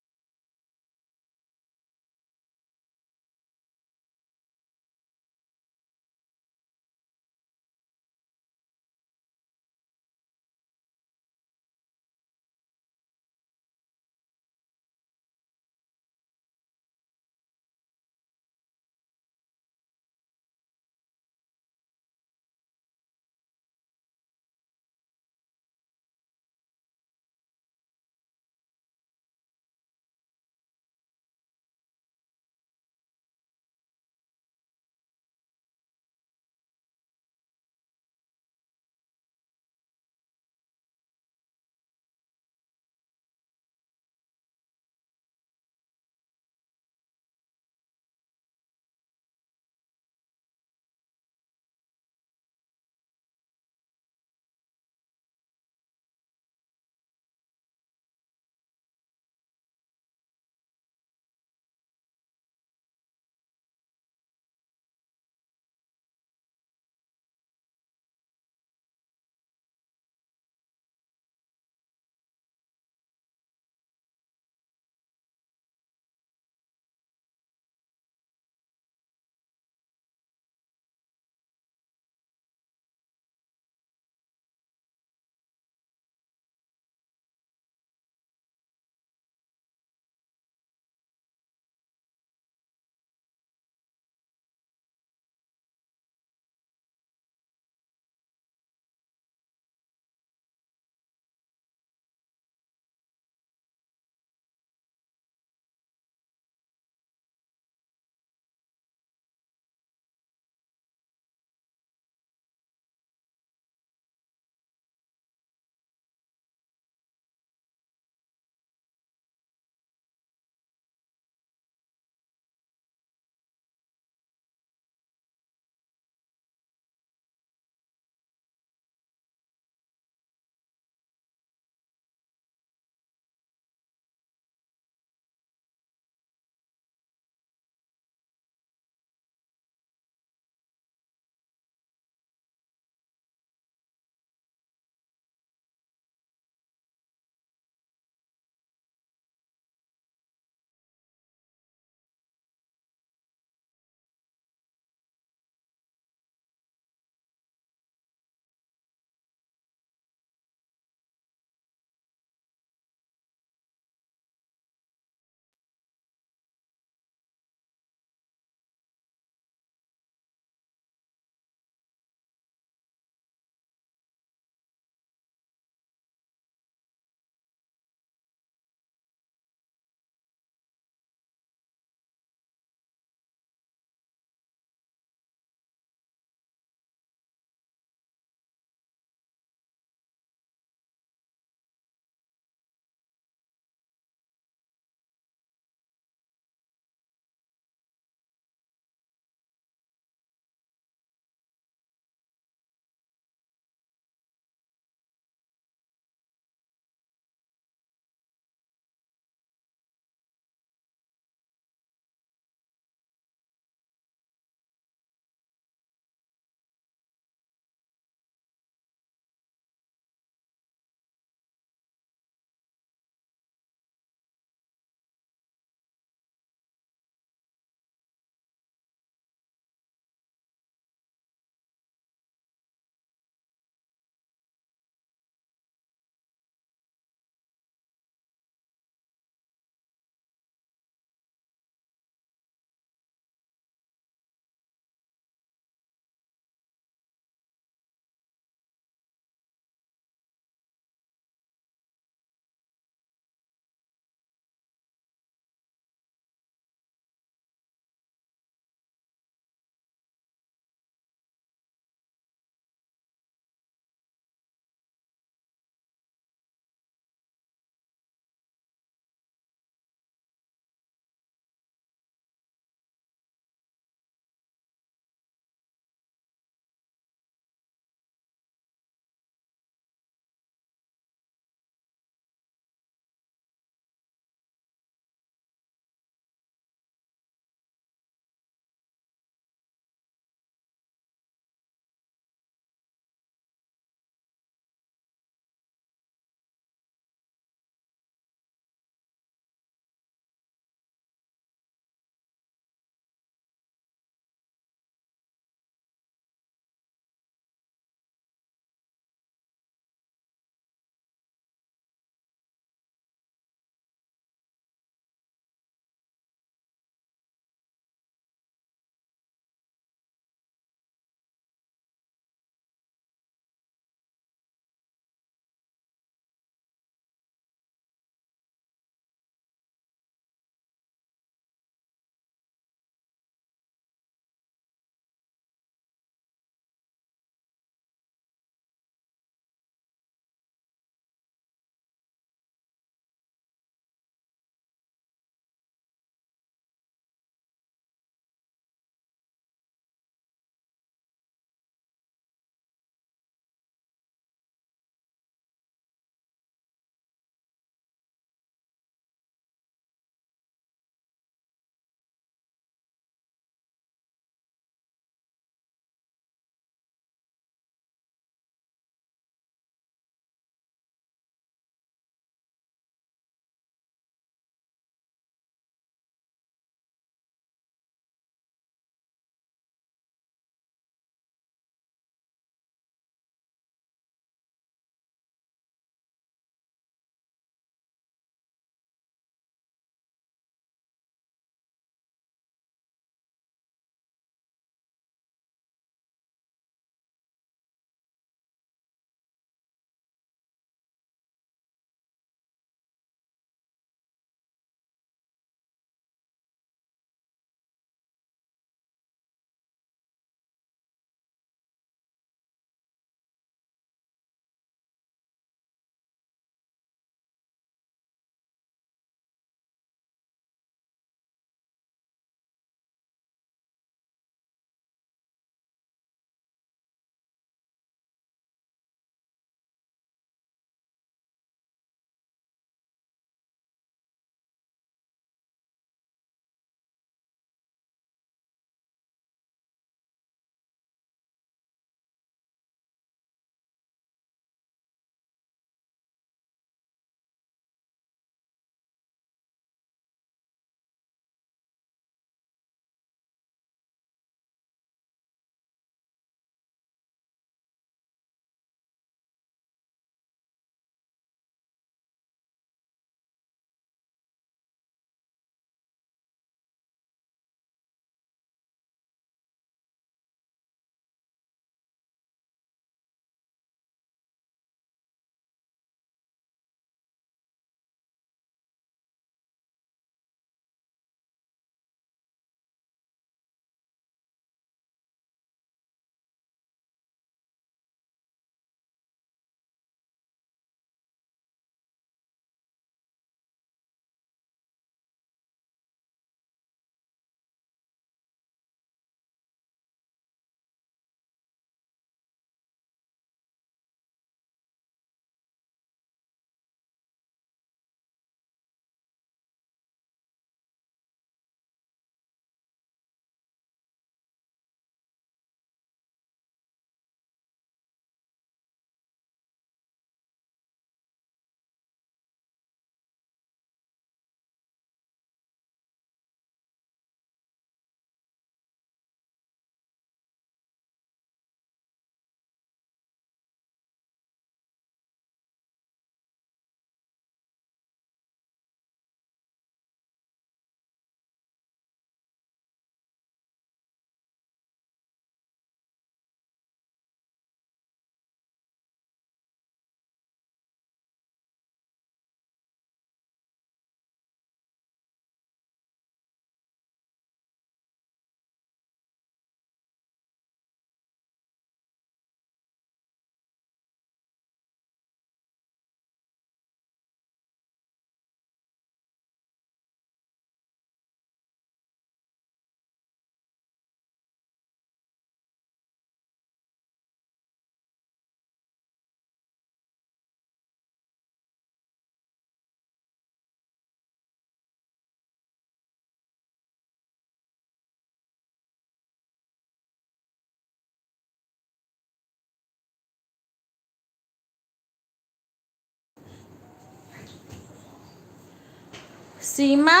सीमा,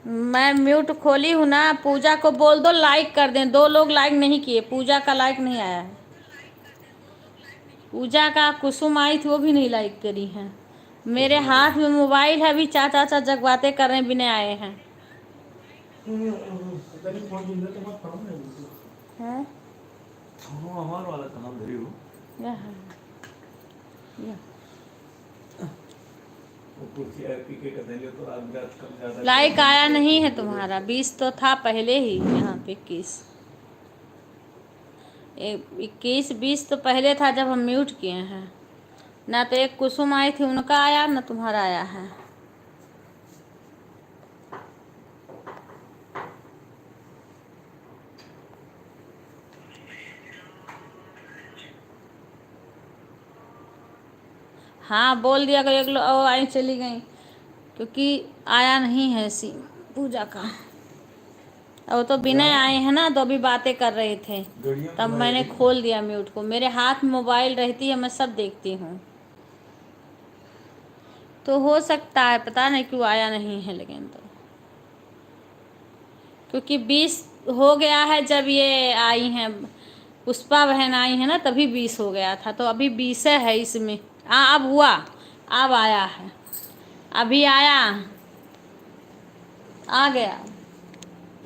मैं म्यूट खोली हूँ ना, पूजा को बोल दो लाइक कर दें। दो लोग लाइक नहीं किए, पूजा का लाइक नहीं आया है। पूजा का कुसुम आई थी, वो भी नहीं लाइक करी है। मेरे हाथ में मोबाइल है, अभी चाचा चाचा जगवाते कर रहे हैं, बिना आए हैं। हैं? हाँ, हमार वाला कहाँ धरी हो? यह है। यह। वो कुर्सी है, पी के कहते हैं, तो रात में रात कम ज्यादा लाइक आया नहीं है तुम्हारा, बीस तो था पहले ही यहाँ पे, इक्कीस। ए, इक्कीस, बीस तो पहले था जब हम म्यूट किए हैं। ना तो एक कुसुम आई थी, उनका आया, ना तुम्हारा आया है। हाँ, बोल दिया करो, एक लोग और आई चली गई, क्योंकि आया नहीं है सी पूजा का। और तो बिना आए हैं ना, तो अभी बातें कर रहे थे, तब मैंने खोल दिया म्यूट को। मेरे हाथ में मोबाइल रहती है, मैं सब देखती हूँ। तो हो सकता है, पता नहीं क्यों आया नहीं है, लेकिन तो क्योंकि बीस हो गया है, जब ये आई हैं, पुष्पा बहन आई है ना, तभी बीस हो गया था, तो अभी बीस है इसमें। आ, अब हुआ, अब आया है, अभी आया, आ गया।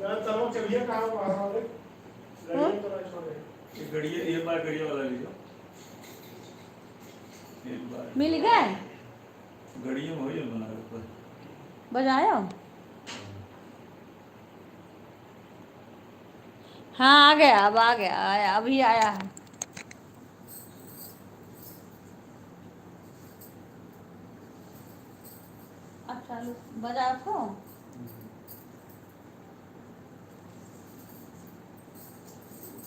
यार, चलो, चलिए, कहाँ हो, कहाँ हो? हम्म? ये गड़िया, ये बार गड़िया वाला लीजिए। एक बार। मिल गए? गड़िया में वही बना रहता है। बजायो? हाँ, आ गया, अब आ गया, आया, अभी आया है। अब चालू, बजा तो।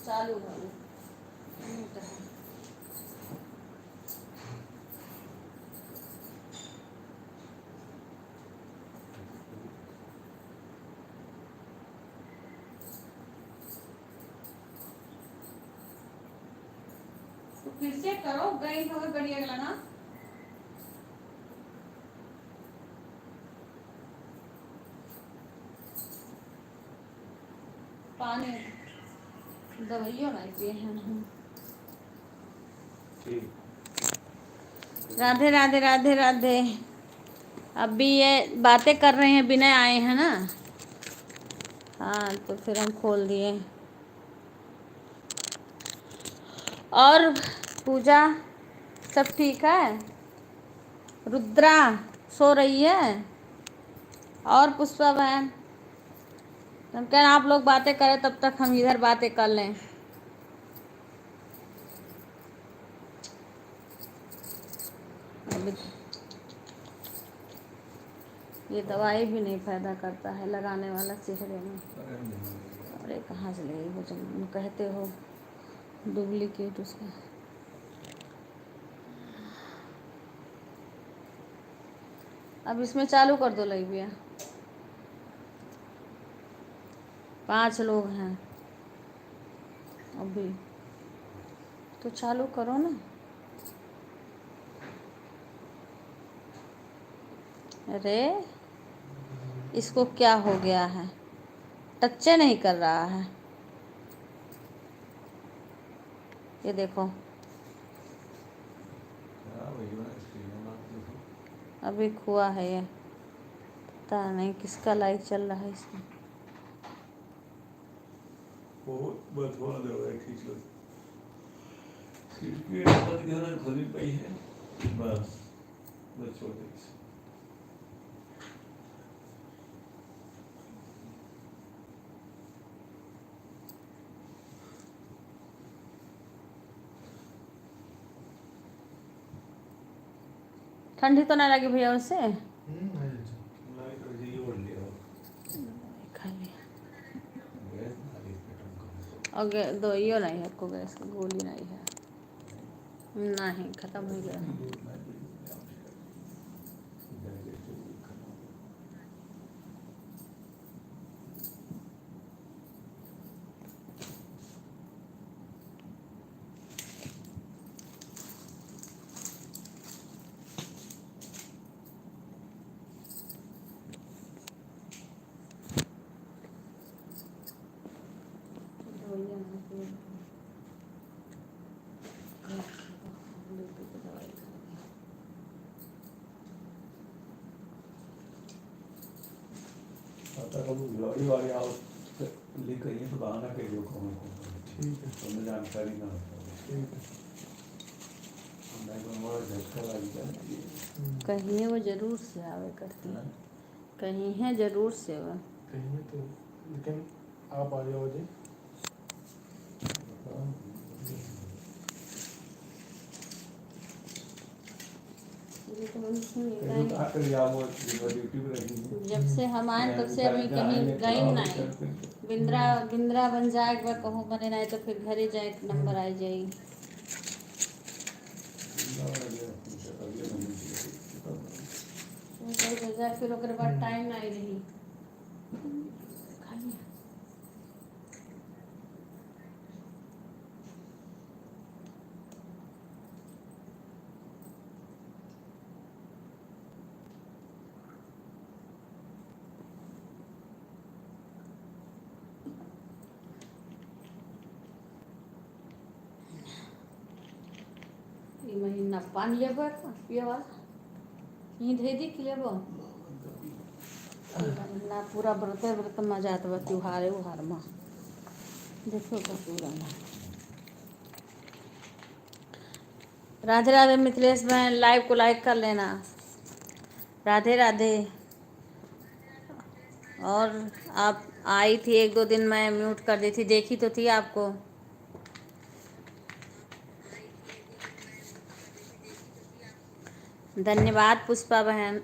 चालू हो गया। तो फिर से करो, गई तो बढ़िया लगा। पानी, दवाइयों नहीं पिए हैं हम। राधे, राधे, राधे, राधे। अभी ये बातें कर रहे हैं, बिना आए हैं ना। हाँ, तो फिर हम खोल दिए। और पूजा, सब ठीक है? रुद्रा सो रही है? और पुष्पा बहन, हम कह रहे हैं, आप लोग बातें करें, तब तक हम इधर बातें कर लें। अभी ये दवाई भी नहीं फायदा करता है लगाने वाला चेहरे में। अरे, कहाँ से लेगी वो, जब कहते हो डुप्लीकेट उसका। अब इसमें चालू कर दो लाइव भैया। पाँच लोग हैं अभी, तो चालू करो ना। अरे, इसको क्या हो गया है, टच्चे नहीं कर रहा है। ये देखो, अभी खुआ है ये, पता नहीं किसका लाइव चल रहा है इसमें। बहुत बथुआ दवाई खींच लो। खिड़की बंद करना खुली पई है। बस, बस छोड़ दे इसे। ठंडी तो ना लगी भैया उससे? हम्म, नहीं, अच्छा। नहीं, तो ये ओढ़ लिया हो। खा लिया। गैस ना, अभी पेट में कम है। और गै-, दवाइयो नहीं है, आपको गैस की गोली नहीं है। नहीं, खत्म हो गया। अब तक हम लौड़ी वाले आओ, तो ले कहिए तो बहाना कह दियो कौन कौन। ठीक है। तो हमें जानकारी ना हो। ठीक है। हम भाई को हमारा झटका लग गया। हम्म। कहिए वो जरूर से आवे करती। हाँ। कहीं है जरूर से वो। कहीं है तो, लेकिन आप आ जाओ जी। ये तो हम सुनिए, ये तो का करिए, आप वो ड्यूटी पे रही हैं। जब से हम आए, तब से अभी कहीं गई नहीं। बिंद्रा, बिंद्रा बन जाए एक बार कहूँ बने नहीं तो फिर घरे जाए, नंबर आ जाई। फिर ओकरे बाद टाइम नहीं रही। ई महीना पान लेबो का पिए वाला? यहीं धे दी कि लेबो? ना, पूरा व्रते व्रत में जात बा, त्योहारे उहार में। देखो तो पूरा ना। राधे राधे मिथिलेश बहन, लाइव को लाइक कर लेना। राधे राधे। और आप आई थी एक दो दिन, मैं म्यूट कर दी थी, देखी तो थी आपको। धन्यवाद पुष्पा बहन।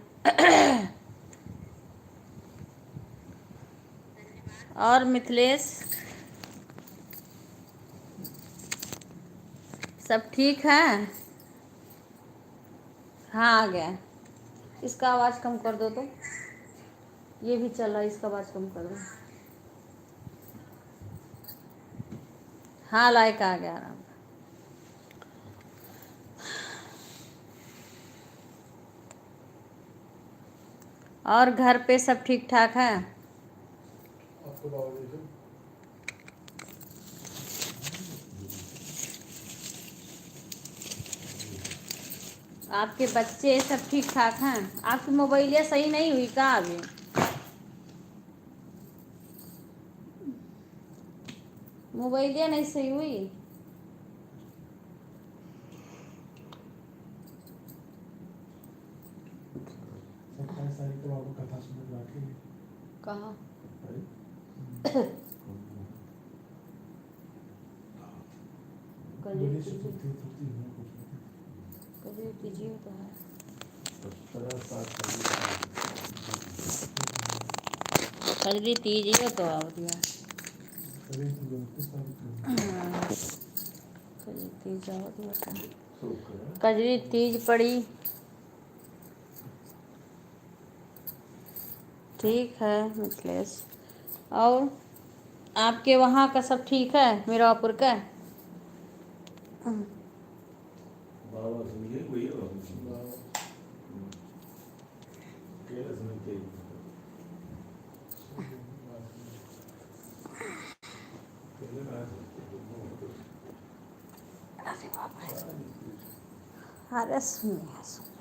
और मिथिलेश, सब ठीक है? हाँ, आ गया। इसका आवाज़ कम कर दो तो। ये भी चल रहा है, इसका आवाज़ कम कर दो। हाँ, लाइक आ गया आराम। और घर पे सब ठीक ठाक है? आपके बाबा जी से? आपके बच्चे सब ठीक ठाक हैं? आपकी मोबाइलिया सही नहीं हुई का अभी? मोबाइलिया नहीं सही हुई। सत्ताईस तारीख को आपको कथा सुनने बाकी है। कहाँ? अरे? कजरी तीजी। कजरी तीजी तो है। कजरी तीजी तो आवत बा। हाँ। कजरी तीज आवत बा। कजरी तीज पड़ी। ठीक है मिथिलेश, और आपके वहाँ का सब ठीक है मिर्जापुर का? बाबा सुनिए, कोई है बाबा? बाबा। केला सुनते हैं। केला कहाँ से? अरे बाप रे। अरे सुनिए, सुनिए।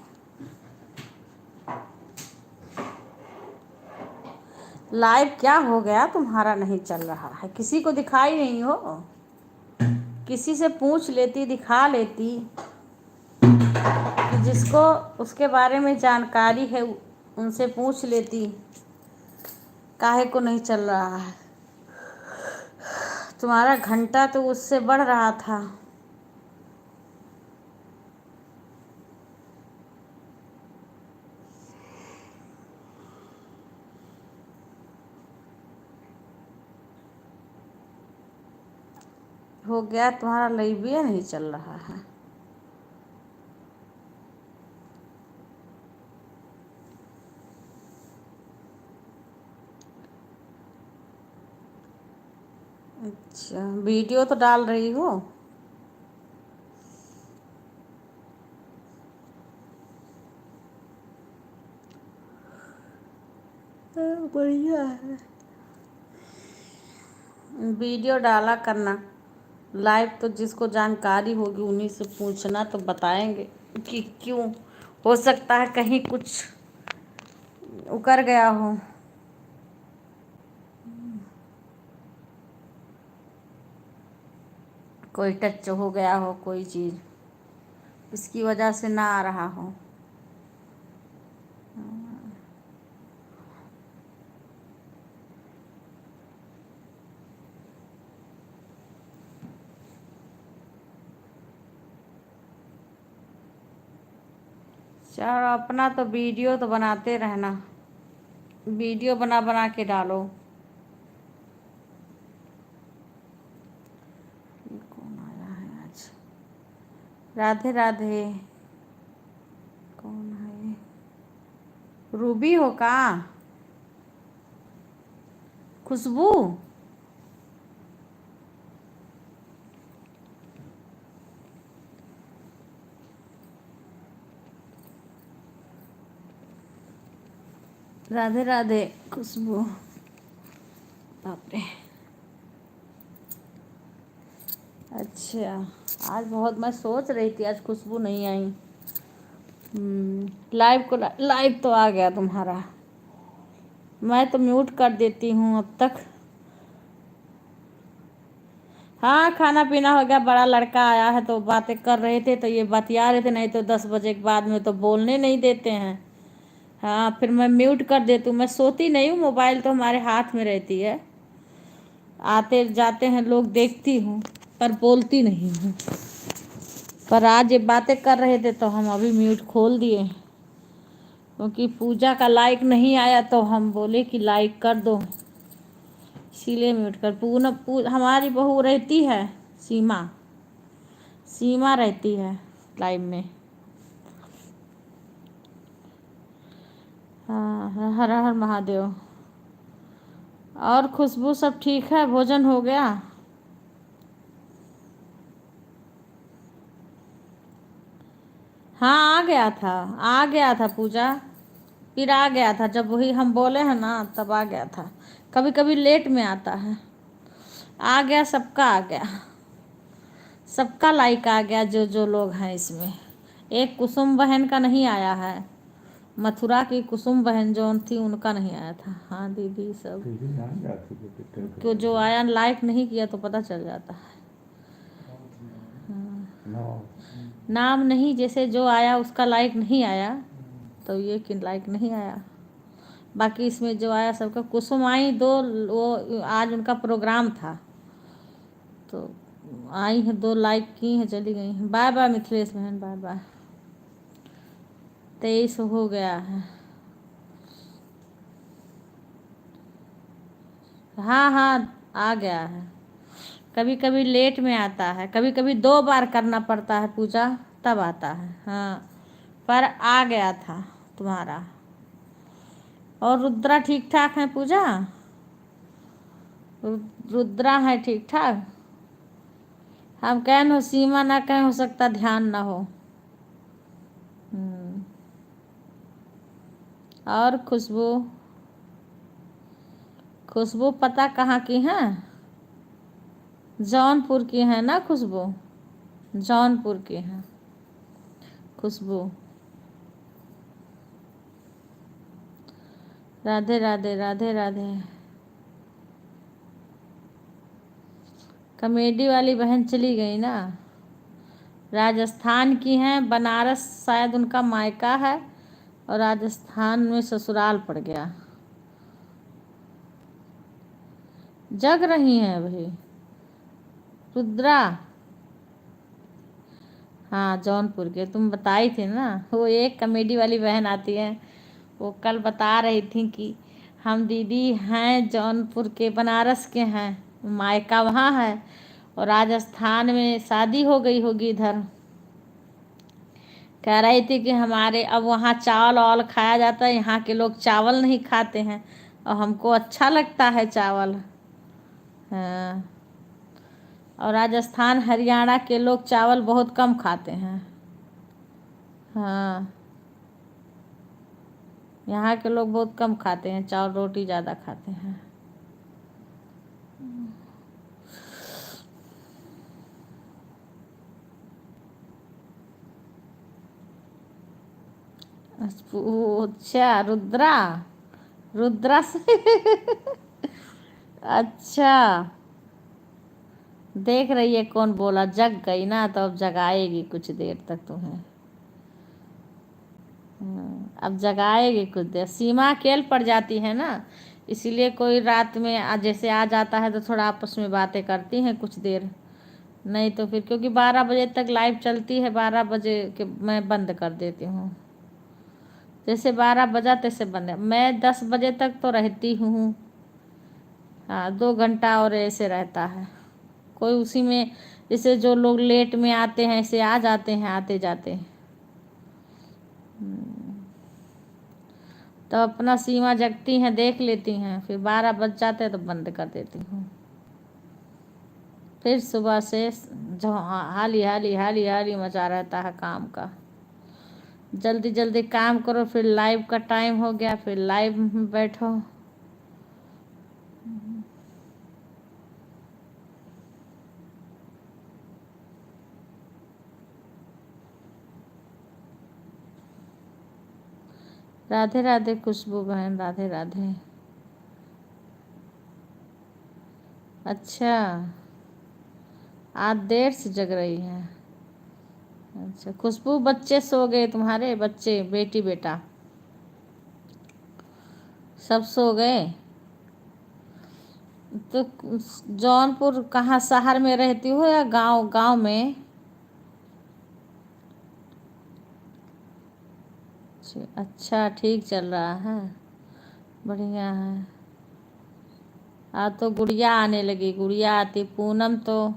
लाइव क्या हो गया तुम्हारा, नहीं चल रहा है, किसी को दिखाई नहीं हो? किसी से पूछ लेती, दिखा लेती, कि जिसको उसके बारे में जानकारी है, उनसे पूछ लेती। काहे को नहीं चल रहा है? तुम्हारा घंटा तो उससे बढ़ रहा था। हो गया, तुम्हारा लाइव भी नहीं चल रहा है। अच्छा, वीडियो तो डाल रही हो। हाँ, बढ़िया है। वीडियो डाला करना। लाइव तो जिसको जानकारी होगी उन्हीं से पूछना, तो बताएंगे कि क्यों, हो सकता है कहीं कुछ उकर गया हो। कोई टच हो गया हो कोई चीज़, इसकी वजह से ना आ रहा हो। चलो, अपना तो वीडियो तो बनाते रहना, वीडियो बना बना के डालो। ये कौन आया है आज? राधे राधे। कौन है ये? रूबी हो का? खुशबू? राधे राधे खुशबू। बाप रे। अच्छा, आज बहुत, मैं सोच रही थी आज खुशबू नहीं आई। हम्म, लाइव को, लाइव तो आ गया तुम्हारा। मैं तो म्यूट कर देती हूँ अब तक। हाँ, खाना पीना हो गया, बड़ा लड़का आया है तो बातें कर रहे थे, तो ये बतिया रहे थे, नहीं तो दस बजे के बाद में तो बोलने नहीं देते हैं। हाँ, फिर मैं म्यूट कर देती हूँ, मैं सोती नहीं हूँ, मोबाइल तो हमारे हाथ में रहती है, आते जाते हैं लोग देखती हूँ, पर बोलती नहीं हूँ। पर आज ये बातें कर रहे थे तो हम अभी म्यूट खोल दिए, क्योंकि पूजा का लाइक नहीं आया तो हम बोले कि लाइक कर दो, इसीलिए म्यूट कर। पूनम पू-, हमारी बहू रहती है, सीमा, सीमा रहती है लाइव में। हाँ, हर हर महादेव। और खुशबू, सब ठीक है? भोजन हो गया? हाँ, आ गया था, आ गया था पूजा, फिर आ गया था। जब वही हम बोले हैं ना, तब आ गया था। कभी कभी लेट में आता है। आ गया, सबका आ गया, सबका लाइक आ गया, जो जो लोग हैं इसमें। एक कुसुम बहन का नहीं आया है, मथुरा की कुसुम बहन जो थी, उनका नहीं आया था। हाँ दीदी, सब दीदी, यहाँ जाती है, बेटे, क्यों, जो आया, लाइक नहीं किया तो पता चल जाता है। हाँ। नाम नहीं, जैसे जो आया उसका लाइक नहीं आया, तो ये कि लाइक नहीं आया। बाकी इसमें जो आया सबका। कुसुम आई दो, वो आज उनका प्रोग्राम था, तो आई हैं दो, लाइक की हैं, चली गई हैं। बाय बाय मिथिलेश बहन, बाय बाय। तेईस हो गया है। हाँ, हाँ, आ गया है। कभी कभी लेट में आता है, कभी कभी दो बार करना पड़ता है पूजा, तब आता है। हाँ, पर आ गया था तुम्हारा। और रुद्रा ठीक ठाक है पूजा? रु-, रुद्रा है ठीक ठाक? हम कहेन हो सीमा ना कहेन, हो सकता ध्यान ना हो। हम्म। और खुशबू, खुशबू पता कहाँ की हैं? जौनपुर की हैं ना खुशबू? जौनपुर की हैं खुशबू। राधे राधे, राधे राधे। कॉमेडी वाली बहन चली गई ना, राजस्थान की हैं, बनारस शायद उनका मायका है और राजस्थान में ससुराल पड़ गया। जग रही हैं अभी। रुद्रा, हाँ, जौनपुर के, तुम बताई थी ना, वो एक कॉमेडी वाली बहन आती है, वो कल बता रही थी कि हम दीदी हैं जौनपुर के, बनारस के हैं, मायका वहाँ है और राजस्थान में शादी हो गई होगी इधर। कह रही थी कि हमारे अब वहाँ चावल वावल खाया जाता है, यहाँ के लोग चावल नहीं खाते हैं और हमको अच्छा लगता है चावल। हाँ, और राजस्थान हरियाणा के लोग चावल बहुत कम खाते हैं। हाँ, यहाँ के लोग बहुत कम खाते हैं, चावल रोटी ज़्यादा खाते हैं। अच्छा, रुद्रा, रुद्रा से अच्छा, देख रही है कौन बोला, जग गई ना, तो अब जगाएगी कुछ देर तक तुम्हें। हम्म, अब जगाएगी कुछ देर। सीमा अकेल पड़ जाती है ना, इसीलिए कोई रात में आ, जैसे आ जाता है तो थोड़ा आपस में बातें करती हैं कुछ देर, नहीं तो फिर, क्योंकि बारह बजे तक लाइव चलती है, बारह बजे के मैं बंद कर देती हूँ। जैसे बारह बजा तैसे बंद है। मैं दस बजे तक तो रहती हूँ। हाँ, दो घंटा और ऐसे रहता है। कोई उसी में, जैसे जो लोग लेट में आते हैं, ऐसे आ जाते हैं, आते जाते हैं। हम्म। तो अपना सीमा जगती हैं, देख लेती हैं, फिर बारह बज जाते हैं तो बंद कर देती हूँ। फिर सुबह से जो हाली, हाली, हाली, हाली मचा रहता है काम का। जल्दी, जल्दी काम करो, फिर लाइव का टाइम हो गया, फिर लाइव में बैठो। राधे राधे खुशबू बहन, राधे राधे। अच्छा, आज देर से जग रही है। अच्छा खुशबू, बच्चे सो गए तुम्हारे, बच्चे, बेटी बेटा सब सो गए? तो जौनपुर कहाँ, शहर में रहती हो या गांव, गांव में? अच्छा, ठीक चल रहा है, बढ़िया है। आ तो गुड़िया आने लगी, गुड़िया आती, पूनम तो,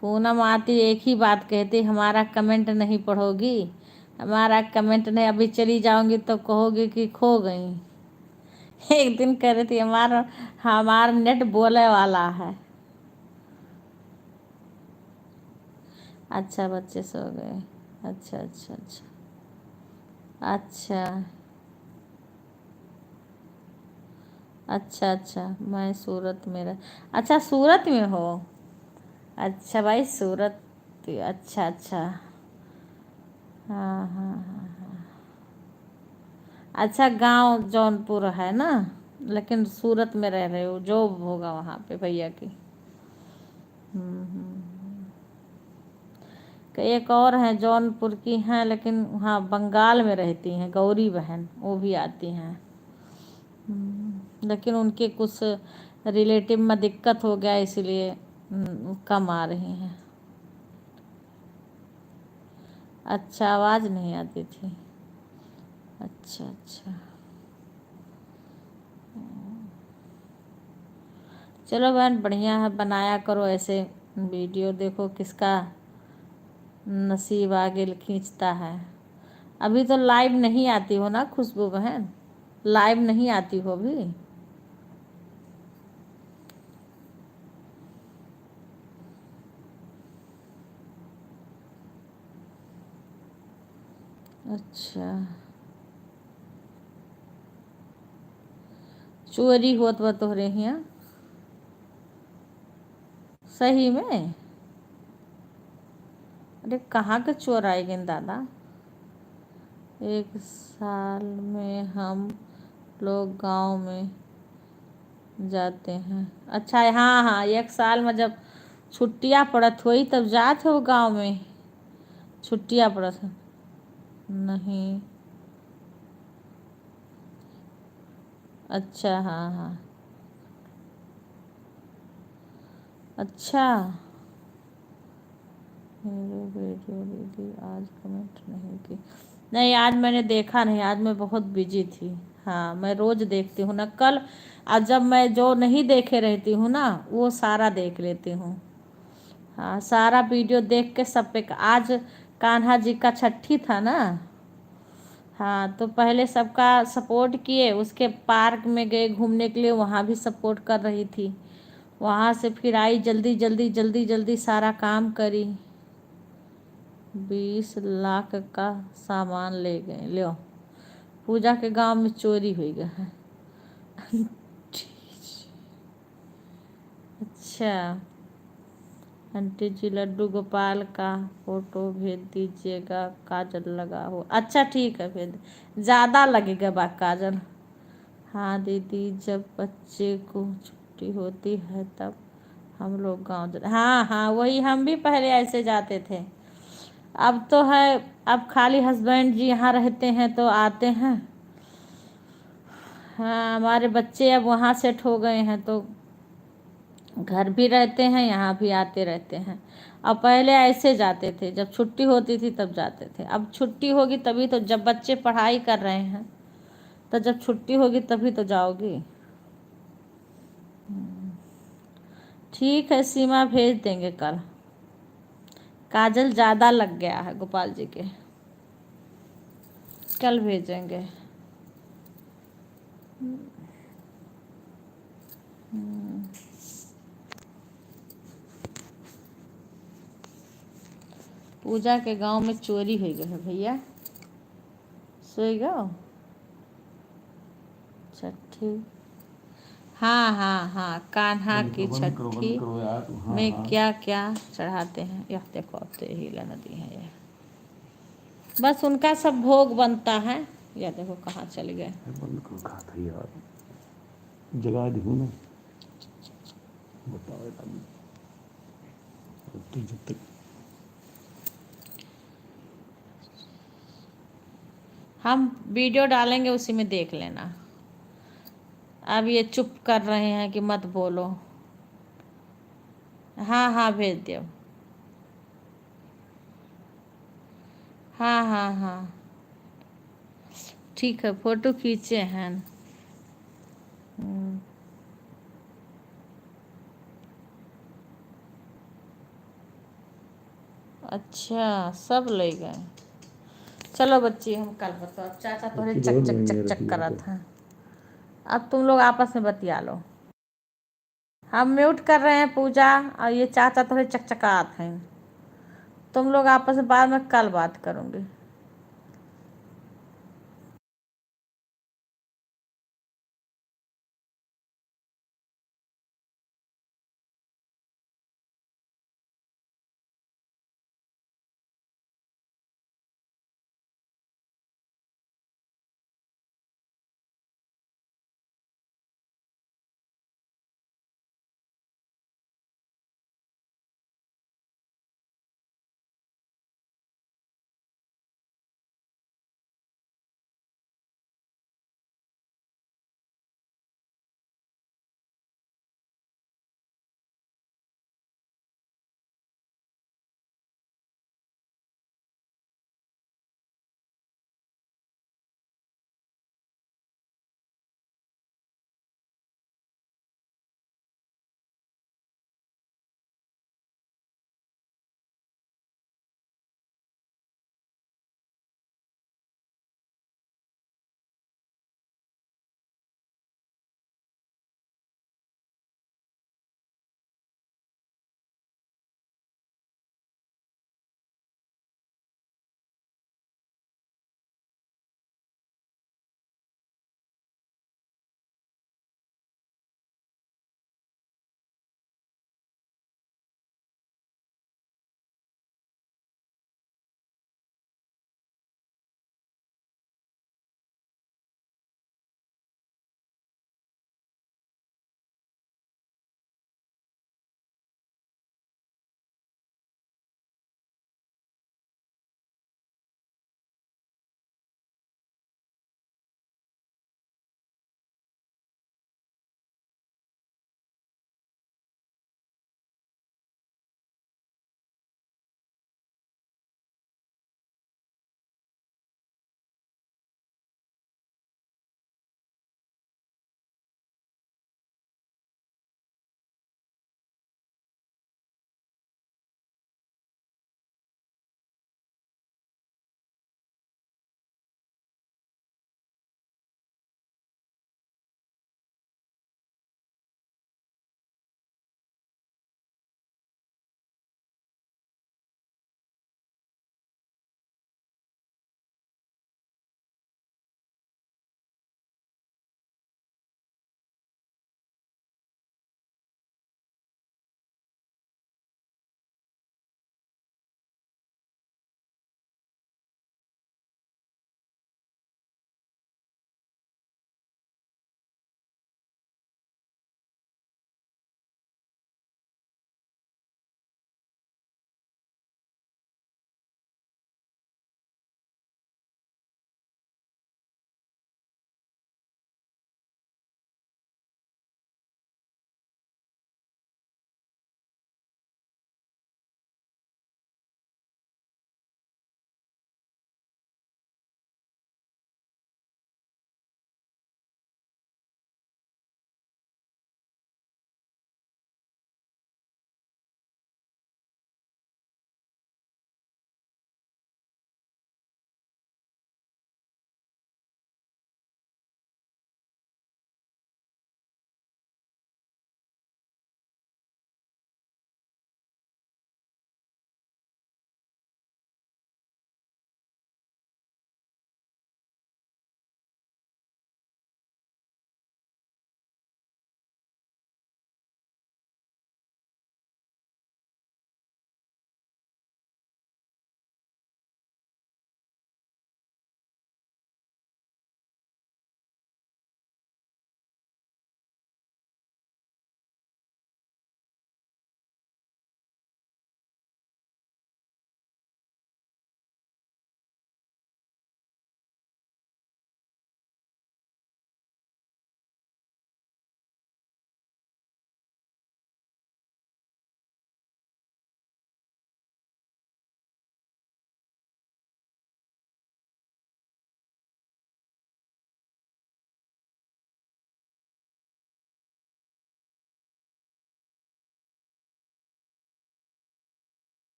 पूनम आती, एक ही बात कहती, "हमारा कमेंट नहीं पढ़ोगी, हमारा कमेंट नहीं, अभी चली जाऊंगी तो कहोगी कि खो गई।" एक दिन कह रही थी, "हमारा, हमारा नेट बोले वाला है।" अच्छा, बच्चे सो गए। अच्छा, अच्छा, अच्छा। अच्छा। अच्छा, अच्छा, मैं सूरत में रह-, अच्छा, सूरत में हो? अच्छा भाई, सूरत, अच्छा, अच्छा। हाँ, हाँ, हाँ, हाँ। अच्छा, गांव जौनपुर है ना, लेकिन सूरत में रह रहे हो, जॉब होगा वहाँ पे भैया की। हम्म, हम्म, हम्म। क-, एक और हैं, जौनपुर की हैं, लेकिन वहाँ बंगाल में रहती हैं, गौरी बहन, वो भी आती हैं। हम्म, लेकिन उनके कुछ रिलेटिव में दिक्कत हो गया, इसीलिए, हम्म, कम आ रही हैं। अच्छा, आवाज़ नहीं आती थी। अच्छा, अच्छा। चलो बहन, बढ़िया है, बनाया करो ऐसे वीडियो, देखो किसका नसीब आगे खींचता है। अभी तो लाइव नहीं आती हो ना खुशबू बहन, लाइव नहीं आती हो अभी? अच्छा, चोरी होत बा तोहरे हियाँ सही में? अरे, कहाँ के चोर आए गए दादा? एक साल में हम लोग गांव में जाते हैं। अच्छा, हाँ, हाँ, एक साल में जब छुट्टियाँ पड़त होई, तब जात हो गांव में, छुट्टियाँ पड़त हो। नहीं। अच्छा, हाँ, हाँ। अच्छा। हेलो वीडियो दीदी, आज कमेंट नहीं की। नहीं, आज मैंने देखा नहीं, आज मैं बहुत बिजी थी। हाँ, मैं रोज देखती हूँ ना। कल, आज जब मैं जो नहीं देखे रहती हूँ ना, वो सारा देख लेती हूँ। हाँ, सारा वीडियो देख के सब पे क-, आज कान्हा जी का छठी था ना। हाँ, तो पहले सबका सपोर्ट किए, उसके पार्क में गए घूमने के लिए, वहाँ भी सपोर्ट कर रही थी। वहाँ से फिर आई, जल्दी, जल्दी, जल्दी, जल्दी सारा काम करी। बीस लाख का सामान ले गए। ल्यो, पूजा के गांव में चोरी हुई गए है। अच्छा, आंटी जी, लड्डू गोपाल का फोटो भेज दीजिएगा, काजल लगा हो। अच्छा, ठीक है, भेज दे। ज्यादा लगेगा बा काजल। हाँ दीदी, जब बच्चे को छुट्टी होती है, तब हम लोग गाँव जाते। हाँ, हाँ, वही, हम भी पहले ऐसे जाते थे। अब तो है, अब खाली हस्बैंड जी यहाँ रहते हैं, तो आते हैं। हाँ, हमारे बच्चे अब वहाँ सेट हो गए हैं, तो घर भी रहते हैं, यहाँ भी आते रहते हैं। अब पहले ऐसे जाते थे, जब छुट्टी होती थी, तब जाते थे। अब छुट्टी होगी, तभी तो, जब बच्चे पढ़ाई कर रहे हैं, तो जब छुट्टी होगी, तभी तो जाओगी। हम्म। ठीक है सीमा, भेज देंगे कल। काजल ज्यादा लग गया है गोपाल जी के, कल भेजेंगे। हम्म। पूजा के गांव में चोरी होइ गए है भैया। सोई गो छठी। हाँ, हाँ, हाँ, कान्हा बंद की करो, बंद करो, बंद छठी करो यार। हाँ, में हाँ। क्या क्या चढ़ाते हैं? यह देखो, अब तो यही लेना दी है ये। बस उनका सब भोग बनता है। यह देखो कहाँ चल गए। ये बंद करो, कहा था यार, जगा दी हूँ ना। बताओ यार। अब तो जब तक हम वीडियो डालेंगे, उसी में देख लेना। अब ये चुप कर रहे हैं कि मत बोलो। हाँ, हाँ, भेज दियो। हाँ, हाँ, हाँ, ठीक है, फोटो खींचे हैं। हम्म। अच्छा, सब ले गए। चलो बच्ची, हम कल बताओ, चाचा तोहरे बच्ची चक बहुत चक महंगे चक चक रखी करत है। हैं। अब तुम लोग आपस में बतिया लो। हम म्यूट कर रहे हैं पूजा, और ये चाचा तोहरे चकचकात हैं। तुम लोग आपस में बाद में कल बात करूँगी।